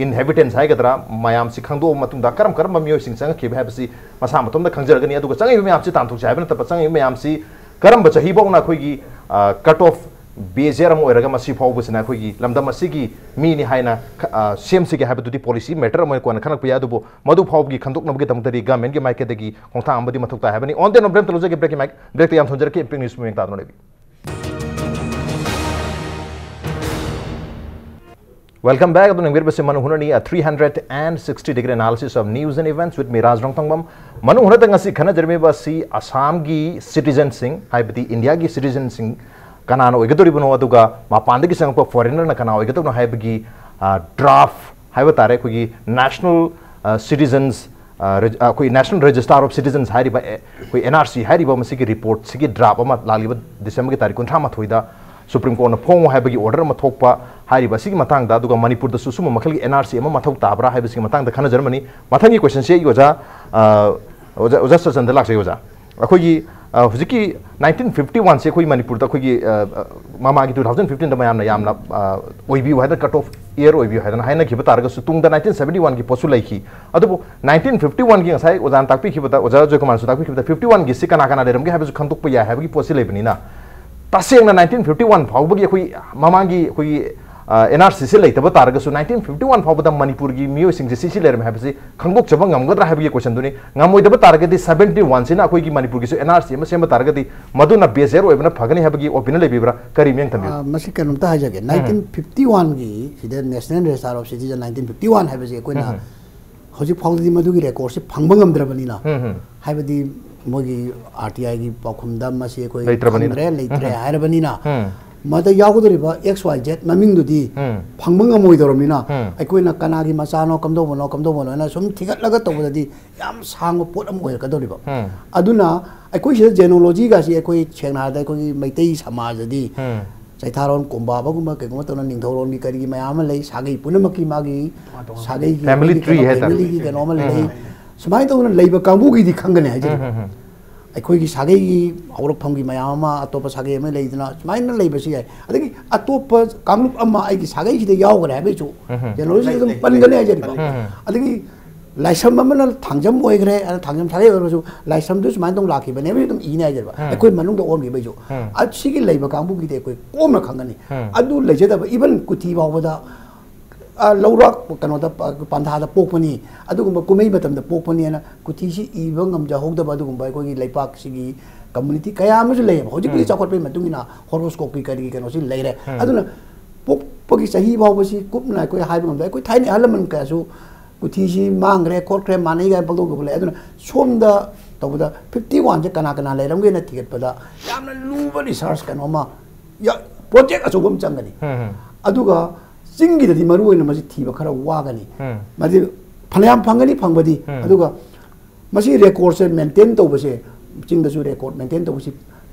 ꯏꯟꯍꯦꯕꯤꯇꯦꯟꯁ ꯍꯥꯏꯒꯗ꯭ꯔꯥ, ꯃꯌꯥꯝꯁꯤ ꯈꯪꯗꯣꯛꯑꯕ ꯃꯇꯨꯡꯗ ꯀꯔꯝ ꯀꯔꯝꯕ ꯃꯤꯑꯣꯏꯁꯤꯡ ꯆꯪꯉꯛꯈꯤꯕ ꯍꯥꯏꯕꯁꯤ ꯃꯁꯥ ꯃꯇꯣꯝꯗ ꯈꯪꯖꯔꯒꯅꯤ꯫ ꯑꯗꯨꯒ ꯆꯪꯉꯛꯏꯕ ꯃꯌꯥꯝꯁꯤ ꯇꯥꯟꯊꯣꯛꯁꯤ ꯍꯥꯏꯕ ꯅꯠꯇꯕ, ꯆꯪꯉꯛꯏꯕ ꯃꯌꯥꯝꯁꯤ ꯀꯔꯝꯕ ꯆꯍꯤ ꯐꯥꯎꯅ ꯑꯩꯈꯣꯏꯒꯤ, ꯑ, ꯀꯠ ꯑꯣꯐ ꯕꯦꯁ ꯌꯔ ꯑꯃ ꯑꯣꯏꯔꯒ ꯃꯁꯤ ꯐꯥꯎꯕꯁꯤꯅ ꯑꯩꯈꯣꯏꯒꯤ ꯂꯝꯗꯝ ꯑꯁꯤꯒꯤ ꯃꯤꯅꯤ ꯍꯥꯏꯅ ꯈ-, ꯑ, ꯁꯦꯝꯁꯤꯒꯦ ꯍꯥꯏꯕꯗꯨꯗꯤ ꯄꯣꯂꯤꯁꯤ ꯃꯦꯇꯔ ꯑꯃ ꯑꯣꯏꯅ ꯀꯣꯟꯅ ꯈꯪꯉꯛꯄ ꯌꯥꯏ꯫ ꯑꯗꯨꯕꯨ ꯃꯗꯨ ꯐꯥꯎꯕꯒꯤ ꯈꯟꯗꯣꯛꯅꯕꯒꯤꯗꯃꯛꯇꯗꯤ ꯒꯃꯦꯟꯒꯤ ꯃꯥꯏꯀꯩꯗꯒꯤ ꯈꯣꯡꯊꯥꯡ ꯑꯃꯗꯤ ꯃꯊꯧ ꯇꯥꯏ ꯍꯥꯏꯕꯅꯤ꯫ On the note, ꯕ꯭ꯔꯦꯛ ꯑꯃ ꯂꯧꯖꯒꯦ꯫ ꯕ꯭ꯔꯦꯛꯀꯤ ꯃꯥꯏꯛ-, ꯕ꯭ꯔꯦꯛꯇ ꯌꯥꯝ ꯊꯝꯖꯔꯛꯀꯦ꯫ ꯏꯝꯄꯦꯛ ꯅ꯭ꯌꯨꯁ ꯃꯤꯠꯌꯦꯡ ꯇꯥꯗꯨꯅ ꯂꯩꯕꯤꯌꯨ꯫ Welcome back. ꯑꯗꯨꯅ ꯌꯦꯡꯕꯤꯔꯤꯕꯁꯤ ꯃꯅꯨꯡ ꯍꯨꯠꯅꯅꯤ, a three hundred and sixty degree analysis of news and events with me, ꯔꯥꯖ ꯔꯣꯡꯊꯣꯡꯕꯝ꯫ ꯃꯅꯨꯡ ꯍꯨꯠꯅꯗ ꯉꯁꯤ ꯈꯟꯅꯖꯔꯝꯃꯤꯕ ꯑꯁꯤ ꯑꯁꯥꯝꯒꯤ ꯁꯤꯇꯤꯖꯟꯁꯤꯡ, ꯍꯥꯏꯕꯗꯤ ꯏꯟꯗꯤꯌꯥꯒꯤ ꯁꯤꯇꯤꯖꯟꯁꯤꯡ ꯀꯅꯥꯅ ꯑꯣꯏꯒꯗꯧꯔꯤꯕꯅꯣ, ꯑꯗꯨꯒ ꯃꯄꯥꯟꯗꯒꯤ ꯆꯪꯉꯛꯄ ꯐꯣꯔꯦꯅꯔꯅ ꯀꯅꯥ ꯑꯣꯏꯒꯗꯧꯔꯤꯅꯣ ꯍꯥꯏꯕꯒꯤ, ꯑ, ꯗ꯭ꯔꯥꯐ ꯍꯥꯏꯕ ꯇꯥꯔꯦ, ꯑꯩꯈꯣꯏꯒꯤ ꯅꯦꯁꯅꯦꯜ, ꯑ, ꯁꯤꯇꯤꯖꯟꯁ, ꯑ, ꯔꯦꯖ-, ꯑ, ꯑꯩꯈꯣꯏ ꯅꯦꯁꯅꯦꯜ ꯔꯦꯖꯤꯁꯇꯥꯔ ꯑꯣꯐ ꯁꯤꯇꯤꯖꯟꯁ ꯍꯥꯏꯔꯤꯕ, ꯑꯦ, ꯑꯩꯈꯣꯏ ꯑꯦꯟ ꯑꯥꯔ ꯁꯤ ꯍꯥꯏꯔꯤꯕ ꯃꯁꯤꯒꯤ ꯔꯤꯄꯣꯔꯠꯁꯤꯒꯤ ꯗ꯭ꯔꯥꯐ ꯑꯃ ꯂꯥꯛꯂꯤꯕ ꯗꯤꯁꯦꯝꯕꯔꯒꯤ ꯇꯥꯔꯤꯛ ꯀꯨꯟꯊ꯭ꯔꯥ ꯃꯥꯊꯣꯏꯗ ꯁꯨꯄ꯭ꯔꯤꯝ ꯀꯣꯔꯠꯅ ꯐꯣꯡꯉꯨ ꯍꯥꯏꯕꯒꯤ ꯑꯣꯔꯗꯔ ꯑꯃ ꯊꯣꯛꯄ ꯍꯥꯏꯔꯤꯕ ꯑꯁꯤꯒꯤ ꯃꯇꯥꯡꯗ, ꯑꯗꯨꯒ ꯃꯅꯤꯄꯨꯔꯗꯁꯨ ꯁꯨꯝꯕ ꯃꯈꯜꯒꯤ ꯑꯦꯟ ꯑꯥꯔ ꯁꯤ ꯑꯃ ꯃꯊꯧ ꯇꯥꯕ꯭ꯔꯥ ꯍꯥꯏꯕꯁꯤꯒꯤ ꯃꯇꯥꯡꯗ ꯈꯟꯅꯖꯔꯝꯕꯅꯤ꯫ ꯃꯊꯪꯒꯤ ꯀꯣꯏꯁꯟꯁꯦ ꯑꯩ ꯑꯣꯖꯥ, ꯑ, ꯑꯣꯖꯥ, ꯑꯣꯖꯥ ꯁꯆꯟꯗ ꯂꯥꯛꯆꯒꯦ ꯑꯣꯖꯥ꯫ ꯑꯩꯈꯣꯏꯒꯤ, ꯑ, ꯍꯧꯖꯤꯛꯀꯤ nineteen fifty one ꯁꯦ ꯑꯩꯈꯣꯏ ꯃꯅꯤꯄꯨꯔꯗ ꯑꯩꯈꯣꯏꯒꯤ, ꯑ, ꯑ, ꯃꯃꯥꯡꯒꯤ two thousand fifteen ꯗ ꯃꯌꯥꯝꯅ ꯌꯥꯝꯅ, ꯑ, ꯑꯣꯏꯕꯤꯌꯨ ꯍꯥꯏꯗꯅ, ꯀꯠ ꯑꯣꯐ ꯏꯌꯔ ꯑꯣꯏꯕꯤꯌꯨ ꯍꯥꯏꯗꯅ ꯍꯥꯏꯅꯈꯤꯕ ꯇꯥꯔꯒꯁꯨ, ꯇꯨꯡꯗ nineteen seventy one ꯒꯤ ꯄꯣꯠꯁꯨ ꯂꯩꯈꯤ꯫ ꯑꯗꯨꯕꯨ nineteen fifty one ꯒꯤ ꯉꯁꯥꯏ ꯑꯣꯖꯥꯅ ꯇꯥꯛꯄꯤꯈꯤꯕꯗ, ꯑꯣꯖꯥ ꯖꯣꯏꯀꯨꯃꯥꯔꯅꯁꯨ ꯇꯥꯛꯄꯤꯈꯤꯕꯗ, fifty one ꯒꯤꯁꯤ ꯀꯅꯥ ꯀꯅꯥ ꯂꯩꯔꯝꯒꯦ ꯍꯥꯏꯕꯁꯨ ꯈꯪꯗꯣꯛꯄ ꯌꯥꯏ ꯍꯥꯏꯕꯒꯤ ꯄꯣꯠꯁꯤ ꯂꯩꯕꯅꯤꯅ, ꯇꯁꯦꯡꯅ nineteen fifty one ꯐꯥꯎꯕꯒꯤ ꯑꯩꯈꯣꯏ ꯃꯃꯥꯡꯒꯤ ꯑꯩꯈꯣꯏꯒꯤ ꯑꯦꯟ ꯑꯥꯔ ꯁꯤꯁꯦ ꯂꯩꯇꯕ ꯇꯥꯔꯒꯁꯨ ꯅꯥꯏꯟꯇꯤꯟ ꯐꯤꯐꯇꯤ ꯋꯥꯟ ꯐꯥꯎꯕꯗ ꯃꯅꯤꯄꯨꯔꯒꯤ ꯃꯤꯑꯣꯏꯁꯤꯡꯁꯦ ꯁꯤ ꯁꯤ ꯂꯩꯔꯝꯃꯦ ꯍꯥꯏꯕꯁꯤ ꯈꯪꯗꯣꯛꯆꯕ ꯉꯝꯒꯗ꯭ꯔꯥ ꯍꯥꯏꯕꯒꯤ ꯀꯣꯏꯁꯟꯗꯨꯅꯤ꯫ ꯉꯝꯃꯣꯏꯗꯕ ꯇꯥꯔꯒꯗꯤ ꯁꯕꯦꯟꯇꯤ ꯋꯥꯟꯁꯤꯅ ꯑꯩꯈꯣꯏꯒꯤ ꯃꯅꯤꯄꯨꯔꯒꯤꯁꯨ ꯑꯦꯟ ꯑꯥꯔ ꯁꯤ ꯑꯃ ꯁꯦꯝꯕ ꯇꯥꯔꯒꯗꯤ ꯃꯗꯨꯅ ꯕꯦꯖꯦꯔ ꯑꯣꯏꯕꯅ ꯐꯒꯅꯤ ꯍꯥꯏꯕꯒꯤ ꯑꯣꯄꯤꯅꯤꯌꯟ ꯂꯩꯕꯤꯕ꯭ꯔꯥ? ꯀꯔꯤ ꯃꯤꯠꯌꯦꯡ ꯊꯝꯕꯤꯕ? ꯑ, ꯃꯁꯤ ꯀꯩꯅꯣꯝꯇ ꯍꯥꯏꯖꯒꯦ꯫ ꯅꯥꯏꯟꯇꯤꯟ ꯐꯤꯐꯇꯤ ꯋꯥꯟꯒꯤ ꯁꯤꯗ national register of citizen nineteen fifty one ꯍꯥꯏꯕꯁꯤ ꯑꯩꯈꯣꯏꯅ ꯍꯧꯖꯤꯛ ꯐꯥꯎꯗꯗꯤ ꯃꯗꯨꯒꯤ ꯔꯦꯀꯣꯔꯠꯁꯤ ꯐꯪꯕ ꯉꯝꯗ꯭ꯔꯕꯅꯤꯅ, ꯎꯝ, ꯎꯝ꯫ ꯍꯥꯏꯕꯗꯤ ꯃꯣꯏꯒꯤ ꯑꯥꯔ ꯇꯤ ꯑꯥꯏꯒꯤ ꯄꯥꯎꯈꯨꯝꯗ ꯃꯁꯤ ꯑꯩꯈꯣꯏ ꯂꯩꯇ꯭ꯔꯕꯅꯤꯅ꯫ ꯈꯪꯗ꯭ꯔꯦ, ꯂꯩꯇ꯭ꯔꯦ ꯎꯝ꯫ ꯍꯥꯏꯔꯕꯅꯤꯅ, ꯎꯝ꯫ ꯃꯗ ꯌꯥꯎꯒꯗꯧꯔꯤꯕ ꯑꯦꯛꯁ ꯋꯥꯏ ꯖꯦꯠ ꯃꯃꯤꯡꯗꯨꯗꯤ ꯎꯝ꯫ ꯐꯪꯕ ꯉꯝꯃꯣꯏꯗꯧꯔꯕꯅꯤꯅ, ꯎꯝ꯫ ꯑꯩꯈꯣꯏꯅ ꯀꯅꯥꯒꯤ ꯃꯆꯥꯅꯣ, ꯀꯝꯗꯧꯕꯅꯣ, ꯀꯝꯗꯧꯕꯅꯣ ꯍꯥꯏꯅ ꯁꯨꯝ ꯊꯤꯒꯠꯂꯒ ꯇꯧꯕꯗꯗꯤ ꯌꯥꯝ ꯁꯥꯡꯕ ꯄꯣꯠ ꯑꯃ ꯑꯣꯏꯔꯛꯀꯗꯧꯔꯤꯕ꯫ ꯎꯝ꯫ ꯑꯗꯨꯅ ꯑꯩꯈꯣꯏ ꯁꯤꯗ ꯖꯦꯅꯣꯂꯣꯖꯤꯒꯁꯤ ꯑꯩꯈꯣꯏ ꯁꯦꯡꯅ ꯍꯥꯏꯔꯕꯗ ꯑꯩꯈꯣꯏꯒꯤ ꯃꯩꯇꯩ ꯁꯃꯥꯖꯗꯗꯤ ꯎꯝ꯫ ꯆꯩꯊꯥꯔꯣꯟ, ꯀꯣꯝꯕꯥꯕꯒꯨꯝꯕ ꯀꯩꯒꯨꯝꯕ ꯇꯧꯅ ꯅꯤꯡꯊꯧꯔꯣꯟꯒꯤ ꯀꯔꯤꯒꯤ ꯃꯌꯥꯝ ꯑꯃ ꯂꯩ꯫ ꯁꯥꯒꯩ ꯄꯨꯝꯅꯃꯛꯀꯤ ꯃꯥꯒꯤ ꯁꯥꯒꯩꯒꯤ Family ꯑꯩꯈꯣꯏꯒꯤ tree ꯀꯩꯅꯣ, ꯍꯥꯏꯇꯥꯔꯦ꯫ ꯐꯦꯃꯤꯂꯤꯒꯤ ꯀꯩꯅꯣ ꯑꯃ ꯂꯩ꯫ ꯁꯨꯃꯥꯏꯅ ꯇꯧꯗꯅ ꯂꯩꯕ ꯀꯥꯡꯕꯨꯒꯤꯗꯤ ꯈꯪꯒꯅꯤ ꯍꯥꯏꯖꯔꯤꯕ꯫ ꯎꯝ, ꯎꯝ, ꯎꯝ꯫ ꯑꯩꯈꯣꯏꯒꯤ ꯁꯥꯒꯩꯒꯤ ꯍꯧꯔꯛꯐꯝꯒꯤ ꯃꯌꯥꯝ ꯑꯃ, ꯑꯇꯣꯞꯄ ꯁꯥꯒꯩ ꯑꯃ ꯂꯩꯗꯅ ꯁꯨꯃꯥꯏꯅ ꯂꯩꯕꯁꯨ ꯌꯥꯏ꯫ ꯑꯗꯒꯤ ꯑꯇꯣꯞꯄ ꯀꯥꯡꯂꯨꯞ ꯑꯃ ꯑꯩꯒꯤ ꯁꯥꯒꯩꯁꯤꯗ ꯌꯥꯎꯈ꯭ꯔꯦ ꯍꯥꯏꯕꯒꯤꯁꯨ ꯎꯝ꯫ ꯖꯦꯅꯣꯂꯣꯖꯤꯗ ꯂꯩ, ꯑꯗꯨꯝ ꯂꯩ, ꯄꯟꯒꯅꯤ ꯂꯩ, ꯍꯥꯏꯖꯔꯤꯕ꯫ ꯄꯟꯒꯅꯤ꯫ ꯎꯝ꯫ ꯑꯗꯒꯤ ꯂꯥꯏꯁ꯭ꯔꯝ ꯑꯃꯅ ꯊꯥꯡꯖꯝ ꯑꯣꯏꯈ꯭ꯔꯦ, ꯑꯗ ꯊꯥꯡꯖꯝ ꯁꯥꯒꯩ ꯑꯣꯏꯔꯒꯁꯨ ꯂꯥꯏꯁ꯭ꯔꯝꯗꯨ ꯁꯨꯃꯥꯏꯅ ꯇꯧꯅ ꯂꯥꯛꯈꯤꯕꯅꯦ ꯍꯥꯏꯕꯁꯨ ꯑꯗꯨꯝ ꯏꯅꯤ ꯍꯥꯏꯖꯔꯤꯕ꯫ ꯎꯝ꯫ ꯑꯩꯈꯣꯏ ꯃꯅꯨꯡꯗ ꯑꯣꯟꯈꯤꯕꯩꯁꯨ꯫ ꯎꯝ꯫ ꯑ, ꯁꯤꯒꯤ ꯂꯩꯕ ꯀꯥꯡꯕꯨꯒꯤꯗꯤ ꯑꯩꯈꯣꯏ ꯀꯣꯝꯅ ꯈꯪꯒꯅꯤ꯫ ꯎꯝ꯫ ꯑꯗꯨ ꯂꯩꯖꯗꯕ, ꯏꯚꯟ ꯀꯨꯊꯤ ꯐꯥꯎꯕꯗ, ꯑ, ꯂꯧꯔꯥꯛ ꯀꯩꯅꯣꯗ, ꯄ-, ꯄꯟꯊꯥꯗ ꯄꯣꯛꯄꯅꯤ, ꯑꯗꯨꯒꯨꯝꯕ ꯀꯨꯝꯍꯩ ꯃꯇꯝꯗ ꯄꯣꯛꯄꯅꯤ ꯍꯥꯏꯅ ꯀꯨꯊꯤꯁꯤ ꯏꯕ ꯉꯝꯖꯍꯧꯗꯕ ꯑꯗꯨꯒꯨꯝꯕ ꯑꯩꯈꯣꯏꯒꯤ ꯂꯩꯄꯥꯛꯁꯤꯒꯤ ꯀꯝꯃꯨꯅꯤꯇꯤ ꯀꯌꯥ ꯑꯃꯁꯨ ꯂꯩꯌꯦꯕ꯫ ꯍꯧꯖꯤꯛꯄꯨꯗꯤ ꯎꯝ꯫ ꯆꯥꯎꯈꯠꯄꯒꯤ ꯃꯇꯨꯡ ꯏꯟꯅ ꯍꯣꯔꯣꯁꯀꯣꯞꯀꯤ ꯀꯔꯤꯒꯤ ꯀꯩꯅꯣꯁꯤ ꯂꯩꯔꯦ꯫ ꯎꯝ꯫ ꯑꯗꯨꯅ ꯄꯣꯛꯄꯒꯤ ꯆꯍꯤ ꯐꯥꯎꯕꯁꯤ ꯀꯨꯞꯅ ꯑꯩꯈꯣꯏ ꯍꯥꯏꯕ ꯉꯝꯗꯦ꯫ ꯑꯩꯈꯣꯏ ꯊꯥꯏꯅ ꯑꯍꯜ ꯂꯃꯟ ꯀꯌꯥꯁꯨ ꯀꯨꯊꯤꯁꯤ ꯃꯥꯡꯈ꯭ꯔꯦ, ꯈꯣꯠꯈ꯭ꯔꯦ, ꯃꯥꯟꯅꯩ ꯀꯥꯏꯅ ꯄꯪꯗꯧ ꯇꯧꯕ ꯂꯩ꯫ ꯑꯗꯨꯅ ꯁꯣꯝꯗ ꯇꯧꯕꯗ ꯐꯤꯐꯇꯤ ꯋꯥꯟꯁꯦ ꯀꯅꯥ ꯀꯅꯥ ꯂꯩꯔꯝꯒꯦꯅ ꯊꯤꯒꯠꯄꯗ ꯌꯥꯝꯅ ꯂꯨꯕ ꯔꯤꯁꯔꯁ ꯀꯩꯅꯣ ꯑꯃ, ꯌꯥ-, ꯄ꯭ꯔꯣꯖꯦꯛ ꯑꯆꯧꯕ ꯑꯃ ꯆꯪꯒꯅꯤ꯫ ꯎꯝ, ꯎꯝ꯫ ꯑꯗꯨꯒ ꯆꯤꯡꯒꯤꯗꯗꯤ ꯃꯔꯨ ꯑꯣꯏꯅ ꯃꯁꯤ ꯊꯤꯕ ꯈꯔ ꯋꯥꯒꯅꯤ꯫ ꯎꯝ꯫ ꯃꯁꯤ ꯐꯅꯌꯥꯝ ꯐꯪꯒꯅꯤ ꯐꯪꯕꯗꯤ, ꯎꯝ꯫ ꯑꯗꯨꯒ ꯃꯁꯤ ꯔꯦꯀꯣꯔꯠꯁꯦ ꯃꯦꯟꯇꯦꯟ ꯇꯧꯕꯁꯦ, ꯆꯤꯡꯗꯁꯨ ꯔꯦꯀꯣꯔꯠ ꯃꯦꯟꯇꯦꯟ ꯇꯧꯕꯁꯤ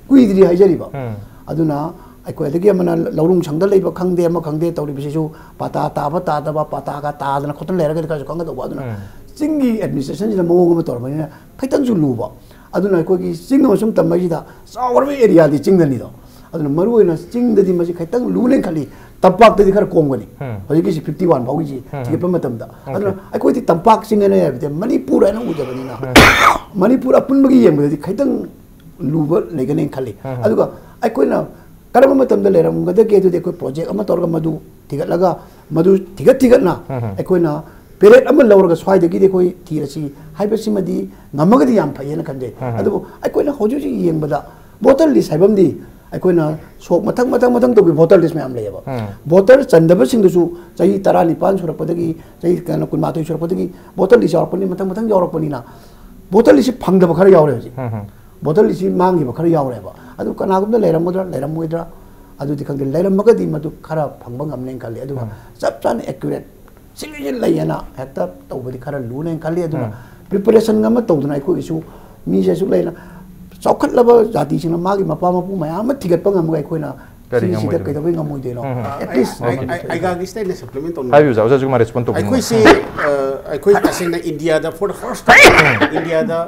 ꯀꯨꯏꯗ꯭ꯔꯤ ꯍꯥꯏꯖꯔꯤꯕ꯫ ꯎꯝ꯫ ꯑꯗꯨꯅ ꯑꯩꯈꯣꯏ ꯑꯗꯒꯤ ꯑꯃꯅ ꯂꯧꯔꯨꯡ ꯁꯪꯗ ꯂꯩꯕ ꯈꯪꯗꯦ, ꯑꯃ ꯈꯪꯗꯦ, ꯇꯧꯔꯤꯕꯁꯤꯁꯨ ꯄꯇꯥ ꯇꯥꯕ ꯇꯥꯗꯕ, ꯄꯇꯥꯒ ꯇꯥꯗꯅ ꯈꯣꯠꯇꯅ ꯂꯩꯔꯒꯗꯤ ꯈꯔꯁꯨ ꯈꯪꯒꯗꯧꯕ꯫ ꯑꯗꯨꯅ ꯎꯝ꯫ ꯆꯤꯡꯒꯤ ꯑꯦꯗꯃꯤꯅꯤꯁꯇ꯭ꯔꯦꯁꯟꯁꯤꯅ ꯃꯑꯣꯡ ꯑꯃ ꯇꯧꯔꯕꯅꯤꯅ ꯈꯤꯇꯪꯁꯨ ꯂꯨꯕ꯫ ꯑꯗꯨꯅ ꯑꯩꯈꯣꯏꯒꯤ ꯆꯤꯡ ꯑꯃ ꯁꯨꯝ ꯇꯝꯕꯁꯤꯗ ꯆꯥꯎꯔꯕ ꯑꯦꯔꯤꯌꯥꯗꯤ ꯆꯤꯡꯗꯅꯤꯗꯣ꯫ ꯑꯗꯨꯅ ꯃꯔꯨ ꯑꯣꯏꯅ ꯆꯤꯡꯗꯗꯤ ꯃꯁꯤ ꯈꯤꯇꯪ ꯂꯨꯅꯦꯅ ꯈꯜꯂꯤ꯫ ꯇꯝꯄꯥꯛꯇꯗꯤ ꯈꯔ ꯀꯣꯝꯒꯅꯤ꯫ ꯎꯝ꯫ ꯍꯧꯖꯤꯛꯀꯤꯁꯤ ꯐꯤꯐꯇꯤ ꯋꯥꯟ ꯐꯥꯎꯒꯤꯁꯤ ꯎꯝ꯫ ꯊꯤꯒꯠꯄ ꯃꯇꯝꯗ꯫ Okay. ꯑꯗꯨꯅ ꯑꯩꯈꯣꯏꯗꯤ ꯇꯝꯄꯥꯛ ꯆꯤꯡ ꯍꯥꯏꯅ ꯍꯥꯏꯕꯗꯤ ꯃꯅꯤꯄꯨꯔ ꯍꯥꯏꯅ ꯎꯗꯕꯅꯤꯅ ꯃꯅꯤꯄꯨꯔ ꯑꯄꯨꯟꯕꯒꯤ ꯌꯦꯡꯕꯗꯗꯤ ꯈꯤꯇꯪ ꯂꯨꯕ ꯂꯩꯒꯅꯤ ꯈꯜꯂꯤ꯫ ꯎꯝ꯫ ꯑꯗꯨꯒ ꯑꯩꯈꯣꯏꯅ ꯀꯔꯝꯕ ꯃꯇꯝꯗ ꯂꯩꯔꯝꯒꯗꯒꯦ? ꯑꯗꯨꯗꯤ ꯑꯩꯈꯣꯏ ꯄ꯭ꯔꯣꯖꯦꯛ ꯑꯃ ꯇꯧꯔꯒ ꯃꯗꯨ ꯊꯤꯒꯠꯂꯒ, ꯃꯗꯨ ꯊꯤꯒꯠ ꯊꯤꯒꯠꯅ ꯑꯩꯈꯣꯏꯅ ꯄꯦꯔꯦꯠ ꯑꯃ ꯂꯧꯔꯒ ꯁ꯭ꯋꯥꯏꯗꯒꯤꯗꯤ ꯑꯩꯈꯣꯏ ꯊꯤꯔꯁꯤ ꯍꯥꯏꯕꯁꯤꯃꯗꯤ ꯉꯝꯃꯒꯗꯤ ꯌꯥꯝ ꯐꯩꯌꯦꯅ ꯈꯟꯖꯩ꯫ ꯑꯗꯨꯕꯨ ꯑꯩꯈꯣꯏꯅ ꯍꯧꯖꯤꯛ ꯍꯧꯖꯤꯛ ꯌꯦꯡꯕꯗ ꯚꯣꯇꯔ ꯂꯤꯁ ꯍꯥꯏꯕ ꯑꯃꯗꯤ ꯑꯩꯈꯣꯏꯅ ꯁꯣꯛ ꯃꯊꯪ ꯃꯊꯪ ꯃꯊꯪ ꯇꯧꯕꯤ ꯚꯣꯇꯔ ꯂꯤꯁ ꯃꯌꯥꯝ ꯂꯩꯌꯦꯕ꯫ ꯚꯣꯇꯔ ꯆꯟꯗꯕꯁꯤꯡꯗꯨꯁꯨ ꯆꯍꯤ ꯇꯔꯥꯅꯤꯄꯥꯟ ꯁꯨꯔꯛꯄꯗꯒꯤ, ꯆꯍꯤ ꯀꯩꯅꯣ, ꯀꯨꯟꯃꯥꯊꯣꯏ ꯁꯨꯔꯛꯄꯗꯒꯤ ꯚꯣꯇꯔ ꯂꯤꯁ ꯌꯥꯎꯔꯛꯄꯅꯤ, ꯃꯊꯪ ꯃꯊꯪ ꯌꯥꯎꯔꯛꯄꯅꯤꯅ ꯚꯣꯇꯔ ꯂꯤꯁꯁꯤ ꯐꯪꯗꯕ ꯈꯔ ꯌꯥꯎꯔꯦ ꯍꯧꯖꯤꯛ꯫ ꯚꯣꯇꯔ ꯂꯤꯁꯁꯤ ꯃꯥꯡꯈꯤꯕ ꯈꯔ ꯌꯥꯎꯔꯦꯕ꯫ ꯑꯗꯨ ꯀꯅꯥꯒꯨꯝꯕꯗ ꯂꯩꯔꯝꯒꯗ꯭ꯔꯥ, ꯂꯩꯔꯝꯃꯣꯏꯗ꯭ꯔꯥ, ꯑꯗꯨꯗꯤ ꯈꯪꯗꯦ꯫ ꯂꯩꯔꯝꯃꯒꯗꯤ ꯃꯗꯨ ꯈꯔ ꯐꯪꯕ ꯉꯝꯅꯦꯅ ꯈꯜꯂꯤ꯫ ꯑꯗꯨꯒ ꯆꯞ ꯆꯥꯅ ꯑꯦꯀ꯭ꯌꯨꯔꯦꯠ ꯁꯤꯒꯤꯁꯤ ꯂꯩꯌꯦꯅ ꯍꯦꯛꯇ ꯇꯧꯕꯗꯤ ꯈꯔ ꯂꯨꯅꯦꯅ ꯈꯜꯂꯤ꯫ ꯑꯗꯨꯒ ꯄ꯭ꯔꯤꯄꯦꯔꯦꯁꯟ ꯑꯃ ꯇꯧꯗꯅ ꯑꯩꯈꯣꯏꯒꯤꯁꯨ ꯃꯤꯁꯦ ꯑꯁꯨꯛ ꯂꯩꯅ ꯆꯥꯎꯈꯠꯂꯕ ꯖꯥꯇꯤꯁꯤꯡꯅ ꯃꯥꯒꯤ ꯃꯄꯥ ꯃꯄꯨ ꯃꯌꯥꯝ ꯑꯃ ꯊꯤꯒꯠꯄ ꯉꯝꯃꯒ ꯑꯩꯈꯣꯏꯅ ꯀꯔꯤ ꯁꯤꯒꯤꯁꯤꯗ ꯉꯝꯃꯣꯏꯗꯣꯏꯅꯣ? ꯀꯩꯗꯧꯕꯩ ꯉꯝꯃꯣꯏꯗꯣꯏꯅꯣ? ꯑ, At ꯑꯩ, least ꯑꯩ, ꯑꯩ, ꯑꯩꯒꯥꯒꯤꯁꯤꯗ ꯑꯩꯅ ꯁꯄ꯭ꯂꯤꯃꯦꯟ ꯇꯧꯅꯤꯡꯕ꯫ ꯍꯥꯏꯕꯤꯌꯨ, ꯑꯣꯖꯥ, ꯑꯣꯖꯥꯁꯨ ꯃꯥ ꯔꯦꯁꯄꯣꯟ ꯇꯧꯕꯤꯅꯤꯡꯕ꯫ ꯑꯩꯈꯣꯏꯁꯤ, ꯑ, ꯑꯩꯈꯣꯏ ꯇꯁꯦꯡꯅ ꯏꯟꯗꯤꯌꯥꯗ for the first time ꯏꯟꯗꯤꯌꯥꯗ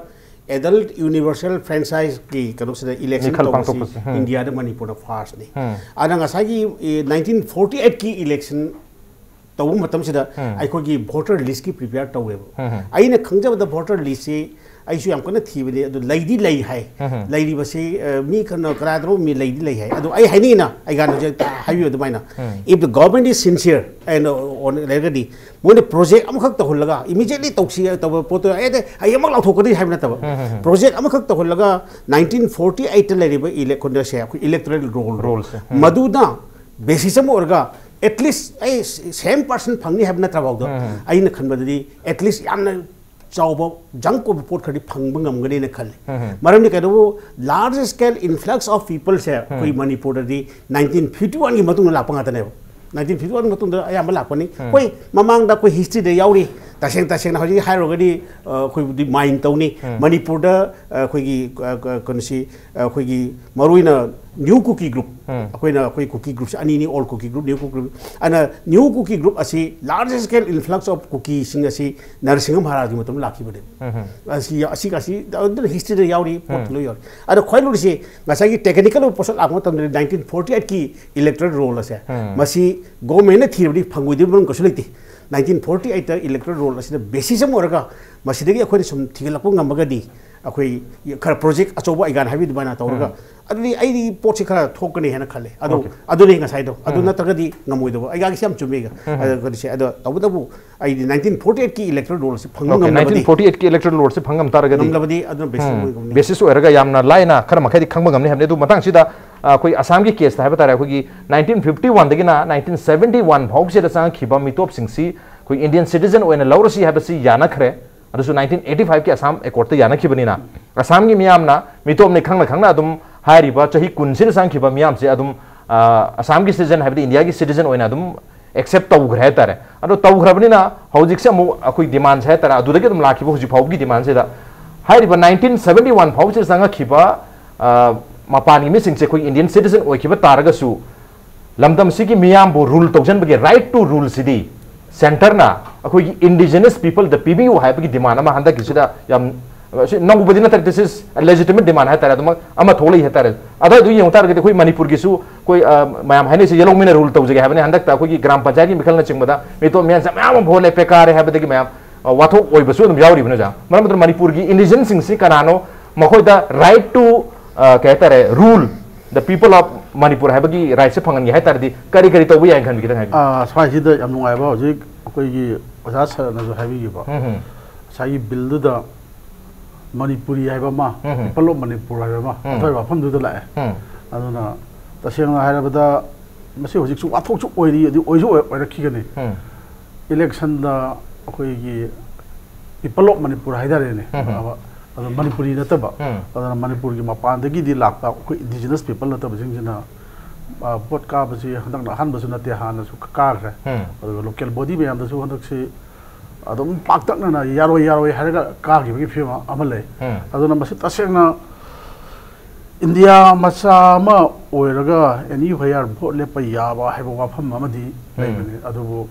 ꯑꯦꯗꯜꯠ ꯌꯨꯅꯤꯚꯔꯁꯦꯜ ꯐ꯭ꯔꯦꯟꯆꯥꯏꯁꯀꯤ ꯀꯩꯅꯣꯁꯤꯗ ꯏꯂꯦꯛꯁꯟ ꯃꯤꯈꯜ ꯇꯧꯕꯁꯤ ꯄꯥꯡꯊꯣꯛꯄꯁꯦ꯫ ꯎꯝ꯫ ꯏꯟꯗꯤꯌꯥꯗ ꯃꯅꯤꯄꯨꯔꯅ ꯐꯥꯔꯁꯅꯤ꯫ ꯎꯝ꯫ ꯑꯗ ꯉꯁꯥꯏꯒꯤ, ꯑꯦ, ꯅꯥꯏꯟꯇꯤꯟ ꯐꯣꯔꯇꯤ ꯑꯩꯠꯀꯤ ꯏꯂꯦꯛꯁꯟ ꯇꯧꯕ ꯃꯇꯝꯁꯤꯗ ꯎꯝ꯫ ꯑꯩꯈꯣꯏꯒꯤ ꯚꯣꯇꯔ ꯂꯤꯁꯀꯤ ꯄ꯭ꯔꯤꯄꯦꯌꯔ ꯇꯧꯋꯦꯕ꯫ ꯎꯝ꯫ ꯑꯩꯅ ꯈꯪꯖꯕꯗ ꯚꯣꯇꯔ ꯂꯤꯁꯁꯤ ꯑꯩꯁꯨ ꯌꯥꯝ ꯀꯟꯅ ꯊꯤꯕꯅꯤ, ꯑꯗꯨ ꯂꯩꯗꯤ ꯂꯩ ꯍꯥꯏ꯫ ꯎꯝ꯫ ꯂꯩꯔꯤꯕꯁꯤ, ꯑ, ꯃꯤ ꯀꯅꯥ-, ꯀꯅꯥꯗꯅꯣ ꯃꯤ ꯂꯩꯗꯤ ꯂꯩ ꯍꯥꯏ꯫ ꯑꯗꯨ ꯑꯩ ꯍꯥꯏꯅꯤꯡꯉꯤꯅ, ꯑꯩꯒꯥꯅ ꯍꯧꯖꯤꯛ ꯍꯥꯏꯕꯤꯌꯨ ꯑꯗꯨꯃꯥꯏꯅ, ꯎꯝ꯫ If the government is sincere and, uh, on ꯂꯩꯔꯒꯗꯤ ꯃꯣꯏꯅ ꯄ꯭ꯔꯣꯖꯦꯛ ꯑꯃꯈꯛ ꯇꯧꯍꯜꯂꯒ ꯏꯃꯤꯗꯤꯌꯦꯠꯂꯤ ꯇꯧꯁꯤ ꯇꯧꯕ ꯄꯣꯠꯇꯣ, ꯑꯦ, ꯑꯗꯩ ꯑꯩ ꯑꯃꯨꯛ ꯂꯥꯎꯊꯣꯛꯀꯅꯤ ꯍꯥꯏꯕ ꯅꯠꯇꯕ꯫ ꯎꯝ, ꯎꯝ, ꯎꯝ꯫ ꯄ꯭ꯔꯣꯖꯦꯛ ꯑꯃꯈꯛ ꯇꯧꯍꯜꯂꯒ ꯅꯥꯏꯟꯇꯤꯟ ꯐꯣꯔꯇꯤ ꯑꯩꯠꯇ ꯂꯩꯔꯤꯕ ꯏꯂꯦꯛ-, ꯀꯩꯅꯣꯁꯦ, ꯑꯩꯈꯣꯏ ꯏꯂꯦꯛꯇꯣꯔꯦꯜ ꯔꯣꯜ, ꯔꯣꯜꯁꯦ꯫ ꯎꯝ꯫ ꯃꯗꯨꯅ ꯕꯦꯁꯤꯁ ꯑꯃ ꯑꯣꯏꯔꯒ at least ꯑꯩ ꯁꯦꯝ ꯄꯥꯔꯁꯟ ꯐꯪꯅꯤ ꯍꯥꯏꯕ ꯅꯠꯇ꯭ꯔ ꯐꯥꯎꯗ, ꯎꯝ, ꯎꯝ꯫ ꯑꯩꯅ ꯈꯟꯕꯗꯗꯤ at least ꯌꯥꯝꯅ ꯆꯥꯎꯕ ꯖꯪꯛ ꯑꯣꯏꯕ ꯄꯣꯠ ꯈꯔꯗꯤ ꯐꯪꯕ ꯉꯝꯒꯅꯤꯅ ꯈꯜꯂꯤ꯫ ꯎꯝ, ꯎꯝ꯫ ꯃꯔꯝꯗꯤ ꯀꯩꯗꯧꯕ, large scale influx of peopleꯁꯦ ꯑꯩꯈꯣꯏ ꯎꯝ꯫ ꯃꯅꯤꯄꯨꯔꯗꯗꯤ ꯅꯥꯏꯟꯇꯤꯟ ꯐꯤꯐꯇꯤ ꯋꯥꯟꯒꯤ ꯃꯇꯨꯡꯗ ꯂꯥꯛꯄ ꯉꯥꯛꯇꯅꯦꯕ꯫ ꯅꯥꯏꯟꯇꯤꯟ ꯐꯤꯐꯇꯤ ꯋꯥꯟ ꯃꯇꯨꯡꯗ ꯑꯌꯥꯝꯕ ꯂꯥꯛꯄꯅꯤ꯫ ꯎꯝ꯫ ꯍꯣꯏ, ꯃꯃꯥꯡꯗ ꯑꯩꯈꯣꯏ ꯍꯤꯁꯇ꯭ꯔꯤꯗ ꯌꯥꯎꯔꯤ꯫ ꯇꯁꯦꯡ ꯇꯁꯦꯡꯅ ꯍꯧꯖꯤꯛ ꯍꯥꯏꯔꯨꯔꯒꯗꯤ, ꯑ, ꯑꯩꯈꯣꯏꯕꯨꯗꯤ ꯃꯥꯏꯟ ꯇꯧꯅꯤ꯫ ꯎꯝ꯫ ꯃꯅꯤꯄꯨꯔꯗ, ꯑ, ꯑꯩꯈꯣꯏꯒꯤ, ꯑ, ꯀ-, ꯀꯩꯅꯣꯁꯤ, ꯑ, ꯑꯩꯈꯣꯏꯒꯤ ꯃꯔꯨꯑꯣꯏꯅ ꯅ꯭ꯌꯨ ꯀꯨꯀꯤ ꯒ꯭ꯔꯨꯞ, ꯎꯝ꯫ ꯑꯩꯈꯣꯏꯅ, ꯑꯩꯈꯣꯏ ꯀꯨꯀꯤ ꯒ꯭ꯔꯨꯞꯁꯦ ꯑꯅꯤꯅꯤ, ꯑꯣꯜ ꯀꯨꯀꯤ ꯒ꯭ꯔꯨꯞ, ꯅ꯭ꯌꯨ ꯀꯨꯀꯤ ꯒ꯭ꯔꯨꯞ꯫ ꯑꯗꯨꯅ ꯅ꯭ꯌꯨ ꯀꯨꯀꯤ ꯒ꯭ꯔꯨꯞ ꯑꯁꯤ large scale influx of ꯀꯨꯀꯤꯁꯤꯡ ꯑꯁꯤ ꯅꯔꯁꯤꯡꯍ ꯃꯍꯥꯔꯥꯖꯒꯤ ꯃꯇꯝꯗ ꯂꯥꯛꯈꯤꯕꯅꯦ꯫ ꯎꯝ꯫ ꯑꯁꯤ, ꯑꯁꯤ, ꯑꯁꯤ ꯑꯗꯨꯅ ꯍꯤꯁꯇ꯭ꯔꯤꯗ ꯌꯥꯎꯔꯤ, ꯄꯣꯠꯇ ꯎꯝ꯫ ꯂꯣꯏ ꯌꯥꯎꯔꯤ꯫ ꯑꯗꯣ ꯈ꯭ꯋꯥꯏ ꯂꯨꯔꯤꯁꯦ ꯉꯁꯥꯏꯒꯤ ꯇꯦꯛꯅꯤꯀꯦꯜ ꯑꯣꯏꯕ ꯄꯣꯠꯁꯛ ꯂꯥꯛꯄ ꯃꯇꯝꯗ ꯅꯥꯏꯟꯇꯤꯟ ꯐꯣꯔꯇꯤ ꯑꯩꯠꯀꯤ ꯏꯂꯦꯛꯇꯣꯔꯦꯜ ꯔꯣꯜ ꯑꯁꯦ, ꯎꯝ꯫ ꯃꯁꯤ ꯒꯣꯔꯃꯦꯟꯅ ꯊꯤꯔꯕꯗꯤ ꯐꯪꯉꯣꯏꯗꯕ ꯃꯔꯝ ꯀꯩꯁꯨ ꯂꯩꯇꯦ꯫ ꯅꯥꯏꯟꯇꯤꯟ ꯐꯣꯔꯇꯤ ꯑꯩꯠꯇ ꯏꯂꯦꯛꯇꯣꯔꯦꯜ ꯔꯣꯜ ꯑꯁꯤꯗ ꯕꯦꯁꯤꯁ ꯑꯃ ꯑꯣꯏꯔꯒ ꯃꯁꯤꯗꯒꯤ ꯑꯩꯈꯣꯏꯅ ꯁꯨꯝ ꯊꯤꯒꯠꯂꯛꯄ ꯉꯝꯃꯒꯗꯤ ꯑꯩꯈꯣꯏ ꯈꯔ ꯄ꯭ꯔꯣꯖꯦꯛ ꯑꯆꯧꯕ ꯑꯩꯒꯥꯟ ꯍꯥꯏꯕꯤꯗꯨ ꯑꯗꯨꯃꯥꯏꯅ ꯇꯧꯔꯒ ꯎꯝ꯫ ꯑꯗꯨꯗꯤ ꯑꯩꯗꯤ ꯄꯣꯠꯁꯤ ꯈꯔ ꯊꯣꯛꯀꯅꯤ ꯍꯥꯏꯅ ꯈꯜꯂꯦ꯫ ꯑꯗꯨ Okay. ꯑꯗꯨꯅꯤ ꯉꯁꯥꯏꯗꯣ, ꯑꯗꯨ ꯎꯝ. ꯅꯠꯇ꯭ꯔꯒꯗꯤ ꯉꯝꯃꯣꯏꯗꯕ꯫ ꯑꯩꯒꯤ ꯁꯤ ꯌꯥꯝ ꯆꯨꯝꯃꯦꯒ꯫ ꯎꯝ. ꯑꯗꯣ ꯀꯔꯤꯁꯦ, ꯑꯗꯣ ꯇꯧꯕꯇꯕꯨ ꯑꯩꯗꯤ nineteen forty eight ꯀꯤ electoral roll ꯁꯤ ꯐꯪꯕ Okay, ꯉꯝꯂꯕꯗꯤ, nineteen forty eight ꯀꯤ electoral roll ꯁꯤ ꯐꯪ ꯉꯝ ꯇꯥꯔꯒꯗꯤ, ꯉꯝꯂꯕꯗꯤ ꯑꯗꯨꯅ basis ꯎꯝ, ꯑꯣꯏꯒꯅꯤ꯫ Basis ꯑꯣꯏꯔꯒ ꯌꯥꯝꯅ ꯂꯥꯏꯅ ꯈꯔ ꯃꯈꯩꯗꯤ ꯈꯪꯕ ꯉꯝꯅꯤ ꯍꯥꯏꯕꯅꯤ꯫ ꯑꯗꯨ ꯃꯇꯥꯡꯁꯤꯗ, ꯑ, ꯑꯩꯈꯣꯏ ꯑꯁꯥꯝꯒꯤ case ꯇ ꯍꯥꯏꯕ ꯇꯥꯔꯦ, ꯑꯩꯈꯣꯏꯒꯤ nineteen fifty one ꯗꯒꯤꯅ nineteen seventy one ꯐꯥꯎꯁꯤꯗ ꯆꯪꯉꯛꯈꯤꯕ ꯃꯤꯇꯣꯞꯁꯤꯡꯁꯤ ꯑꯩꯈꯣꯏ Indian citizen ꯑꯣꯏꯅ ꯂꯧꯔꯁꯤ ꯍꯥꯏꯕꯁꯤ ꯌꯥꯅꯈ꯭ꯔꯦ꯫ ꯑꯗꯨꯁꯨ nineteen eighty five ꯀꯤ Assam Accord ꯇ ꯌꯥꯅꯈꯤꯕꯅꯤꯅ, ꯑꯁꯥꯝꯒꯤ ꯃꯤꯌꯥꯝꯅ, ꯃꯤꯇꯣꯞꯅꯤ ꯈꯪꯅ ꯈꯪꯅ ꯑꯗꯨꯝ ꯍꯥꯏꯔꯤꯕ ꯆꯍꯤ ꯀꯨꯟꯁꯤꯗ ꯆꯪꯈꯤꯕ ꯃꯤꯌꯥꯝꯁꯦ ꯑꯗꯨꯝ, ꯑ, ꯑꯁꯥꯝꯒꯤ citizen, ꯍꯥꯏꯕꯗꯤ ꯏꯟꯗꯤꯌꯥꯒꯤ citizen ꯑꯣꯏꯅ ꯑꯗꯨꯝ accept ꯇꯧꯈ꯭ꯔꯦ ꯍꯥꯏꯇꯥꯔꯦ꯫ ꯑꯗꯣ ꯇꯧꯈ꯭ꯔꯕꯅꯤꯅ ꯍꯧꯖꯤꯛꯁꯦ ꯑꯃꯨꯛ ꯑꯩꯈꯣꯏ demand ꯁꯦ ꯍꯥꯏꯇꯥꯔꯦ, ꯑꯗꯨꯗꯒꯤ ꯑꯗꯨꯝ ꯂꯥꯛꯈꯤꯕ ꯍꯧꯖꯤꯛ ꯐꯥꯎꯕꯒꯤ demand ꯁꯤꯗ, ꯍꯥꯏꯔꯤꯕ nineteen seventy one ꯐꯥꯎꯁꯤꯗ ꯆꯪꯉꯛꯈꯤꯕ, ꯑ, ꯃꯄꯥꯟꯒꯤ ꯃꯤꯁꯤꯡꯁꯦ ꯑꯩꯈꯣꯏ Indian citizen ꯑꯣꯏꯈꯤꯕ ꯇꯥꯔꯒꯁꯨ, ꯂꯝꯗꯝꯁꯤꯒꯤ ꯃꯤꯌꯥꯝꯕꯨ rule ꯇꯧꯁꯤꯟꯕꯒꯤ right to rule CD centre ꯅ ꯑꯩꯈꯣꯏꯒꯤ indigenous people ꯗ ꯄꯤꯕꯤꯌꯨ ꯍꯥꯏꯕꯒꯤ demand ꯑꯃ ꯍꯟꯗꯛꯀꯤꯁꯤꯗ ꯌꯥꯝ, ꯁꯤ ꯅꯧꯕꯗꯤ ꯅꯠꯇ꯭ꯔꯦ, this is a legitimate demand ꯍꯥꯏꯇꯥꯔꯦ, ꯑꯗꯨꯃꯛ ꯑꯃ ꯊꯣꯛꯂꯛꯏ ꯍꯥꯏꯇꯥꯔꯦ꯫ ꯑꯗꯨꯋꯥꯏꯗꯨ ꯌꯦꯡꯉꯨ ꯇꯥꯔꯒꯗꯤ ꯑꯩꯈꯣꯏ ꯃꯅꯤꯄꯨꯔꯒꯤꯁꯨ ꯑꯩꯈꯣꯏ, ꯑ, ꯃꯌꯥꯝ ꯍꯥꯏꯅꯔꯤꯁꯦ ꯌꯦꯜꯂꯣꯡ ꯃꯤꯅ rule ꯇꯧꯖꯒꯦ ꯍꯥꯏꯕꯅꯤ꯫ ꯍꯟꯗꯛꯇ ꯑꯩꯈꯣꯏꯒꯤ ꯒ꯭ꯔꯥꯝ ꯄꯟꯆꯥꯌꯠꯀꯤ ꯃꯤꯈꯜꯅꯆꯤꯡꯕꯗ ꯃꯤꯇꯣꯞ ꯃꯤꯌꯥꯟꯁꯦ ꯃꯌꯥꯝ ꯑꯃ ꯚꯣꯠ ꯂꯦꯞꯄꯦ ꯀꯥꯔꯦ ꯍꯥꯏꯕꯗꯒꯤ ꯃꯌꯥꯝ, ꯑ, ꯋꯥꯊꯣꯛ ꯑꯣꯏꯕꯁꯨ ꯑꯗꯨꯝ ꯌꯥꯎꯔꯤꯕꯅꯤ ꯑꯣꯖꯥ꯫ ꯃꯔꯝ ꯑꯗꯨꯅ ꯃꯅꯤꯄꯨꯔꯒꯤ indigenous ꯁꯤꯡꯁꯤ ꯀꯅꯥꯅꯣ, ꯃꯈꯣꯏꯗ right to, ꯑ, ꯀꯩ ꯍꯥꯏꯇꯥꯔꯦ, rule the people of Manipur ꯍꯥꯏꯕꯒꯤ right ꯁꯦ ꯐꯪꯍꯟꯒꯦ ꯍꯥꯏ ꯇꯥꯔꯗꯤ ꯀꯔꯤ ꯀꯔꯤ ꯇꯧꯕ ꯌꯥꯏꯅ ꯈꯟꯕꯤ, ꯈꯤꯇꯪ ꯍꯥꯏꯕꯤꯌꯨ꯫ ꯑꯥ, ꯁ꯭ꯋꯥꯏꯁꯤꯗ ꯌꯥꯝ ꯅꯨꯡꯉꯥꯏꯕ, ꯍꯧꯖꯤꯛ ꯑꯩꯈꯣꯏꯒꯤ ꯑꯣꯖꯥ ꯁꯔꯅꯁꯨ ꯍꯥꯏꯕꯤꯈꯤꯕ ꯎꯝ, ꯎꯝ. ꯉꯁꯥꯏꯒꯤ ꯕꯤꯜꯗꯨꯗ ꯃꯅꯤꯄꯨꯔꯤ ꯍꯥꯏꯕ ꯑꯃ, ꯎꯝ, ꯎꯝ. People of Manipur ꯍꯥꯏꯕ ꯑꯃ, ꯎꯝ. ꯑꯗꯨꯋꯥꯏ ꯋꯥꯐꯝꯗꯨꯗ ꯂꯥꯛꯑꯦ꯫ ꯎꯝ. ꯑꯗꯨꯅ ꯇꯁꯦꯡꯅ ꯍꯥꯏꯔꯕꯗ ꯃꯁꯤ ꯍꯧꯖꯤꯛꯁꯨ ꯋꯥꯊꯣꯛꯁꯨ ꯑꯣꯏꯔꯤ, ꯑꯗꯨ ꯑꯣꯏꯁꯨ ꯑꯣꯏ-, ꯑꯣꯏꯔꯛꯈꯤꯒꯅꯤ꯫ ꯎꯝ. Election ꯗ ꯑꯩꯈꯣꯏꯒꯤ People of Manipur ꯍꯥꯏꯇꯥꯔꯦꯅꯦ, ꯎꯝ. ꯑꯗꯣ ꯃꯅꯤꯄꯨꯔꯤ ꯅꯠꯇꯕ, ꯎꯝ. ꯑꯗꯨꯅ ꯃꯅꯤꯄꯨꯔꯒꯤ ꯃꯄꯥꯟꯗꯒꯤꯗꯤ ꯂꯥꯛꯄ ꯑꯩꯈꯣꯏ indigenous people ꯅꯠꯇꯕꯁꯤꯡꯁꯤꯅ, ꯑ, ꯚꯣꯠ ꯀꯥꯕꯁꯤ ꯍꯟꯗꯛꯅ ꯑꯍꯥꯟꯕꯁꯨ ꯅꯠꯇꯦ, ꯍꯥꯟꯅꯁꯨ ꯀꯥꯈ꯭ꯔꯦ꯫ ꯎꯝ. ꯑꯗꯨꯒ local body ꯃꯌꯥꯝꯗꯁꯨ ꯍꯟꯗꯛꯁꯤ ꯑꯗꯨꯝ ꯄꯥꯛꯇꯛꯅꯅ ꯌꯥꯔꯣꯏ, ꯌꯥꯔꯣꯏ ꯍꯥꯏꯔꯒ ꯀꯥꯈꯤꯕꯒꯤ ꯐꯤꯕꯝ ꯑꯃ ꯂꯩ꯫ ꯎꯝ. ꯑꯗꯨꯅ ꯃꯁꯤ ꯇꯁꯦꯡꯅ ꯏꯟꯗꯤꯌꯥ ꯃꯆꯥ ꯑꯃ ꯑꯣꯏꯔꯒ anywhere ꯚꯣꯠ ꯂꯦꯞꯄ ꯌꯥꯕ ꯍꯥꯏꯕ ꯋꯥꯐꯝ ꯑꯃꯗꯤ ꯂꯩꯕꯅꯤ꯫ ꯑꯗꯨꯕꯨ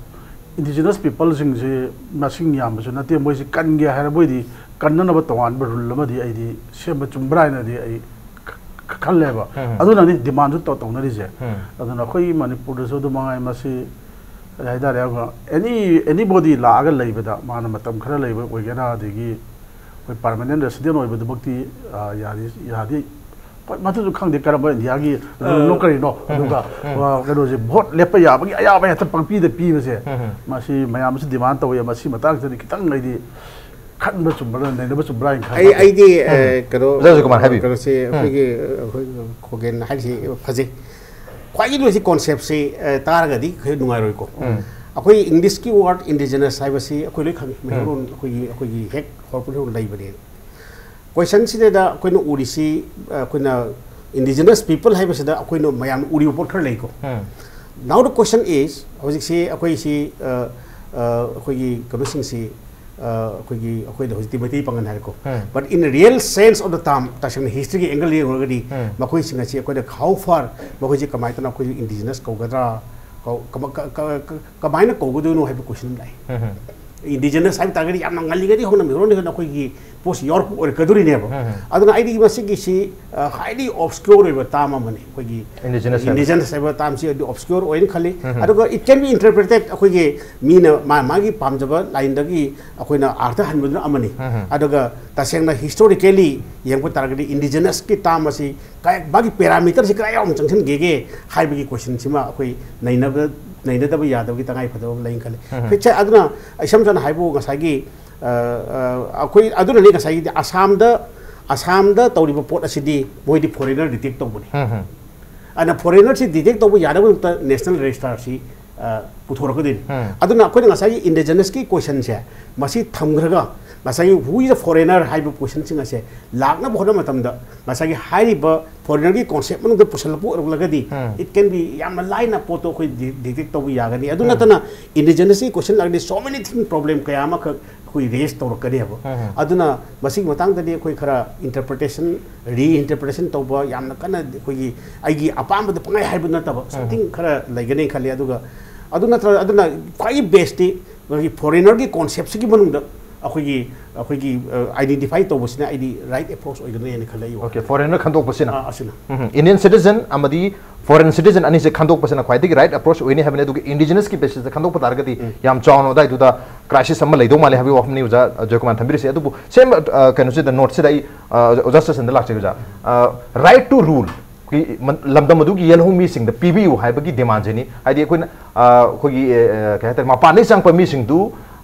indigenous people ꯁꯤꯡꯁꯤ ꯃꯁꯤꯡ ꯌꯥꯝꯕꯁꯨ ꯅꯠꯇꯦ, ꯃꯣꯏꯁꯤ ꯀꯟꯒꯦ ꯍꯥꯏꯔꯕꯣꯏꯗꯤ ꯀꯟꯅꯅꯕ ꯇꯣꯉꯥꯟꯕ rule ꯑꯃꯗꯤ ꯑꯩꯗꯤ ꯁꯦꯝꯕ ꯆꯨꯝꯕ꯭ꯔꯥ ꯍꯥꯏꯅꯗꯤ ꯑꯩ ꯈ-, ꯈ-, ꯈꯜꯂꯦꯕ꯫ ꯎꯝ. ꯑꯗꯨꯅꯅꯤ demand ꯁꯨ ꯇꯧ-, ꯇꯧꯅꯔꯤꯁꯦ꯫ ꯎꯝ. ꯑꯗꯨꯅ ꯑꯩꯈꯣꯏꯒꯤ ꯃꯅꯤꯄꯨꯔꯗꯁꯨ ꯑꯗꯨ ꯃꯉꯥꯏ, ꯃꯁꯤ ꯀꯔꯤ ꯍꯥꯏꯇꯥꯔꯦ, any, anybody ꯂꯥꯛꯑꯒ ꯂꯩꯕꯗ ꯃꯥꯅ ꯃꯇꯝ ꯈꯔ ꯂꯩꯕ ꯑꯣꯏꯒꯦꯔꯥ, ꯑꯗꯒꯤ ꯑꯩꯈꯣꯏ permanent resident ꯑꯣꯏꯕꯗꯨꯃꯛꯇꯤ, ꯑ, ꯌꯥꯗꯤ, ꯌꯥꯗꯤ ꯍꯣꯏ, ꯃꯗꯨꯁꯨ ꯈꯪꯗꯦ ꯀꯔꯝꯕ ꯏꯟꯗꯤꯌꯥꯒꯤ ꯔꯨꯜꯅꯣ ꯀꯔꯤꯅꯣ, ꯑꯗꯨꯒ ꯀꯩꯅꯣꯁꯦ ꯚꯣꯠ ꯂꯦꯞꯄ ꯌꯥꯕꯒꯤ ꯑꯌꯥꯕ ꯍꯦꯛꯇ ꯄꯪꯄꯤꯗ ꯄꯤꯕꯁꯦ, ꯃꯁꯤ ꯃꯌꯥꯝꯁꯨ ꯗꯤꯃꯥꯟ ꯇꯧꯋꯦ꯫ ꯃꯁꯤ ꯃꯇꯥꯡꯁꯤꯗꯗꯤ ꯈꯤꯇꯪ ꯑꯩꯗꯤ ꯈꯟꯕ ꯆꯨꯝꯕ꯭ꯔꯥ, ꯅꯩꯅꯕ ꯆꯨꯝꯕ꯭ꯔꯥ ꯍꯥꯏꯅ ꯑꯩ ꯈꯟꯕ꯫ ꯑꯩꯗꯤ ꯑ, ꯀꯩꯅꯣ ꯑꯣꯖꯥ ꯖꯣꯏꯀꯨꯃꯥꯔ ꯍꯥꯏꯕꯤꯌꯨ꯫ ꯀꯩꯅꯣꯁꯦ ꯑꯩꯈꯣꯏꯒꯤ ꯑꯩꯈꯣꯏ ꯈꯣꯒꯦꯟ ꯍꯥꯏꯔꯤꯁꯤ ꯐꯖꯩ꯫ ꯈ꯭ꯋꯥꯏꯗꯒꯤ ꯂꯣꯏꯁꯤ ꯀꯣꯟꯁꯦꯞꯁꯤ ꯑ, ꯇꯥꯔꯒꯗꯤ ꯈꯔ ꯅꯨꯡꯉꯥꯏꯔꯣꯏꯀꯣ꯫ ꯑꯩꯈꯣꯏ ꯏꯪꯂꯤꯁꯀꯤ ꯋꯥꯔꯗ ꯏꯟꯗꯤꯖꯤꯅꯁ ꯍꯥꯏꯕꯁꯤ ꯑꯩꯈꯣꯏ ꯂꯣꯏ ꯈꯪꯉꯤ, ꯃꯩꯇꯩꯂꯣꯟ ꯑꯩꯈꯣꯏꯒꯤ ꯑꯩꯈꯣꯏꯒꯤ ꯍꯦꯛ ꯍꯧꯔꯛꯄꯗꯒꯤ ꯍꯧꯅ ꯂꯩꯕꯅꯦ꯫ ꯀꯣꯏꯁꯟꯁꯤꯗ ꯑꯩꯈꯣꯏꯅ ꯎꯔꯤꯁꯤ ꯑ, ꯑꯩꯈꯣꯏꯅ ꯏꯟꯗꯤꯖꯤꯅꯁ ꯄꯤꯄꯜ ꯍꯥꯏꯕꯁꯤꯗ ꯑꯩꯈꯣꯏꯅ ꯃꯌꯥꯝꯅ ꯎꯔꯤꯕ ꯄꯣꯠ ꯈꯔ ꯂꯩꯀꯣ꯫ Now the question is, ꯍꯧꯖꯤꯛꯁꯤ ꯑꯩꯈꯣꯏꯁꯤ ꯑ, ꯑ, ꯑꯩꯈꯣꯏꯒꯤ ꯀꯩꯅꯣꯁꯤꯡꯁꯤ ꯑ, ꯑꯩꯈꯣꯏꯒꯤ ꯑꯩꯈꯣꯏꯗ ꯍꯧꯖꯤꯛꯇꯤ ꯃꯩꯇꯩ ꯄꯥꯉꯜ ꯍꯥꯏꯔꯦꯀꯣ꯫ But in the real sense of the term, ꯇꯁꯦꯡꯅ ꯍꯤꯁꯇ꯭ꯔꯤꯒꯤ ꯑꯦꯡꯒꯜ ꯌꯦꯡꯉꯨꯔꯒꯗꯤ ꯃꯈꯣꯏꯁꯤꯡ ꯑꯁꯤ ꯑꯩꯈꯣꯏꯅ how far ꯃꯈꯣꯏꯁꯤ ꯀꯃꯥꯏꯅ ꯇꯧꯅ ꯑꯩꯈꯣꯏꯁꯨ ꯏꯟꯗꯤꯖꯤꯅꯁ ꯀꯧꯒꯗ꯭ꯔꯥ, ꯀꯧ- ꯀꯃ- ꯀ- ꯀ- ꯀ- ꯀꯃꯥꯏꯅ ꯀꯧꯒꯗꯣꯏꯅꯣ ꯍꯥꯏꯕ ꯀꯣꯏꯁꯟ ꯑꯃ ꯂꯥꯛꯑꯦ꯫ ꯏꯟꯗꯤꯖꯤꯅꯁ ꯍꯥꯏꯕ ꯇꯥꯔꯒꯗꯤ ꯌꯥꯝꯅ ꯉꯜꯂꯤꯉꯩꯗꯤ ꯍꯧꯅ ꯃꯤꯔꯣꯟ ꯍꯧꯅ ꯑꯩꯈꯣꯏꯒꯤ ꯄꯣꯠꯁꯤ ꯌꯥꯎꯔꯛꯄ ꯑꯣꯏꯔꯛꯀꯗꯣꯔꯤꯅꯦꯕ꯫ ꯑꯗꯨꯅ ꯑꯩꯗꯤ ꯃꯁꯤꯒꯤꯁꯤ ꯍꯥꯏꯂꯤ ꯑꯣꯕꯁꯀ꯭ꯌꯣꯔ ꯑꯣꯏꯕ ꯇꯥꯝ ꯑꯃꯅꯤ꯫ ꯑꯩꯈꯣꯏꯒꯤ ꯏꯟꯗꯤꯖꯤꯅꯁ ꯍꯥꯏꯕ꯫ ꯏꯟꯗꯤꯖꯤꯅꯁ ꯍꯥꯏꯕ ꯇꯥꯝꯁꯤ ꯑꯗꯨ ꯑꯣꯕꯁꯀ꯭ꯌꯣꯔ ꯑꯣꯏꯅ ꯈꯜꯂꯤ꯫ ꯑꯗꯨꯒ it can be interpreted, ꯑꯩꯈꯣꯏꯒꯤ ꯃꯤꯅ ꯃꯥ ꯃꯥꯒꯤ ꯄꯥꯝꯖꯕ ꯂꯥꯏꯟꯗꯒꯤ ꯑꯩꯈꯣꯏꯅ ꯑꯥꯔꯊ ꯍꯟꯕꯗꯨꯅ ꯑꯃꯅꯤ꯫ ꯑꯗꯨꯒ ꯇꯁꯦꯡꯅ ꯍꯤꯁꯇꯣꯔꯤꯀꯦꯂꯤ ꯌꯦꯡꯕ ꯇꯥꯔꯒꯗꯤ ꯏꯟꯗꯤꯖꯤꯅꯁꯀꯤ ꯇꯥꯝ ꯑꯁꯤ ꯀꯥꯏ- ꯃꯥꯒꯤ ꯄꯦꯔꯥꯃꯤꯇꯔꯁꯤ ꯀꯗꯥꯏ ꯌꯥꯎꯅ ꯆꯪꯁꯤꯟꯒꯦꯒꯦ ꯍꯥꯏꯕꯒꯤ ꯀꯣꯏꯁꯟꯁꯤꯃ ꯑꯩꯈꯣꯏ ꯅꯩꯅꯕ ꯅꯩꯅꯗꯕ ꯌꯥꯗꯕꯒꯤ ꯇꯉꯥꯏ ꯐꯗꯕ ꯑꯃ ꯂꯩꯅ ꯈꯜꯂꯤ꯫ ꯐꯤꯛꯁꯦ ꯑꯗꯨꯅ ꯏꯁꯝ ꯁꯝꯅ ꯍꯥꯏꯕꯨ ꯉꯁꯥꯏꯒꯤ ꯑ, ꯑ, ꯑꯩꯈꯣꯏ ꯑꯗꯨꯅꯅꯤ ꯉꯁꯥꯏꯒꯤ ꯑꯁꯥꯝꯗ ꯑꯁꯥꯝꯗ ꯇꯧꯔꯤꯕ ꯄꯣꯠ ꯑꯁꯤꯗꯤ ꯃꯣꯏꯗꯤ ꯐꯣꯔꯦꯅꯔ ꯗꯤꯇꯦꯛ ꯇꯧꯕꯅꯤ꯫ ꯑꯗꯨꯅ ꯐꯣꯔꯦꯅꯔꯁꯤ ꯗꯤꯇꯦꯛ ꯇꯧꯕ ꯌꯥꯅꯕꯒꯤꯗꯃꯛꯇ ꯅꯦꯁꯅꯦꯜ ꯔꯦꯖꯤꯁꯇꯥꯔꯁꯤ ꯑ, ꯄꯨꯊꯣꯔꯛꯀꯗꯣꯏꯅꯤ꯫ ꯑꯗꯨꯅ ꯑꯩꯈꯣꯏꯅ ꯉꯁꯥꯏꯒꯤ ꯏꯟꯗꯤꯖꯤꯅꯁꯀꯤ ꯀꯣꯏꯁꯟꯁꯦ ꯃꯁꯤ ꯊꯝꯈ꯭ꯔꯒ ꯉꯁꯥꯏꯒꯤ who is a foreigner ꯍꯥꯏꯕ ꯀꯣꯏꯁꯟꯁꯤꯡ ꯑꯁꯦ ꯂꯥꯛꯅꯕ ꯍꯣꯠꯅꯕ ꯃꯇꯝꯗ ꯉꯁꯥꯏꯒꯤ ꯍꯥꯏꯔꯤꯕ ꯐꯣꯔꯦꯅꯔꯒꯤ ꯀꯣꯟꯁꯦꯞ ꯃꯅꯨꯡꯗ ꯄꯨꯁꯜꯂꯛꯄ ꯑꯣꯏꯔꯛꯂꯒꯗꯤ it can be ꯌꯥꯝꯅ ꯂꯥꯏꯅ ꯄꯣꯠꯇꯣ ꯑꯩꯈꯣꯏ ꯗꯤꯇꯦꯛ ꯇꯧꯕ ꯌꯥꯒꯅꯤ꯫ ꯑꯗꯨ ꯅꯠꯇꯅ ꯏꯟꯗꯤꯖꯤꯅꯁꯀꯤ ꯀꯣꯏꯁꯟ ꯂꯥꯛꯑꯗꯤ so many thing problem ꯀꯌꯥ ꯑꯃꯈꯛ ꯑꯩꯈꯣꯏ ꯔꯦꯖ ꯇꯧꯔꯛꯀꯅꯦꯕ꯫ ꯑꯗꯨꯅ ꯃꯁꯤꯒꯤ ꯃꯇꯥꯡꯗꯗꯤ ꯑꯩꯈꯣꯏ ꯈꯔ ꯏꯟꯇꯔꯄ꯭ꯔꯤꯇꯦꯁꯟ, ꯔꯤꯏꯟꯇꯔꯄ꯭ꯔꯤꯇꯦꯁꯟ ꯇꯧꯕ ꯌꯥꯝꯅ ꯀꯟꯅ ꯑꯩꯈꯣꯏꯒꯤ ꯑꯩꯒꯤ ꯑꯄꯥꯝꯕꯗ ꯄꯪꯍꯥꯏ ꯍꯥꯏꯕ ꯅꯠꯇꯕ something ꯈꯔ ꯂꯩꯒꯅꯤ ꯈꯜꯂꯤ꯫ ꯑꯗꯨꯒ ꯑꯗꯨ ꯅꯠꯇ꯭ꯔ ꯑꯗꯨꯅ ꯈ꯭ꯋꯥꯏꯒꯤ ꯕꯦꯁꯇꯤ ꯑꯩꯈꯣꯏꯒꯤ ꯐꯣꯔꯦꯅꯔꯒꯤ ꯀꯣꯟꯁꯦꯞꯁꯤꯒꯤ ꯃꯅꯨꯡꯗ ꯑꯩꯈꯣꯏꯒꯤ ꯑꯩꯈꯣꯏꯒꯤ ꯑꯥꯏꯗꯦꯟꯇꯤꯐꯥꯏ ꯇꯧꯕꯁꯤꯅ ꯑꯩꯗꯤ ꯔꯥꯏꯠ ꯑꯦꯄ꯭ꯔꯣꯆ ꯑꯣꯏꯒꯗ꯭ꯔꯥ ꯍꯥꯏꯅ ꯈꯜꯂꯦ ꯑꯩ ꯋꯥꯈꯜꯗ꯫ ꯑꯣꯀꯦ, ꯐꯣꯔꯦꯟꯅꯔ ꯈꯟꯗꯣꯛꯄꯁꯤꯅ ꯑꯥ, ꯑꯁꯤꯅ ꯏꯟꯗꯤꯌꯟ ꯁꯤꯇꯤꯖꯟ ꯑꯃꯗꯤ ꯐꯣꯔꯦꯟ ꯁꯤꯇꯤꯖꯟ ꯑꯅꯤꯁꯦ ꯈꯟꯗꯣꯛꯄꯁꯤꯅ ꯈ꯭ꯋꯥꯏꯗꯒꯤ ꯔꯥꯏꯠ ꯑꯦꯄ꯭ꯔꯣꯆ ꯑꯣꯏꯅꯤ ꯍꯥꯏꯕꯅꯤ꯫ ꯑꯗꯨꯒ ꯏꯟꯗꯤꯖꯤꯅꯁꯀꯤ ꯕꯦꯁꯤꯁꯇ ꯈꯟꯗꯣꯛꯄ ꯇꯥꯔꯒꯗꯤ ꯌꯥꯝ ꯆꯥꯎꯅ ꯑꯗꯨꯋꯥꯏꯗꯨꯗ ꯀ꯭ꯔꯥꯏꯁꯤꯁ ꯑꯃ ꯂꯩꯗꯧ ꯃꯥꯜꯂꯦ ꯍꯥꯏꯕꯒꯤ ꯋꯥꯐꯝꯅꯤ ꯑꯣꯖꯥ ꯖꯣꯏꯀꯨꯃꯥꯔ ꯊꯝꯕꯤꯔꯤꯁꯦ꯫ ꯑꯗꯨꯕꯨ ꯁꯦꯝ ꯀꯩꯅꯣꯁꯤꯗ ꯅꯣꯠꯁꯤꯗ ꯑꯩ ꯑ, ꯑꯣꯖꯥ ꯁꯇꯦꯁꯟꯗ ꯂꯥꯛꯆꯒꯦ ꯑꯣꯖꯥ꯫ ꯔꯥꯏꯠ ꯇꯨ ꯔꯨꯜ ꯑꯩꯈꯣꯏꯒꯤ ꯃ- ꯂꯝꯗꯝ ꯑꯗꯨꯒꯤ ꯌꯦꯜꯍꯧ ꯃꯤꯁꯤꯡꯗ ꯄꯤꯕꯤꯌꯨ ꯍꯥꯏꯕꯒꯤ ꯗꯤꯃꯥꯟꯁꯤꯅꯤ꯫ ꯍꯥꯏꯗꯤ ꯑꯩꯈꯣꯏꯅ ꯑ, ꯑꯩꯈꯣꯏꯒꯤ ꯑ, ꯀꯩ ꯍꯥꯏꯇꯥꯔꯦ, ꯃꯄꯥꯟꯗꯒꯤ ꯆꯪꯉꯛꯄ ꯃꯤꯁꯤꯡꯗꯨ,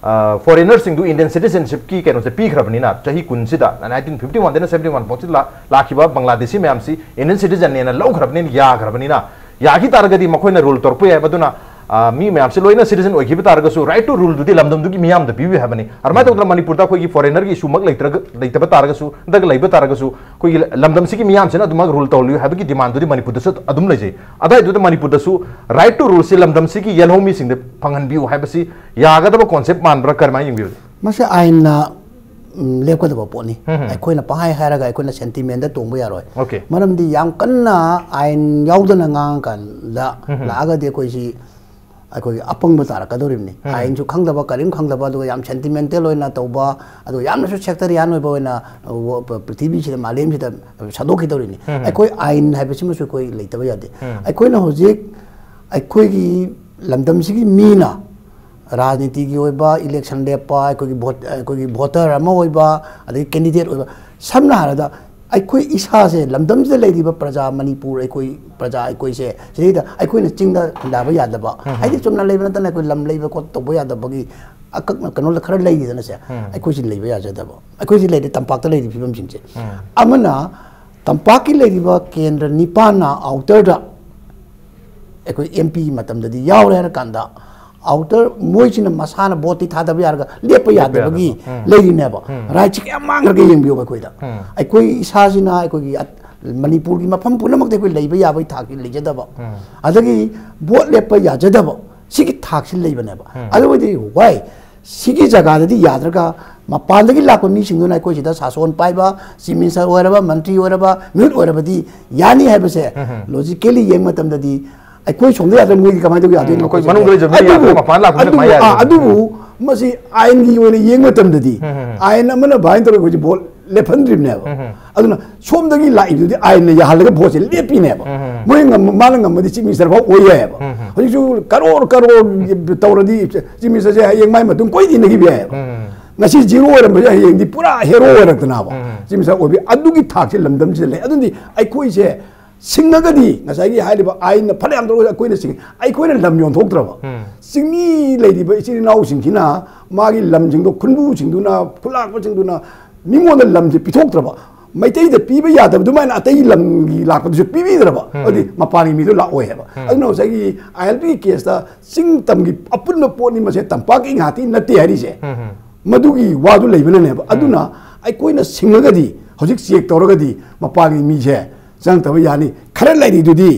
ꯐꯣꯔꯦꯅꯔꯁꯤꯡꯗꯨ ꯏꯟꯗꯤꯌꯟ ꯁꯤꯇꯤꯖꯟꯁꯤꯞꯀꯤ ꯀꯩꯅꯣꯁꯦ ꯄꯤꯈ꯭ꯔꯕꯅꯤꯅ, ꯆꯍꯤ ꯀꯨꯟꯁꯤꯗ, ꯅꯥꯏꯟꯇꯤꯟ ꯐꯤꯐꯇꯤ ꯋꯥꯟꯗꯅ ꯁꯕꯦꯟꯇꯤ ꯋꯥꯟ ꯐꯥꯎꯁꯤ ꯂꯥꯛꯈꯤꯕ ꯕꯪꯒ꯭ꯂꯥꯗꯦꯁꯤ ꯃꯌꯥꯝꯁꯤ ꯏꯟꯗꯤꯌꯟ ꯁꯤꯇꯤꯖꯟꯅꯦꯅ ꯂꯧꯈ꯭ꯔꯕꯅꯤꯅ, ꯌꯥꯈ꯭ꯔꯕꯅꯤꯅ, ꯌꯥꯈꯤ ꯇꯥꯔꯒꯗꯤ ꯃꯈꯣꯏꯅ ꯔꯨꯜ ꯇꯧꯔꯛꯄ ꯌꯥꯏ꯫ ꯃꯗꯨꯅ ꯑ, ꯃꯤ ꯃꯌꯥꯝꯁꯤ ꯂꯣꯏꯅ ꯁꯤꯇꯤꯖꯟ ꯑꯣꯏꯈꯤꯕ ꯇꯥꯔꯒꯁꯨ, ꯔꯥꯏꯠ ꯇꯨ ꯔꯨꯜꯗꯨꯗꯤ ꯂꯝꯗꯝꯗꯨꯒꯤ ꯃꯤꯌꯥꯝꯗ ꯄꯤꯕꯤꯌꯨ ꯍꯥꯏꯕꯅꯤ꯫ ꯑꯗꯨꯃꯥꯏꯅ ꯇꯧꯗꯅ ꯃꯅꯤꯄꯨꯔꯗ ꯑꯩꯈꯣꯏꯒꯤ ꯐꯣꯔꯦꯅꯔꯒꯤ ꯏꯁꯨꯃꯛ ꯂꯩꯇ꯭ꯔꯒ, ꯂꯩꯇꯕ ꯇꯥꯔꯒꯁꯨ, ꯅꯠꯇ꯭ꯔꯒ ꯂꯩꯕ ꯇꯥꯔꯒꯁꯨ, ꯑꯩꯈꯣꯏꯒꯤ ꯂꯝꯗꯝꯁꯤꯒꯤ ꯃꯤꯌꯥꯝꯁꯤꯅ ꯑꯗꯨꯃꯛ ꯔꯨꯜ ꯇꯧꯍꯜꯂꯨ ꯍꯥꯏꯕꯒꯤ ꯗꯤꯃꯥꯟꯗꯨꯗꯤ ꯃꯅꯤꯄꯨꯔꯗꯁꯨ ꯑꯗꯨꯝ ꯂꯩꯖꯩ꯫ ꯑꯗꯨꯋꯥꯏꯗꯨꯗ ꯃꯅꯤꯄꯨꯔꯗꯁꯨ ꯔꯥꯏꯠ ꯇꯨ ꯔꯨꯜꯁꯤ ꯂꯝꯗꯝꯁꯤꯒꯤ ꯌꯦꯜꯍꯧ ꯃꯤꯁꯤꯡꯗ ꯐꯪꯍꯟꯕꯤꯌꯨ ꯍꯥꯏꯕꯁꯤ ꯌꯥꯒꯗꯕ ꯀꯣꯟꯁꯦꯞ ꯃꯥꯟꯕ꯭ꯔꯥ, ꯀꯔꯝꯍꯥꯏꯅ ꯌꯦꯡꯕꯤꯕꯒꯦ? ꯃꯁꯤ ꯑꯥꯏꯟꯅ ꯎꯝ, ꯂꯦꯞꯀꯗꯕ ꯄꯣꯠꯅꯤ꯫ ꯑꯩꯈꯣꯏꯅ ꯄꯪꯍꯥꯏ ꯍꯥꯏꯔꯒ ꯑꯩꯈꯣꯏꯅ ꯁꯦꯟꯇꯤꯃꯦꯟꯗ ꯇꯣꯡꯕ ꯌꯥꯔꯣꯏ꯫ ꯑꯣꯀꯦ꯫ ꯃꯔꯝꯗꯤ ꯌꯥꯝ ꯀꯟꯅ ꯑꯥꯏꯟ ꯌꯥꯎꯗꯅ ꯉꯥꯡꯉꯀꯥꯟꯗ ꯂꯥꯛꯑꯒꯗꯤ ꯑꯩꯈꯣꯏꯁꯤ ꯑꯩꯈꯣꯏꯒꯤ ꯑꯄꯪꯕ ꯇꯥꯔꯛꯀꯗꯧꯔꯤꯕꯅꯤ꯫ ꯑꯥꯏꯟꯁꯨ ꯈꯪꯗꯕ, ꯀꯔꯤꯝ ꯈꯪꯗꯕ, ꯑꯗꯨꯒ ꯌꯥꯝ ꯁꯦꯟꯇꯤꯃꯦꯟꯇꯦꯜ ꯑꯣꯏꯅ ꯇꯧꯕ, ꯑꯗꯨꯒ ꯌꯥꯝꯅꯁꯨ ꯁꯦꯛꯇꯔꯤꯌꯥꯟ ꯑꯣꯏꯕ ꯑꯣꯏꯅ, ꯑ, ꯄ꯭ꯔꯤꯊꯤꯕꯤꯁꯤꯗ, ꯃꯥꯂꯦꯝꯁꯤꯗ ꯁꯟꯗꯣꯛꯈꯤꯗꯧꯔꯤꯅꯤ꯫ ꯑꯩꯈꯣꯏ ꯑꯥꯏꯟ ꯍꯥꯏꯕꯁꯤꯃꯁꯨ ꯑꯩꯈꯣꯏ ꯂꯩꯇꯕ ꯌꯥꯗꯦ꯫ ꯑꯩꯈꯣꯏꯅ ꯍꯧꯖꯤꯛ ꯑꯩꯈꯣꯏꯒꯤ ꯂꯝꯗꯝꯁꯤꯒꯤ ꯃꯤꯅ ꯔꯥꯖꯅꯤꯇꯤꯒꯤ ꯑꯣꯏꯕ ꯏꯂꯦꯛꯁꯟ ꯂꯦꯞꯄ, ꯑꯩꯈꯣꯏꯒꯤ ꯚꯣꯠ, ꯑꯩꯈꯣꯏꯒꯤ ꯚꯣꯇꯔ ꯑꯃ ꯑꯣꯏꯕ, ꯑꯗꯒꯤ ꯀꯦꯟꯗꯤꯗꯦꯠ ꯑꯣꯏꯕ, ꯁꯝꯅ ꯍꯥꯏꯔꯕꯗ ꯑꯩꯈꯣꯏ ꯏꯁꯥꯁꯦ, ꯂꯝꯗꯝꯁꯤꯗ ꯂꯩꯔꯤꯕ ꯄ꯭ꯔꯖꯥ, ꯃꯅꯤꯄꯨꯔ ꯑꯩꯈꯣꯏ ꯄ꯭ꯔꯖꯥ ꯑꯩꯈꯣꯏꯁꯦ, ꯁꯤꯗꯩꯗ ꯑꯩꯈꯣꯏꯅ ꯆꯤꯡꯗ ꯈꯨꯟꯗꯥꯕ ꯌꯥꯗꯕ, ꯍꯥꯏꯗꯤ ꯆꯨꯝꯅ ꯂꯩꯕ ꯅꯠꯇꯅ ꯑꯩꯈꯣꯏ ꯂꯝ ꯂꯩꯕ ꯈꯣꯠ ꯇꯧꯕ ꯌꯥꯗꯕꯒꯤ ꯑꯀꯛꯅ ꯀꯩꯅꯣ ꯈꯔ ꯂꯩꯔꯤꯗꯅꯁꯦ, ꯑꯩꯈꯣꯏꯁꯤ ꯂꯩꯕ ꯌꯥꯖꯗꯕ, ꯑꯩꯈꯣꯏꯁꯤ ꯂꯩꯔꯤ ꯇꯝꯄꯥꯛꯇ ꯂꯩꯔꯤꯕ ꯐꯤꯕꯝꯁꯤꯡꯁꯦ꯫ ꯑꯃꯅ ꯇꯝꯄꯥꯛꯀꯤ ꯂꯩꯔꯤꯕ ꯀꯦꯟꯗ꯭ꯔ ꯅꯤꯄꯥꯟꯅ ꯑꯥꯎꯇꯔꯗ ꯑꯩꯈꯣꯏ ꯑꯦꯝ ꯄꯤꯒꯤ ꯃꯇꯝꯗꯗꯤ ꯌꯥꯎꯔꯦ ꯍꯥꯏꯔ ꯀꯥꯟꯗ, ꯑꯥꯎꯇꯔ ꯃꯣꯏꯁꯤꯅ ꯃꯁꯥꯅ ꯚꯣꯠꯇꯤ ꯊꯥꯗꯕ ꯌꯥꯔꯒ ꯂꯦꯞꯄ ꯌꯥꯗꯕꯒꯤ ꯂꯩꯔꯤꯅꯦꯕ꯫ ꯔꯥꯏꯠꯁꯤ ꯀꯌꯥꯝ ꯃꯥꯡꯈ꯭ꯔꯒꯦ ꯌꯦꯡꯕꯤꯌꯣ ꯑꯩꯈꯣꯏꯗ꯫ ꯑꯩꯈꯣꯏ ꯏꯁꯥꯁꯤꯅ ꯑꯩꯈꯣꯏꯒꯤ ꯑꯠ-, ꯃꯅꯤꯄꯨꯔꯒꯤ ꯃꯐꯝ ꯄꯨꯝꯅꯃꯛꯇ ꯑꯩꯈꯣꯏ ꯂꯩꯕ ꯌꯥꯕꯒꯤ ꯊꯥꯛꯇꯤ ꯂꯩꯖꯗꯕ, ꯑꯗꯒꯤ ꯚꯣꯠ ꯂꯦꯞꯄ ꯌꯥꯖꯗꯕ, ꯁꯤꯒꯤ ꯊꯥꯛꯁꯤ ꯂꯩꯕꯅꯦꯕ꯫ ꯑꯗꯨ ꯑꯣꯏꯗꯤ ꯋꯥꯏ ꯁꯤꯒꯤ ꯖꯒꯥꯗꯗꯤ ꯌꯥꯗ꯭ꯔꯒ ꯃꯄꯥꯟꯗꯒꯤ ꯂꯥꯛꯄ ꯃꯤꯁꯤꯡꯗꯨꯅ ꯑꯩꯈꯣꯏ ꯁꯤꯗ ꯁꯥꯁꯣꯟ ꯄꯥꯏꯕ, ꯆꯤꯐ ꯃꯤꯅꯤꯁꯇꯔ ꯑꯣꯏꯔꯕ, ꯃꯟꯇ꯭ꯔꯤ ꯑꯣꯏꯔꯕ, ꯃꯤꯍꯨꯠ ꯑꯣꯏꯔꯕꯗꯤ ꯌꯥꯅꯤ ꯍꯥꯏꯕꯁꯦ ꯂꯣꯖꯤꯀꯦꯂꯤ ꯌꯦꯡꯕ ꯃꯇꯝꯗꯗꯤ ꯑꯩꯈꯣꯏ ꯁꯣꯝꯗ ꯌꯥꯗ꯭ꯔꯒ ꯃꯣꯏꯗꯤ ꯀꯃꯥꯏꯅ ꯇꯧꯕ ꯌꯥꯗꯣꯏꯅꯣ? ꯑꯩꯈꯣꯏ ꯃꯅꯨꯡꯗ ꯂꯩꯖꯕ ꯃꯤ ꯑꯗꯨꯕꯨ, ꯌꯥꯗ꯭ꯔꯒ ꯃꯄꯥꯟ ꯂꯥꯛꯄꯗꯤ ꯑꯗꯨꯕꯨ, ꯀꯃꯥꯏꯅ ꯌꯥꯗꯣꯏꯅꯣ? ꯑꯗꯨꯕꯨ ꯃꯁꯤ ꯑꯥꯏꯟꯒꯤ ꯑꯣꯏꯅ ꯌꯦꯡꯕ ꯃꯇꯝꯗꯗꯤ, ꯎꯝ, ꯎꯝ, ꯎꯝ꯫ ꯑꯥꯏꯟ ꯑꯃꯅ ꯚꯥꯏꯟ ꯇꯧꯔꯒ ꯑꯩꯈꯣꯏꯁꯦ ꯚꯣꯠ ꯂꯦꯞꯍꯟꯗ꯭ꯔꯤꯕꯅꯦꯕ꯫ ꯎꯝ, ꯎꯝ꯫ ꯑꯗꯨꯅ ꯁꯣꯝꯗꯒꯤ ꯂꯥꯛꯏꯗꯨꯗꯤ ꯑꯥꯏꯟꯅ ꯌꯥꯍꯜꯂꯒ ꯚꯣꯠꯁꯦ ꯂꯦꯞꯄꯤꯅꯦꯕ꯫ ꯎꯝ, ꯎꯝ, ꯎꯝ꯫ ꯃꯣꯏ ꯉꯝ-, ꯃꯥꯅ ꯉꯝꯃꯗꯤ ꯆꯤꯐ ꯃꯤꯅꯤꯁꯇꯔ ꯐꯥꯎ ꯑꯣꯏ ꯌꯥꯏꯑꯕ꯫ ꯎꯝ, ꯎꯝ꯫ ꯍꯧꯖꯤꯛꯁꯨ ꯀꯔꯣꯔ ꯀꯔꯣꯔ ꯇꯧꯔꯗꯤ ꯆꯤꯐ ꯃꯤꯅꯤꯁꯇꯔꯁꯦ ꯍꯌꯦꯡ ꯃꯥꯏ ꯃꯇꯨꯡ ꯀꯣꯏ ꯏꯟꯅꯈꯤꯕ ꯌꯥꯏꯑꯕ꯫ ꯎꯝ, ꯎꯝ꯫ ꯉꯁꯤ ꯖꯤꯔꯣ ꯑꯣꯏꯔꯝꯕꯁꯦ ꯍꯌꯦꯡꯗꯤ ꯄꯨꯔꯥ ꯍꯦꯔꯣ ꯑꯣꯏꯔꯛꯇꯅꯕ, ꯎꯝ, ꯎꯝ꯫ ꯆꯤꯐ ꯃꯤꯅꯤꯁꯇꯔ ꯑꯣꯏꯕ ꯑꯗꯨꯒꯤ ꯊꯥꯛꯁꯦ ꯂꯝꯗꯝꯁꯤꯗ ꯂꯩ꯫ ꯑꯗꯨꯗꯤ ꯑꯩꯈꯣꯏꯁꯦ ꯁꯤꯡꯉꯒꯗꯤ ꯉꯁꯥꯏꯒꯤ ꯍꯥꯏꯔꯤꯕ ꯑꯥꯏꯟꯅ ꯐꯅꯌꯥꯝ ꯇꯧꯔꯒꯁꯨ ꯑꯩꯈꯣꯏꯅ ꯁꯤꯡ-, ꯑꯩꯈꯣꯏꯅ ꯂꯝ ꯌꯣꯟꯊꯣꯛꯇ꯭ꯔꯕ, ꯎꯝ꯫ ꯆꯤꯡꯃꯤ ꯂꯩꯔꯤꯕ ꯏꯆꯤꯜ ꯏꯅꯥꯎꯁꯤꯡꯁꯤꯅ ꯃꯥꯒꯤ ꯂꯝꯁꯤꯡꯗꯣ ꯈꯨꯟꯕꯨꯁꯤꯡꯗꯨꯅ, ꯈꯨꯂꯥꯛꯄꯁꯤꯡꯗꯨꯅ ꯃꯤꯉꯣꯟꯗ ꯂꯝꯁꯦ ꯄꯤꯊꯣꯛꯇ꯭ꯔꯕ, ꯃꯩꯇꯩꯗ ꯄꯤꯕ ꯌꯥꯗꯕ ꯑꯗꯨꯃꯥꯏꯅ ꯑꯇꯩ ꯂꯝꯒꯤ ꯂꯥꯛꯄꯗꯨꯁꯨ ꯄꯤꯕꯤꯗ꯭ꯔꯕ, ꯎꯝ꯫ ꯑꯗꯨꯗꯤ ꯃꯄꯥꯟꯒꯤ ꯃꯤꯗꯣ ꯂꯥꯛꯑꯣꯏ ꯍꯥꯏꯕ꯫ ꯎꯝ꯫ ꯑꯗꯨꯅ ꯉꯁꯥꯏꯒꯤ ꯑꯥꯏ ꯑꯦꯜ ꯄꯤꯒꯤ ꯀꯦꯁꯇ ꯆꯤꯡ ꯇꯝꯒꯤ ꯑꯄꯨꯟꯕ ꯄꯣꯠꯅꯤ, ꯃꯁꯦ ꯇꯝꯄꯥꯛꯀꯤ ꯉꯥꯛꯇꯤ ꯅꯠꯇꯦ ꯍꯥꯏꯔꯤꯁꯦ꯫ ꯎꯝ, ꯎꯝ꯫ ꯃꯗꯨꯒꯤ ꯋꯥꯗꯨ ꯂꯩꯕꯅꯅꯦꯕ꯫ ꯎꯝ꯫ ꯑꯗꯨꯅ ꯑꯩꯈꯣꯏꯅ ꯁꯤꯡꯉꯒꯗꯤ ꯍꯧꯖꯤꯛ ꯆꯦꯛ ꯇꯧꯔꯒꯗꯤ ꯃꯄꯥꯟꯒꯤ ꯃꯤꯁꯦ ꯆꯪꯉꯛꯇꯕ ꯌꯥꯅꯤ꯫ ꯈꯔ ꯂꯩꯔꯤꯗꯨꯗꯤ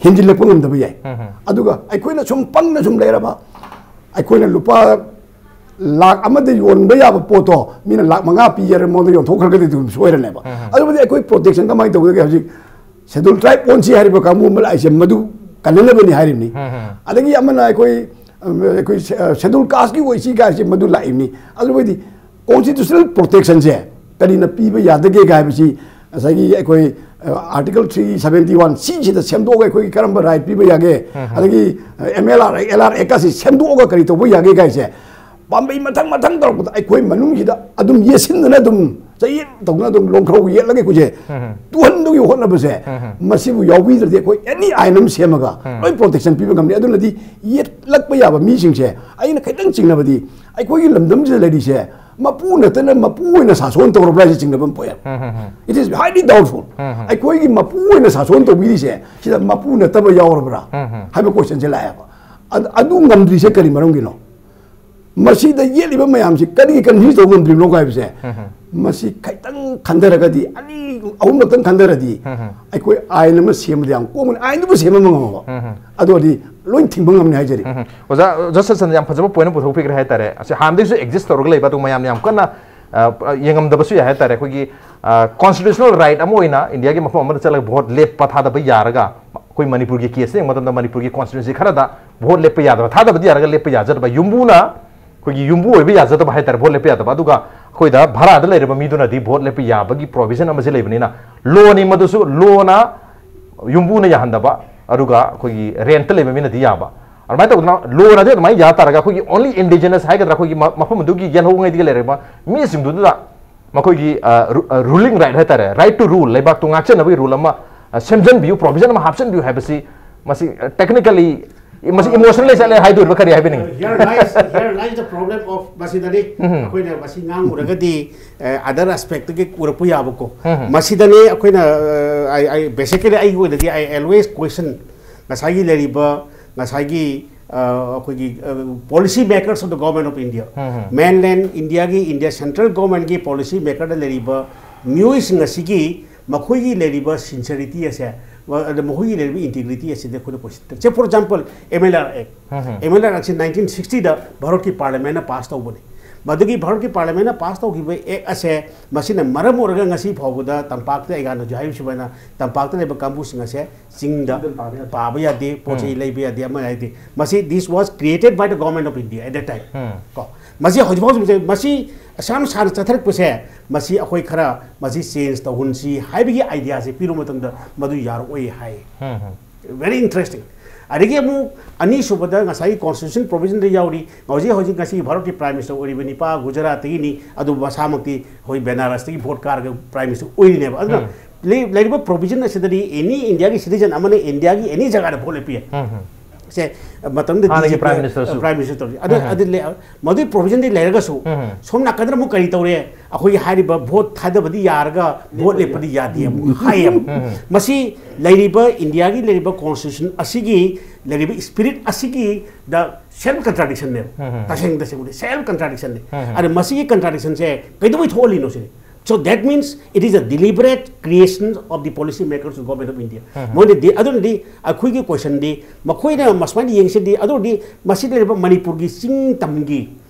ꯍꯦꯟꯖꯤꯜꯂꯛꯄ ꯉꯝꯗꯕ ꯌꯥꯏ꯫ ꯎꯝ, ꯎꯝ꯫ ꯑꯗꯨꯒ ꯑꯩꯈꯣꯏꯅ ꯁꯨꯝ ꯄꯪꯅ ꯁꯨꯝ ꯂꯩꯔꯕ, ꯑꯩꯈꯣꯏꯅ ꯂꯨꯄꯥ ꯂꯥꯛ ꯑꯃꯗ ꯌꯣꯟꯕ ꯌꯥꯕ ꯄꯣꯠꯇꯣ ꯃꯤꯅ ꯂꯥꯛ ꯃꯉꯥ ꯄꯤ ꯍꯥꯏꯔ ꯃꯉꯣꯟꯗ ꯌꯣꯟꯊꯣꯛꯈ꯭ꯔꯒꯗꯤ ꯑꯗꯨꯝ ꯁꯣꯏꯔꯅꯦꯕ꯫ ꯎꯝ, ꯎꯝ꯫ ꯑꯗꯨꯕꯨꯗꯤ ꯑꯩꯈꯣꯏ ꯄ꯭ꯔꯣꯇꯦꯛꯁꯟ ꯀꯃꯥꯏꯅ ꯇꯧꯒꯗꯒꯦ? ꯍꯧꯖꯤꯛ ꯁꯦꯗꯨꯜ ꯇ꯭ꯔꯥꯏꯕ ꯑꯣꯟꯁꯤ ꯍꯥꯏꯔꯤꯕ ꯀꯥꯡꯕꯨ ꯑꯃ ꯂꯥꯛꯏꯁꯦ ꯃꯗꯨ ꯀꯜꯍꯟꯅꯕꯅꯤ ꯍꯥꯏꯔꯤꯕꯅꯤ꯫ ꯎꯝ, ꯎꯝ꯫ ꯑꯗꯒꯤ ꯑꯃꯅ ꯑꯩꯈꯣꯏ, ꯑꯩꯈꯣꯏ ꯁꯦꯗꯨꯜ ꯀꯥꯁꯀꯤ ꯑꯣꯏꯁꯤ ꯀꯥꯏꯁꯦ ꯃꯗꯨ ꯂꯥꯛꯏꯕꯅꯤ꯫ ꯑꯗꯨꯕꯨꯗꯤ ꯀꯣꯟꯁꯇꯤꯇ꯭ꯌꯨꯁꯅꯦꯜ ꯄ꯭ꯔꯣꯇꯦꯛꯁꯟꯁꯦ ꯀꯔꯤꯅ ꯄꯤꯕ ꯌꯥꯗꯒꯦ ꯍꯥꯏꯕꯁꯤ ꯉꯁꯥꯏꯒꯤ ꯑꯩꯈꯣꯏ, ꯑ, ꯑꯥꯔꯇꯤꯀꯜ ꯊ꯭ꯔꯤ ꯁꯕꯦꯟꯇꯤ ꯋꯥꯟ ꯁꯤꯁꯤꯗ ꯁꯦꯝꯗꯣꯛꯑꯒ ꯑꯩꯈꯣꯏꯒꯤ ꯀꯔꯝꯕ ꯔꯥꯏꯠ ꯄꯤꯕ ꯌꯥꯒꯦ, ꯎꯝ, ꯎꯝ꯫ ꯑꯗꯒꯤ, ꯑ, M L R, L R ꯑꯦꯛꯀꯁꯤ ꯁꯦꯝꯗꯣꯛꯑꯒ ꯀꯔꯤ ꯇꯧꯕ ꯌꯥꯒꯦ ꯍꯥꯏꯁꯦ ꯄꯥꯝꯕꯩ ꯃꯊꯪ ꯃꯊꯪ ꯇꯧꯔꯛꯄꯗ ꯑꯩꯈꯣꯏ ꯃꯅꯨꯡꯁꯤꯗ ꯑꯗꯨꯝ ꯌꯦꯠꯁꯤꯟꯗꯅ ꯑꯗꯨꯝ ꯆꯌꯦꯠ ꯇꯧꯗꯅ ꯑꯗꯨꯝ ꯂꯣꯡꯈ꯭ꯔꯧ ꯌꯦꯠꯂꯒ ꯑꯩꯈꯣꯏꯁꯦ ꯎꯝ, ꯎꯝ꯫ ꯇꯨꯍꯟꯕꯒꯤ ꯍꯣꯠꯅꯕꯁꯦ, ꯎꯝ, ꯎꯝ꯫ ꯃꯁꯤꯕꯨ ꯌꯥꯎꯕꯤꯗ꯭ꯔꯗꯤ ꯑꯩꯈꯣꯏ ꯑꯦꯅꯤ ꯑꯥꯏꯟ ꯑꯃ ꯁꯦꯝꯃꯒ ꯎꯝ꯫ ꯂꯣꯏ ꯄ꯭ꯔꯣꯇꯦꯛꯁꯟ ꯄꯤꯕ ꯉꯝꯅꯤ꯫ ꯑꯗꯨꯅꯗꯤ ꯌꯦꯠꯂꯛꯄ ꯌꯥꯕ ꯃꯤꯁꯤꯡꯁꯦ ꯑꯩꯅ ꯈꯤꯇꯪ ꯆꯤꯡꯅꯕꯗꯤ ꯑꯩꯈꯣꯏꯒꯤ ꯂꯝꯗꯝꯁꯤꯗ ꯂꯩꯔꯤꯁꯦ ꯃꯄꯨ ꯅꯠꯇꯅ ꯃꯄꯨ ꯑꯣꯏꯅ ꯁꯥꯁꯣꯟ ꯇꯧꯔꯕ꯭ꯔꯥ ꯍꯥꯏꯁꯦ ꯆꯤꯡꯅꯕ ꯑꯃ ꯄꯣꯛꯑꯦ꯫ ꯎꯝ, ꯎꯝ, ꯎꯝ꯫ It is highly doubtful. ꯎꯝ, ꯎꯝ꯫ ꯑꯩꯈꯣꯏꯒꯤ ꯃꯄꯨ ꯑꯣꯏꯅ ꯁꯥꯁꯣꯟ ꯇꯧꯕꯤꯔꯤꯁꯦ ꯁꯤꯗ ꯃꯄꯨ ꯅꯠꯇꯕ ꯌꯥꯎꯔꯕ꯭ꯔꯥ ꯎꯝ, ꯎꯝ꯫ ꯍꯥꯏꯕ ꯀꯣꯏꯁꯟꯁꯦ ꯂꯥꯛꯑꯦꯕ꯫ ꯑꯗ-, ꯑꯗꯨ ꯉꯝꯗ꯭ꯔꯤꯁꯦ ꯀꯔꯤ ꯃꯔꯝꯒꯤꯅꯣ? ꯃꯁꯤꯗ ꯌꯦꯠꯂꯤꯕ ꯃꯌꯥꯝꯁꯤ ꯀꯔꯤꯒꯤ ꯀꯟꯐ꯭ꯌꯨꯁ ꯇꯧꯕ ꯉꯝꯗ꯭ꯔꯤꯕꯅꯣ ꯍꯥꯏꯕꯁꯦ ꯎꯝ, ꯎꯝ꯫ ꯃꯁꯤ ꯈꯤꯇꯪ ꯈꯟꯊꯔꯒꯗꯤ, ꯑꯅꯤ ꯑꯍꯨꯝꯂꯛꯇꯪ ꯈꯟꯊꯔꯗꯤ ꯎꯝ, ꯎꯝ꯫ ꯑꯩꯈꯣꯏ ꯑꯥꯏꯟ ꯑꯃ ꯁꯦꯝꯕꯗ ꯌꯥꯝ ꯀꯣꯝꯒꯅꯤ, ꯑꯥꯏꯟꯗꯨꯕꯨ ꯁꯦꯝꯕ ꯉꯝꯃꯕ ꯎꯝ, ꯎꯝ꯫ ꯑꯗꯨ ꯑꯣꯏꯔꯗꯤ ꯂꯣꯏ ꯊꯤꯡꯕ ꯉꯝꯅꯤ ꯍꯥꯏꯖꯔꯤ꯫ ꯎꯝ, ꯎꯝ꯫ ꯑꯣꯖꯥ, ꯑꯣꯖꯥ ꯁꯠꯁꯟꯅ ꯌꯥꯝ ꯐꯖꯕ ꯄꯣꯏꯟꯠ ꯑꯃ ꯄꯨꯊꯣꯛꯄꯤꯈ꯭ꯔꯦ ꯍꯥꯏꯇꯥꯔꯦ꯫ ꯑꯁꯤ ꯍꯥꯟꯅꯗꯒꯤꯁꯨ ꯑꯦꯛꯖꯤꯁ ꯇꯧꯔꯒ ꯂꯩꯕ, ꯑꯗꯨ ꯃꯌꯥꯝꯅ ꯌꯥꯝ ꯀꯟꯅ, ꯑ, ꯌꯦꯡꯉꯝꯗꯕꯁꯨ ꯌꯥꯏ ꯍꯥꯏꯇꯥꯔꯦ꯫ ꯑꯩꯈꯣꯏꯒꯤ, ꯑ, ꯀꯣꯟꯁꯇꯤꯇ꯭ꯌꯨꯁꯅꯦꯜ ꯔꯥꯏꯠ ꯑꯃ ꯑꯣꯏꯅ ꯏꯟꯗꯤꯌꯥꯒꯤ ꯃꯐꯝ ꯑꯃꯗ ꯆꯠꯂꯒ ꯚꯣꯠ ꯂꯦꯞꯄ ꯊꯥꯗꯕ ꯌꯥꯔꯒ, ꯑꯩꯈꯣꯏ ꯃꯅꯤꯄꯨꯔꯒꯤ ꯀꯦꯁꯇ ꯌꯦꯡꯕ ꯃꯇꯝꯗ ꯃꯅꯤꯄꯨꯔꯒꯤ ꯀꯣꯟꯁꯇꯤꯇ꯭ꯌꯨꯟꯁꯤ ꯈꯔꯗ ꯚꯣꯠ ꯂꯦꯞꯄ ꯌꯥꯗꯕ, ꯊꯥꯗꯕꯗꯤ ꯌꯥꯔꯒ ꯂꯦꯞꯄ ꯌꯥꯖꯗꯕ, ꯌꯨꯝꯕꯨꯅ ꯑꯩꯈꯣꯏꯒꯤ ꯌꯨꯝꯕꯨ ꯑꯣꯏꯕ ꯌꯥꯖꯗꯕ ꯍꯥꯏꯇꯥꯔꯦ, ꯚꯣꯠ ꯂꯦꯞꯄ ꯌꯥꯗꯕ꯫ ꯑꯗꯨꯒ ꯑꯩꯈꯣꯏꯗ ꯚꯔꯥꯗ ꯂꯩꯔꯕ ꯃꯤꯗꯨꯅꯗꯤ ꯚꯣꯠ ꯂꯦꯞꯄ ꯌꯥꯕꯒꯤ ꯄ꯭ꯔꯣꯚꯤꯖꯟ ꯑꯃꯁꯦ ꯂꯩꯕꯅꯤꯅ, ꯂꯣꯅꯤ ꯃꯗꯨꯁꯨ, ꯂꯣꯅ ꯌꯨꯝꯕꯨꯅ ꯌꯥꯍꯟꯗꯕ, ꯑꯗꯨꯒ ꯑꯩꯈꯣꯏꯒꯤ ꯔꯦꯟꯠꯇ ꯂꯩꯕ ꯃꯤꯅꯗꯤ ꯌꯥꯕ꯫ ꯑꯗꯨꯃꯥꯏꯅ ꯇꯧꯗꯅ ꯂꯣꯅꯗꯤ ꯑꯗꯨꯃꯥꯏꯅ ꯌꯥ ꯇꯥꯔꯒ, ꯑꯩꯈꯣꯏꯒꯤ ꯑꯣꯟꯂꯤ ꯏꯟꯗꯤꯖꯤꯅꯁ ꯍꯥꯏꯒꯗ꯭ꯔꯥ, ꯑꯩꯈꯣꯏꯒꯤ ꯃ- ꯃꯐꯝ ꯑꯗꯨꯒꯤ ꯌꯦꯜꯍꯧꯉꯩꯗꯒꯤ ꯂꯩꯔꯕ ꯃꯤꯁꯤꯡꯗꯨꯗ ꯃꯈꯣꯏꯒꯤ ꯔꯨꯂꯤꯡ ꯔꯥꯏꯠ ꯍꯥꯏꯇꯥꯔꯦ, ꯔꯥꯏꯠ ꯇꯨ ꯔꯨꯜ, ꯂꯩꯕꯥꯛꯇꯨ ꯉꯥꯛꯆꯅꯕꯒꯤ ꯔꯨꯜ ꯑꯃ ꯑ, ꯁꯦꯝꯖꯤꯟꯕꯤꯌꯨ, ꯄ꯭ꯔꯣꯚꯤꯖꯟ ꯑꯃ ꯍꯥꯞꯆꯤꯟꯕꯤꯌꯨ ꯍꯥꯏꯕꯁꯤ, ꯃꯁꯤ ꯇꯦꯛꯅꯤꯀꯦꯜꯂꯤ ꯃꯁꯤ ꯏꯃꯣꯁꯅꯦꯜꯂꯤ ꯆꯠꯂꯦ ꯍꯥꯏꯗꯣꯔꯤꯕ ꯀꯔꯤ ꯍꯥꯏꯕꯤꯅꯤꯡꯉꯤ? Here lies, here lies the problem of ꯃꯁꯤꯗꯅꯤ꯫ ꯎꯝ꯫ ꯑꯩꯈꯣꯏꯅ ꯃꯁꯤ ꯉꯥꯡꯉꯨꯔꯒꯗꯤ ꯑꯗꯔ ꯑꯦꯁꯄꯦꯛꯇꯒꯤ ꯎꯔꯛꯄ ꯌꯥꯕꯀꯣ꯫ ꯎꯝ꯫ ꯃꯁꯤꯗꯅꯤ ꯑꯩꯈꯣꯏꯅ ꯑ, I- I- basically ꯑꯩꯒꯤ ꯑꯣꯏꯅꯗꯤ I always question ꯉꯁꯥꯏꯒꯤ ꯂꯩꯔꯤꯕ ꯉꯁꯥꯏꯒꯤ ꯑ, ꯑꯩꯈꯣꯏꯒꯤ policy makers of the government of India, um. Mainland ꯏꯟꯗꯤꯌꯥꯒꯤ, ꯏꯟꯗꯤꯌꯥ ꯁꯦꯟꯇ꯭ꯔꯦꯜ ꯒꯣꯔꯃꯦꯟꯒꯤ ꯄꯣꯂꯤꯁꯤ ꯃꯦꯀꯔꯗ ꯂꯩꯔꯤꯕ ꯃꯤꯑꯣꯏꯁꯤꯡ ꯑꯁꯤꯒꯤ ꯃꯈꯣꯏꯒꯤ ꯂꯩꯔꯤꯕ ꯁꯤꯟꯁꯔꯤꯇꯤ ꯑꯁꯦ, ꯑꯗ ꯃꯈꯣꯏꯒꯤ ꯂꯩꯔꯤꯕ ꯏꯟꯇꯤꯒ꯭ꯔꯤꯇꯤ ꯑꯁꯤꯗ ꯑꯩꯈꯣꯏꯅ ꯀꯣꯏꯁꯟ ꯇꯧ-, say for example, M L R Act. Um. M L R Act ꯁꯤ ꯅꯥꯏꯟꯇꯤꯟ ꯁꯤꯛꯁꯇꯤꯗ ꯚꯥꯔꯠꯀꯤ ꯄꯥꯔꯂꯤꯌꯥꯃꯦꯟꯅ ꯄꯥꯁ ꯇꯧꯕꯅꯤ꯫ ꯃꯗꯨꯒꯤ ꯚꯥꯔꯠꯀꯤ ꯄꯥꯔꯂꯤꯌꯥꯃꯦꯟꯅ ꯄꯥꯁ ꯇꯧꯈꯤꯕ ꯑꯦꯛ ꯑꯁꯦ, ꯃꯁꯤꯅ ꯃꯔꯝ ꯑꯣꯏꯔꯒ ꯉꯁꯤ ꯐꯥꯎꯕꯗ ꯇꯝꯄꯥꯛꯇ ꯑꯩꯒꯥꯟꯗ ꯍꯧꯖꯤꯛ ꯍꯥꯏꯔꯤꯕ ꯁꯨꯃꯥꯏꯅ ꯇꯝꯄꯥꯛꯇ ꯂꯩꯕ ꯀꯥꯡꯕꯨꯁꯤꯡ ꯑꯁꯦ ꯆꯤꯡꯗ ꯆꯤꯡꯗ ꯄꯥꯕ ꯌꯥꯗꯦ꯫ ꯄꯥꯕ ꯌꯥꯗꯦ, ꯄꯣꯠ ꯆꯩ ꯎꯝ꯫ ꯂꯩꯕ ꯌꯥꯗꯦ, ꯑꯃ ꯌꯥꯗꯦ꯫ ꯃꯁꯤ this was created by the government of India at that time. ꯎꯝ꯫ ꯀꯣ, ꯃꯁꯤ ꯍꯧꯖꯤꯛ ꯐꯥꯎ ꯃꯁꯤ, ꯃꯁꯤ ꯑꯁꯥꯝ ꯁꯥꯟꯅ ꯆꯠꯊꯔꯛꯄꯁꯦ, ꯃꯁꯤ ꯑꯩꯈꯣꯏ ꯈꯔ ꯃꯁꯤ ꯆꯦꯟꯖ ꯇꯧꯍꯟꯁꯤ ꯍꯥꯏꯕꯒꯤ ꯑꯥꯏꯗꯤꯌꯥꯁꯦ ꯄꯤꯔꯨꯕ ꯃꯇꯝꯗ ꯃꯗꯨ ꯌꯥꯔꯛꯑꯣꯏ ꯍꯥꯏ꯫ ꯎꯝ꯫ Very interesting. ꯑꯗꯒꯤ ꯑꯃꯨꯛ ꯑꯅꯤꯁꯨꯕꯗ ꯉꯁꯥꯏꯒꯤ ꯀꯣꯟꯁꯇꯤꯇ꯭ꯌꯨꯁꯟ ꯄ꯭ꯔꯣꯚꯤꯖꯟꯗ ꯌꯥꯎꯔꯤ, ꯍꯧꯖꯤꯛ ꯍꯧꯖꯤꯛ ꯉꯁꯤꯒꯤ ꯚꯥꯔꯠꯀꯤ ꯄ꯭ꯔꯥꯏꯝ ꯃꯤꯅꯤꯁꯇꯔ ꯑꯣꯏꯔꯤꯕ ꯅꯤꯄꯥ ꯒꯨꯖꯔꯥꯠꯇꯒꯤꯅꯤ, ꯑꯗꯨ ꯃꯁꯥꯃꯛꯇꯤ ꯑꯩꯈꯣꯏ ꯕꯦꯅꯥꯔꯁꯇꯒꯤ ꯚꯣꯠ ꯀꯥꯔꯒ ꯄ꯭ꯔꯥꯏꯝ ꯃꯤꯅꯤꯁꯇꯔ ꯑꯣꯏꯔꯤꯅꯦꯕ꯫ ꯑꯗꯨꯅ ꯎꯝ꯫ ꯂꯩ-, ꯂꯩꯔꯤꯕ ꯄ꯭ꯔꯣꯚꯤꯖꯟ ꯑꯁꯤꯗꯗꯤ ꯑꯦꯅꯤ ꯏꯟꯗꯤꯌꯥꯒꯤ ꯁꯤꯇꯤꯖꯟ ꯑꯃꯅ ꯏꯟꯗꯤꯌꯥꯒꯤ ꯑꯦꯅꯤ ꯖꯒꯥꯗ ꯚꯣꯠ ꯂꯦꯞꯄ ꯌꯥꯏ꯫ ꯎꯝ꯫ ꯁꯦ, ꯃꯇꯝꯗ ꯍꯥꯟꯅꯒꯤ ꯕꯤ ꯖꯦ ꯄꯤ ꯄ꯭ꯔꯥꯏꯝ ꯃꯤꯅꯤꯁꯇꯔꯁꯨ꯫ ꯄ꯭ꯔꯥꯏꯝ ꯃꯤꯅꯤꯁꯇꯔ ꯇꯧꯔꯤ꯫ ꯑꯗꯨ, ꯎꯝ꯫ ꯑꯗꯨ ꯂꯩ-, ꯃꯗꯨꯒꯤ ꯄ꯭ꯔꯣꯚꯤꯖꯟꯗꯤ ꯂꯩꯔꯒꯁꯨ, ꯎꯝ꯫ ꯁꯣꯝ ꯅꯥꯀꯟꯗ ꯑꯃꯨꯛ ꯀꯔꯤ ꯇꯧꯔꯦ? ꯑꯩꯈꯣꯏꯒꯤ ꯍꯥꯏꯔꯤꯕ ꯚꯣꯠ ꯊꯥꯗꯕꯗꯤ ꯌꯥꯔꯒ ꯚꯣꯠ ꯂꯦꯞꯄꯗꯤ ꯌꯥꯗꯦ ꯑꯃꯨꯛ ꯍꯥꯏꯌꯦꯕ꯫ ꯎꯝ꯫ ꯃꯁꯤ ꯂꯩꯔꯤꯕ ꯏꯟꯗꯤꯌꯥꯒꯤ ꯂꯩꯔꯤꯕ ꯀꯣꯟꯁꯇꯤꯇ꯭ꯌꯨꯁꯟ ꯑꯁꯤꯒꯤ ꯂꯩꯔꯤꯕ ꯁ꯭ꯄꯤꯔꯤꯠ ꯑꯁꯤꯒꯤ ꯗ ꯁꯦꯜꯐ ꯀꯟꯇ꯭ꯔꯥꯗꯤꯛꯁꯟꯅꯦꯕ꯫ ꯎꯝ꯫ ꯇꯁꯦꯡ ꯇꯁꯦꯡꯕꯗꯤ ꯁꯦꯜꯐ ꯀꯟꯇ꯭ꯔꯥꯗꯤꯛꯁꯟꯅꯦ꯫ ꯎꯝ꯫ ꯑꯗ ꯃꯁꯤꯒꯤ ꯀꯟꯇ꯭ꯔꯥꯗꯤꯛꯁꯟꯁꯦ ꯀꯩꯗꯧꯕꯩ ꯊꯣꯛꯍꯜꯂꯤꯅꯣ ꯁꯤꯅꯤ꯫ So that means it is a deliberate creation of the policy makers of Government of India. ꯎꯝ꯫ ꯃꯣꯏꯅꯗꯤ ꯑꯗꯨꯅꯗꯤ ꯑꯩꯈꯣꯏꯒꯤ ꯀꯣꯏꯁꯟꯗꯤ ꯃꯈꯣꯏꯅ ꯃꯁꯨꯃꯥꯏꯅ ꯌꯦꯡꯁꯤꯗꯤ, ꯑꯗꯨ ꯑꯣꯏꯔꯗꯤ ꯃꯁꯤꯗ ꯂꯩꯔꯤꯕ ꯃꯅꯤꯄꯨꯔꯒꯤ ꯆꯤꯡ ꯇꯝꯒꯤ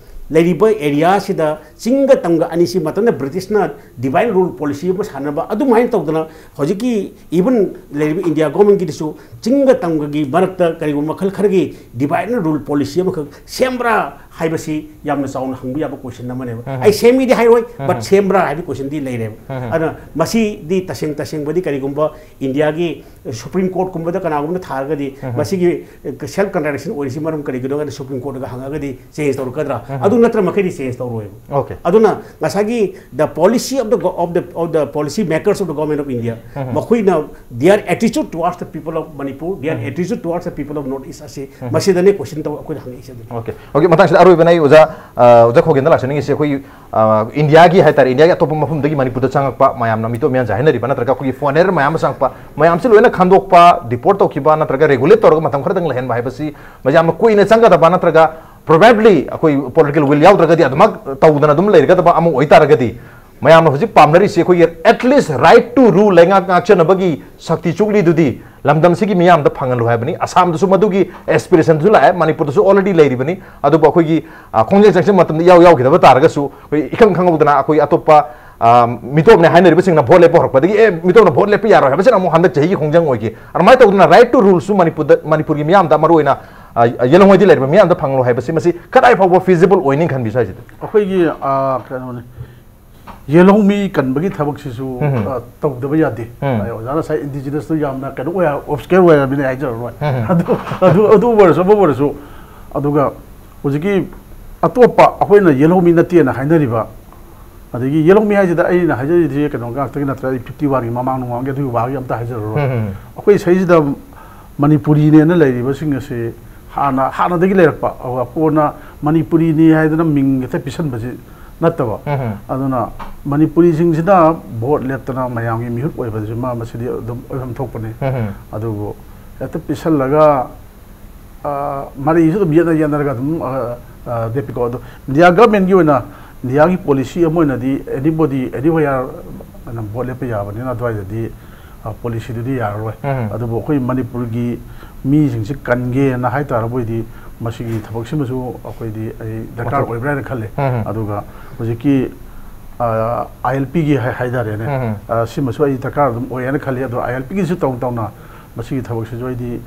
ꯂꯩꯔꯤꯕ ꯑꯦꯔꯤꯌꯥꯁꯤꯗ ꯆꯤꯡꯒ ꯇꯝꯒ ꯑꯅꯤꯁꯤ ꯃꯇꯝꯗ ꯕ꯭ꯔꯤꯇꯤꯁꯅ ꯗꯤꯚꯥꯏꯠ ꯔꯨꯜ ꯄꯣꯂꯤꯁꯤ ꯑꯃ ꯁꯥꯟꯅꯕ ꯑꯗꯨꯃꯥꯏꯅ ꯇꯧꯗꯅ ꯍꯧꯖꯤꯛꯀꯤ ꯏꯚꯟ ꯂꯩꯔꯤꯕ ꯏꯟꯗꯤꯌꯥ ꯒꯣꯔꯃꯦꯟꯒꯤꯗꯁꯨ ꯆꯤꯡꯒ ꯇꯝꯒꯒꯤ ꯃꯔꯛꯇ ꯀꯔꯤꯒꯨꯝꯕ ꯃꯈꯜ ꯈꯔꯒꯤ ꯗꯤꯚꯥꯏꯠ ꯔꯨꯜ ꯄꯣꯂꯤꯁꯤ ꯑꯃꯈꯛ ꯁꯦꯝꯕ꯭ꯔꯥ ꯍꯥꯏꯕꯁꯤ ꯌꯥꯝꯅ ꯆꯥꯎꯅ ꯍꯪꯕ ꯌꯥꯕ ꯀꯣꯏꯁꯟ ꯑꯃꯅꯦꯕ꯫ ꯑꯩ ꯁꯦꯝꯃꯤꯗꯤ ꯍꯥꯏꯔꯣꯏ, ꯕꯠ ꯁꯦꯝꯕ꯭ꯔꯥ ꯍꯥꯏꯕ ꯀꯣꯏꯁꯟꯗꯤ ꯂꯩꯔꯦꯕ꯫ ꯑꯗꯨꯅ ꯃꯁꯤꯗꯤ ꯇꯁꯦꯡ ꯇꯁꯦꯡꯕꯗꯤ ꯀꯔꯤꯒꯨꯝꯕ ꯏꯟꯗꯤꯌꯥꯒꯤ ꯁꯨꯄ꯭ꯔꯤꯝ ꯀꯣꯔꯠꯀꯨꯝꯕꯗ ꯀꯅꯥꯒꯨꯝꯕꯅ ꯊꯥꯔꯒꯗꯤ ꯃꯁꯤꯒꯤ ꯁꯦꯜꯐ ꯀꯟꯇ꯭ꯔꯥꯗꯤꯛꯁꯟ ꯑꯣꯏꯔꯤꯁꯤ ꯃꯔꯝ ꯀꯔꯤꯒꯤꯅꯣ ꯍꯥꯏꯅ ꯁꯨꯄ꯭ꯔꯤꯝ ꯀꯣꯔꯠꯇꯒ ꯍꯪꯉꯒꯗꯤ ꯆꯦꯟꯖ ꯇꯧꯔꯛꯀꯗ꯭ꯔꯥ? ꯑꯗꯨ ꯅꯠꯇ꯭ꯔ ꯃꯈꯩꯗꯤ ꯆꯦꯟꯖ ꯇꯧꯔꯣꯏꯕ꯫ Okay. ꯑꯗꯨꯅ ꯉꯁꯥꯏꯒꯤ the policy of the go- of the of the policy makers of the government of India, ꯃꯈꯣꯏꯅ their attitude towards the people of Manipur, their attitude towards the people of North East ꯑꯁꯤ ꯃꯁꯤꯗꯅꯦ ꯀꯣꯏꯁꯟ ꯇꯧ ꯑꯩꯈꯣꯏꯅ ꯍꯪꯉꯛꯏꯁꯦ ꯑꯗꯨꯅꯤ꯫ Okay, okay, ꯃꯇꯥꯡꯁꯤꯗ ꯑꯔꯣꯏꯕꯅ ꯑꯩ ꯑꯣꯖꯥ, ꯑ, ꯑꯣꯖꯥ ꯈꯣꯒꯦꯟꯗ ꯂꯥꯛꯆꯅꯤꯡꯉꯤꯁꯦ ꯑꯩꯈꯣꯏ, ꯑ, ꯏꯟꯗꯤꯌꯥꯒꯤ ꯍꯥꯏꯇꯥꯔꯦ, ꯏꯟꯗꯤꯌꯥꯒꯤ ꯑꯇꯣꯞꯄ ꯃꯐꯝꯗꯒꯤ ꯃꯅꯤꯄꯨꯔꯗ ꯆꯪꯉꯛꯄ ꯃꯌꯥꯝꯅ ꯃꯤꯇꯣꯞ ꯃꯤꯌꯥꯟꯖꯥ ꯍꯥꯏꯅꯔꯤꯕ ꯅꯠꯇ꯭ꯔꯒ ꯑꯩꯈꯣꯏꯒꯤ ꯐꯣꯔꯦꯅꯔ ꯃꯌꯥꯝ ꯑꯃ ꯆꯪꯉꯛꯄ ꯃꯌꯥꯝꯁꯤ ꯂꯣꯏꯅ ꯈꯟꯗꯣꯛꯄ, ꯗꯤꯄꯣꯔꯠ ꯇꯧꯈꯤꯕ ꯅꯠꯇ꯭ꯔꯒ ꯔꯦꯒꯨꯂꯦꯠ ꯇꯧꯔꯒ ꯃꯇꯝ ꯈꯔꯗꯪ ꯂꯩꯍꯟꯕ ꯍꯥꯏꯕꯁꯤ ꯃꯌꯥꯝꯅ ꯀꯨꯏꯅ ꯆꯪꯒꯗꯕ ꯅꯠꯇ꯭ꯔꯒ ꯄ꯭ꯔꯣꯕꯦꯕ꯭ꯂꯤ ꯑꯩꯈꯣꯏ ꯄꯣꯂꯤꯇꯤꯀꯦꯜ ꯋꯤꯜ ꯌꯥꯎꯗ꯭ꯔꯒꯗꯤ ꯑꯗꯨꯃꯛ ꯇꯧꯗꯅ ꯑꯗꯨꯝ ꯂꯩꯔꯒꯗꯕ ꯑꯃ ꯑꯣꯏꯇꯥꯔꯒꯗꯤ ꯃꯌꯥꯝꯅ ꯍꯧꯖꯤꯛ ꯄꯥꯝꯅꯔꯤꯁꯤ ꯑꯩꯈꯣꯏꯒꯤ at least right to rule, ꯂꯩꯉꯥꯛ ꯉꯥꯛꯆꯅꯕꯒꯤ ꯁꯛꯇꯤ ꯆꯨꯛꯂꯤꯗꯨꯗꯤ ꯂꯝꯗꯝꯁꯤꯒꯤ ꯃꯤꯌꯥꯝꯗ ꯐꯪꯍꯜꯂꯨ ꯍꯥꯏꯕꯅꯤ꯫ ꯑꯁꯥꯝꯗꯁꯨ ꯃꯗꯨꯒꯤ ꯑꯦꯁꯄꯤꯔꯦꯁꯟꯗꯨꯁꯨ ꯂꯥꯛꯑꯦ, ꯃꯅꯤꯄꯨꯔꯗꯁꯨ already ꯂꯩꯔꯤꯕꯅꯤ꯫ ꯑꯗꯨꯕꯨ ꯑꯩꯈꯣꯏꯒꯤ, ꯑ, ꯈꯣꯡꯖꯦꯜ ꯆꯪꯁꯤꯟ ꯃꯇꯝꯗ ꯏꯌꯥꯎ ꯌꯥꯎꯈꯤꯗꯕ ꯇꯥꯔꯒꯁꯨ ꯑꯩꯈꯣꯏ ꯏꯈꯪ ꯈꯪꯍꯧꯗꯅ ꯑꯩꯈꯣꯏ ꯑꯇꯣꯞꯄ, ꯑ, ꯃꯤꯇꯣꯞꯅꯦ ꯍꯥꯏꯅꯔꯤꯕꯁꯤꯡꯅ ꯚꯣꯠ ꯂꯦꯞꯄ ꯍꯧꯔꯛꯄꯗꯒꯤ ꯑꯦ ꯃꯤꯇꯣꯞꯅ ꯚꯣꯠ ꯂꯦꯞꯄ ꯌꯥꯔꯣꯏ ꯍꯥꯏꯕꯁꯤꯅ ꯑꯃꯨꯛ ꯍꯟꯗꯛ ꯆꯍꯤꯒꯤ ꯈꯣꯡꯖꯪ ꯑꯣꯏꯈꯤ꯫ ꯑꯗꯨꯃꯥꯏꯅ ꯇꯧꯗꯅ right to ruleꯁꯨ ꯃꯅꯤꯄꯨꯔꯗ, ꯃꯅꯤꯄꯨꯔꯒꯤ ꯃꯤꯌꯥꯝꯗ ꯃꯔꯨꯑꯣꯏꯅ, ꯑ, ꯌꯦꯜꯍꯧꯉꯩꯗ ꯂꯩꯔꯤꯕ ꯃꯤꯌꯥꯝꯗ ꯐꯪꯍꯜꯂꯨ ꯍꯥꯏꯕꯁꯤ ꯃꯁꯤ ꯀꯗꯥꯏ ꯐꯥꯎꯕ feasible ꯑꯣꯏꯅꯤ ꯈꯟꯕꯤ ꯁ꯭ꯋꯥꯏꯁꯤꯗ? ꯑꯩꯈꯣꯏꯒꯤ, ꯑ, ꯀꯩꯅꯣꯅꯤ, ꯌꯦꯜꯍꯧꯃꯤ ꯀꯟꯕꯒꯤ ꯊꯕꯛꯁꯤꯁꯨ, ꯎꯝ꯫ ꯑ, ꯇꯧꯗꯕ ꯌꯥꯗꯦ꯫ ꯎꯝ꯫ ꯑ, ꯑꯣꯖꯥꯅ ꯉꯁꯥꯏ indigenous ꯇꯨ ꯌꯥꯝꯅ ꯀꯩꯅꯣ ꯑꯣꯏ, obscure ꯑꯣꯏꯔꯕꯅꯤꯅ ꯑꯩ ꯍꯥꯏꯖꯔꯔꯣꯏ꯫ ꯎꯝ꯫ ꯑꯗꯨ, ꯑꯗꯨ, ꯑꯗꯨ ꯑꯣꯏꯔꯁꯨ, ꯑꯃ ꯑꯣꯏꯔꯁꯨ, ꯑꯗꯨꯒ ꯍꯧꯖꯤꯛꯀꯤ ꯑꯇꯣꯞꯄ ꯑꯩꯈꯣꯏꯅ ꯌꯦꯜꯍꯧꯃꯤ ꯅꯠꯇꯦꯅ ꯍꯥꯏꯅꯔꯤꯕ, ꯑꯗꯒꯤ ꯌꯦꯜꯍꯧꯃꯤ ꯍꯥꯏꯁꯤꯗ ꯑꯩꯅ ꯍꯥꯏꯖꯔꯤꯁꯦ ꯀꯩꯅꯣ ꯉꯥꯛꯇꯒꯤ ꯅꯠꯇ꯭ꯔꯦ, ꯑꯩ fifty one ꯒꯤ ꯃꯃꯥꯡ ꯅꯨꯡꯃꯥꯡꯒꯤ ꯑꯗꯨꯒꯤ ꯋꯥꯒꯤ ꯑꯝꯇ ꯍꯥꯏꯖꯔꯔꯣꯏ꯫ ꯎꯝ꯫ ꯑꯩꯈꯣꯏ ꯁꯤꯗꯩꯁꯤꯗ ꯃꯅꯤꯄꯨꯔꯤꯅꯦꯅ ꯂꯩꯔꯤꯕꯁꯤꯡ ꯑꯁꯤ ꯍꯥꯟꯅ, ꯍꯥꯟꯅꯗꯒꯤ ꯂꯩꯔꯛꯄ, ꯑꯗꯨꯒ ꯀꯣꯟꯅ ꯃꯅꯤꯄꯨꯔꯤꯅꯤ ꯍꯥꯏꯗꯅ ꯃꯤꯡ ꯍꯦꯛꯇ ꯄꯤꯁꯟꯕꯁꯤ ꯅꯠꯇꯕ꯫ ꯎꯝ꯫ ꯑꯗꯨꯅ ꯃꯅꯤꯄꯨꯔꯤꯁꯤꯡꯁꯤꯅ ꯚꯣꯠ ꯂꯦꯞꯇꯅ ꯃꯌꯥꯝꯒꯤ ꯃꯤꯍꯨꯠ ꯑꯣꯏꯕꯁꯤꯃ ꯃꯁꯤꯗꯤ ꯑꯗꯨꯝ ꯑꯣꯏꯐꯝ ꯊꯣꯛꯄꯅꯤ꯫ ꯎꯝ꯫ ꯑꯗꯨꯕꯨ ꯍꯦꯛꯇ ꯄꯤꯁꯜꯂꯒ, ꯑ, ꯃꯔꯩꯁꯨ ꯑꯗꯨꯝ ꯌꯦꯠꯅ ꯌꯦꯠꯅꯔꯒ ꯑꯗꯨꯝ, ꯑ, ꯑ, ꯂꯦꯞꯄꯤꯀꯣ꯫ ꯑꯗꯣ ꯏꯟꯗꯤꯌꯥ ꯒꯚꯔꯟꯃꯦꯟꯠꯀꯤ ꯑꯣꯏꯅ, ꯏꯟꯗꯤꯌꯥꯒꯤ ꯄꯣꯂꯤꯁꯤ ꯑꯃ ꯑꯣꯏꯅꯗꯤ anybody, anywhere ꯑꯅ ꯚꯣꯠ ꯂꯦꯞꯄ ꯌꯥꯕꯅꯤꯅ ꯑꯗꯨꯋꯥꯏꯗꯗꯤ ꯄꯣꯂꯤꯁꯤꯗꯨꯗꯤ ꯌꯥꯔꯔꯣꯏ꯫ ꯎꯝ꯫ ꯑꯗꯨꯕꯨ ꯑꯩꯈꯣꯏ ꯃꯅꯤꯄꯨꯔꯒꯤ ꯃꯤꯁꯤꯡꯁꯤ ꯀꯟꯒꯦꯅ ꯍꯥꯏꯇꯥꯔꯕꯣꯏꯗꯤ ꯃꯁꯤꯒꯤ ꯊꯕꯛꯁꯤꯃꯁꯨ ꯑꯩꯈꯣꯏꯗꯤ ꯑꯩ ꯗꯔꯀꯥꯔ ꯃꯊꯧ- ꯑꯣꯏꯕ꯭ꯔꯥ ꯍꯥꯏꯅ ꯈꯜꯂꯦ꯫ ꯎꯝ꯫ ꯑꯗꯨꯒ ꯍꯧꯖꯤꯛꯀꯤ ꯑꯥꯏ ꯑꯦꯜ ꯄꯤꯒꯤ ꯍꯥꯏꯇꯥꯔꯦꯅꯦ, ꯎꯝ꯫ ꯑ, ꯁꯤꯃꯁꯨ ꯑꯩ ꯗꯔꯀꯥꯔ ꯑꯗꯨꯝ ꯑꯣꯏ ꯍꯥꯏꯅ ꯈꯜꯂꯤ꯫ ꯑꯗꯣ ꯑꯥꯏ ꯑꯦꯜ ꯄꯤꯒꯤꯁꯨ ꯇꯧ ꯇꯧꯅ ꯃꯁꯤꯒꯤ ꯊꯕꯛꯁꯤꯁꯨ ꯑꯩꯗꯤ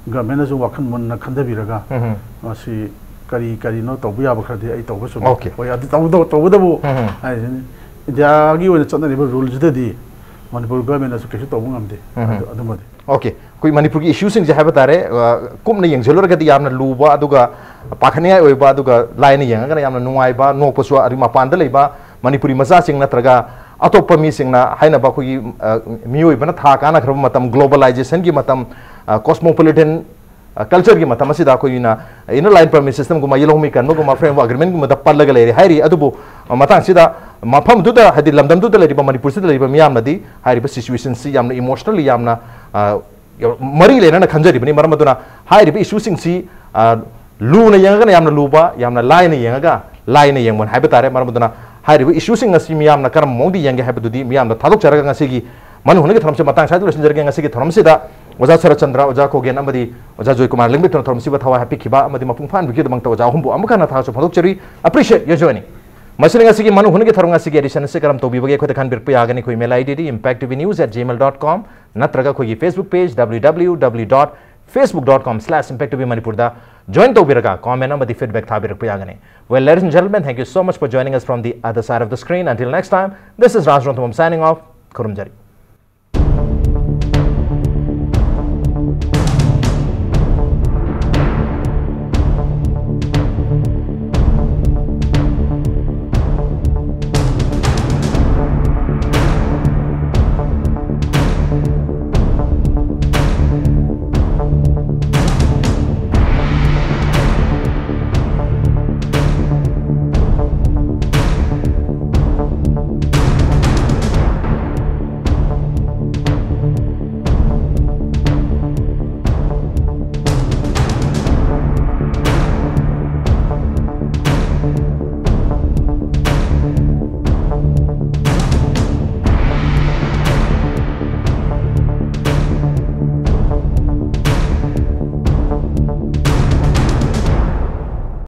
ꯒꯃꯦꯟꯅꯁꯨ ꯋꯥꯈꯜ ꯃꯨꯟꯅ ꯈꯟꯊꯕꯤꯔꯒ ꯎꯝ꯫ ꯃꯁꯤ ꯀꯔꯤ ꯀꯔꯤꯅꯣ ꯇꯧꯕ ꯌꯥꯕ ꯈꯔꯗꯤ ꯑꯩ ꯇꯧꯕ ꯆꯨꯝꯃꯤ꯫ Okay꯫ ꯍꯣꯏ, ꯑꯗꯨ ꯇꯧꯕꯗ-, ꯇꯧꯕꯗꯕꯨ ꯎꯝ꯫ ꯍꯥꯏꯁꯤꯅꯤ, ꯏꯟꯗꯤꯌꯥꯒꯤ ꯑꯣꯏꯅ ꯆꯠꯅꯔꯤꯕ ꯔꯨꯜꯁꯤꯗꯗꯤ ꯃꯅꯤꯄꯨꯔ ꯒꯃꯦꯟꯅꯁꯨ ꯀꯩꯁꯨ ꯇꯧꯕ ꯉꯝꯗꯦ꯫ ꯎꯝ꯫ ꯑꯗꯨ-, ꯑꯗꯨꯃꯗꯤ꯫ Okay꯫ ꯑꯩꯈꯣꯏ ꯃꯅꯤꯄꯨꯔꯒꯤ ꯏꯁꯨꯁꯤꯡꯁꯦ ꯍꯥꯏꯕ ꯇꯥꯔꯦ, ꯑ, ꯀꯨꯞꯅ ꯌꯦꯡꯁꯤꯜꯂꯨꯔꯒꯗꯤ ꯌꯥꯝꯅ ꯂꯨꯕ, ꯑꯗꯨꯒ ꯄꯥꯈꯠꯅꯤꯡꯉꯥꯏ ꯑꯣꯏꯕ, ꯑꯗꯨꯒ ꯂꯥꯏꯅ ꯌꯦꯡꯉꯒꯅ ꯌꯥꯝꯅ ꯅꯨꯡꯉꯥꯏꯕ, ꯅꯣꯛꯄꯁꯨ, ꯑꯗꯨꯒꯤ ꯃꯄꯥꯟꯗ ꯂꯩꯕ ꯃꯅꯤꯄꯨꯔꯤ ꯃꯆꯥꯁꯤꯡ ꯅꯠꯇ꯭ꯔꯒ ꯑꯇꯣꯞꯄ ꯃꯤꯁꯤꯡꯅ ꯍꯥꯏꯅꯕ ꯑꯩꯈꯣꯏꯒꯤ, ꯑ, ꯃꯤꯑꯣꯏꯕꯅ ꯊꯥ ꯀꯥꯅꯈ꯭ꯔꯕ ꯃꯇꯝ, globalization ꯒꯤ ꯃꯇꯝ, ꯑ, cosmopolitan, ꯑ, culture ꯒꯤ ꯃꯇꯝ ꯑꯁꯤꯗ ꯑꯩꯈꯣꯏꯅ Inner Line Permit System ꯒꯨꯝꯕ, ꯌꯦꯜꯍꯧꯃꯤ ꯀꯟꯕꯒꯨꯝꯕ, Framework Agreement ꯒꯨꯝꯕꯗ ꯄꯜꯂꯒ ꯂꯩꯔꯦ ꯍꯥꯏꯔꯤ꯫ ꯑꯗꯨꯕꯨ, ꯑ, ꯃꯇꯥꯡꯁꯤꯗ ꯃꯐꯝꯗꯨꯗ, ꯍꯥꯏꯗꯤ ꯂꯝꯗꯝꯗꯨꯗ ꯂꯩꯔꯤꯕ, ꯃꯅꯤꯄꯨꯔꯁꯤꯗ ꯂꯩꯔꯤꯕ ꯃꯤꯌꯥꯝꯅꯗꯤ ꯍꯥꯏꯔꯤꯕ situation ꯁꯤ ꯌꯥꯝꯅ emotionally ꯌꯥꯝꯅ, ꯑ, ꯃꯔꯤ ꯂꯩꯅꯅ ꯈꯟꯖꯔꯤꯕꯅꯤ꯫ ꯃꯔꯝ ꯑꯗꯨꯅ ꯍꯥꯏꯔꯤꯕ issue ꯁꯤꯡꯁꯤ, ꯑ, ꯂꯨꯅ ꯌꯦꯡꯉꯒꯅ ꯌꯥꯝꯅ ꯂꯨꯕ, ꯌꯥꯝꯅ ꯂꯥꯏꯅ ꯌꯦꯡꯉꯒ ꯂꯥꯏꯅ ꯌꯦꯡꯕ ꯍꯥꯏꯕ ꯇꯥꯔꯦ꯫ ꯃꯔꯝ ꯑꯗꯨꯅ ꯍꯥꯏꯔꯤꯕ issue ꯁꯤꯡ ꯑꯁꯤ ꯃꯤꯌꯥꯝꯅ ꯀꯔꯝꯕ ꯃꯑꯣꯡꯗ ꯌꯦꯡꯒꯦ ꯍꯥꯏꯕꯗꯨꯗꯤ ꯃꯤꯌꯥꯝꯗ ꯊꯥꯗꯣꯛꯆꯔꯒ ꯉꯁꯤꯒꯤ ꯃꯅꯨ ꯍꯨꯅꯒꯤ ꯊꯧꯔꯝꯁꯤ ꯃꯇꯥꯡ ꯁ꯭ꯋꯥꯏꯗ ꯂꯣꯏꯁꯤꯟꯖꯔꯒꯦ꯫ ꯉꯁꯤꯒꯤ ꯊꯧꯔꯝꯁꯤꯗ ꯑꯣꯖꯥ ꯁꯔꯠꯆꯟꯗ꯭ꯔ, ꯑꯣꯖꯥ ꯈꯣꯒꯦꯟ ꯑꯃꯗꯤ ꯑꯣꯖꯥ ꯖꯣꯏꯀꯨꯃꯥꯔ ꯂꯤꯡꯕꯤꯠꯇꯨꯅ ꯊꯧꯔꯝ ꯑꯁꯤꯕꯨ ꯊꯋꯥꯏ ꯍꯥꯞꯄꯤꯈꯤꯕ ꯑꯃꯗꯤ ꯃꯄꯨꯡ ꯐꯥꯍꯟꯕꯤꯈꯤꯕꯗꯃꯛꯇ ꯑꯣꯖꯥ ꯑꯍꯨꯝꯕꯨ ꯑꯃꯨꯛ ꯍꯟꯅ ꯊꯥꯒꯠꯆꯕ ꯐꯣꯡꯗꯣꯛꯆꯔꯤ꯫ Appreciate your joining꯫ ꯃꯁꯤꯅ ꯉꯁꯤꯒꯤ ꯃꯅꯨ ꯍꯨꯅꯒꯤ ꯊꯧꯔꯝ ꯉꯁꯤꯒꯤ edition ꯑꯁꯤ ꯀꯔꯝ ꯇꯧꯕꯤꯕꯒꯦ ꯑꯩꯈꯣꯏꯗ ꯈꯟꯕꯤꯔꯛꯄ ꯌꯥꯒꯅꯤ꯫ ꯑꯩꯈꯣꯏ email ID D impact T V news at gmail dot com ꯅꯠꯇ꯭ꯔꯒ ꯑꯩꯈꯣꯏꯒꯤ Facebook page W W W dot facebook dot com slash impact T V Manipur ꯗ join ꯇꯧꯕꯤꯔꯒ comment ꯑꯃꯗꯤ feedback ꯊꯥꯕꯤꯔꯛꯄ ꯌꯥꯒꯅꯤ꯫ Well, ladies and gentlemen, thank you so much for joining us from the other side of the screen. Until next time, this is Raj Rongthambam signing off. ꯈꯨꯔꯨꯝꯖꯔꯤ꯫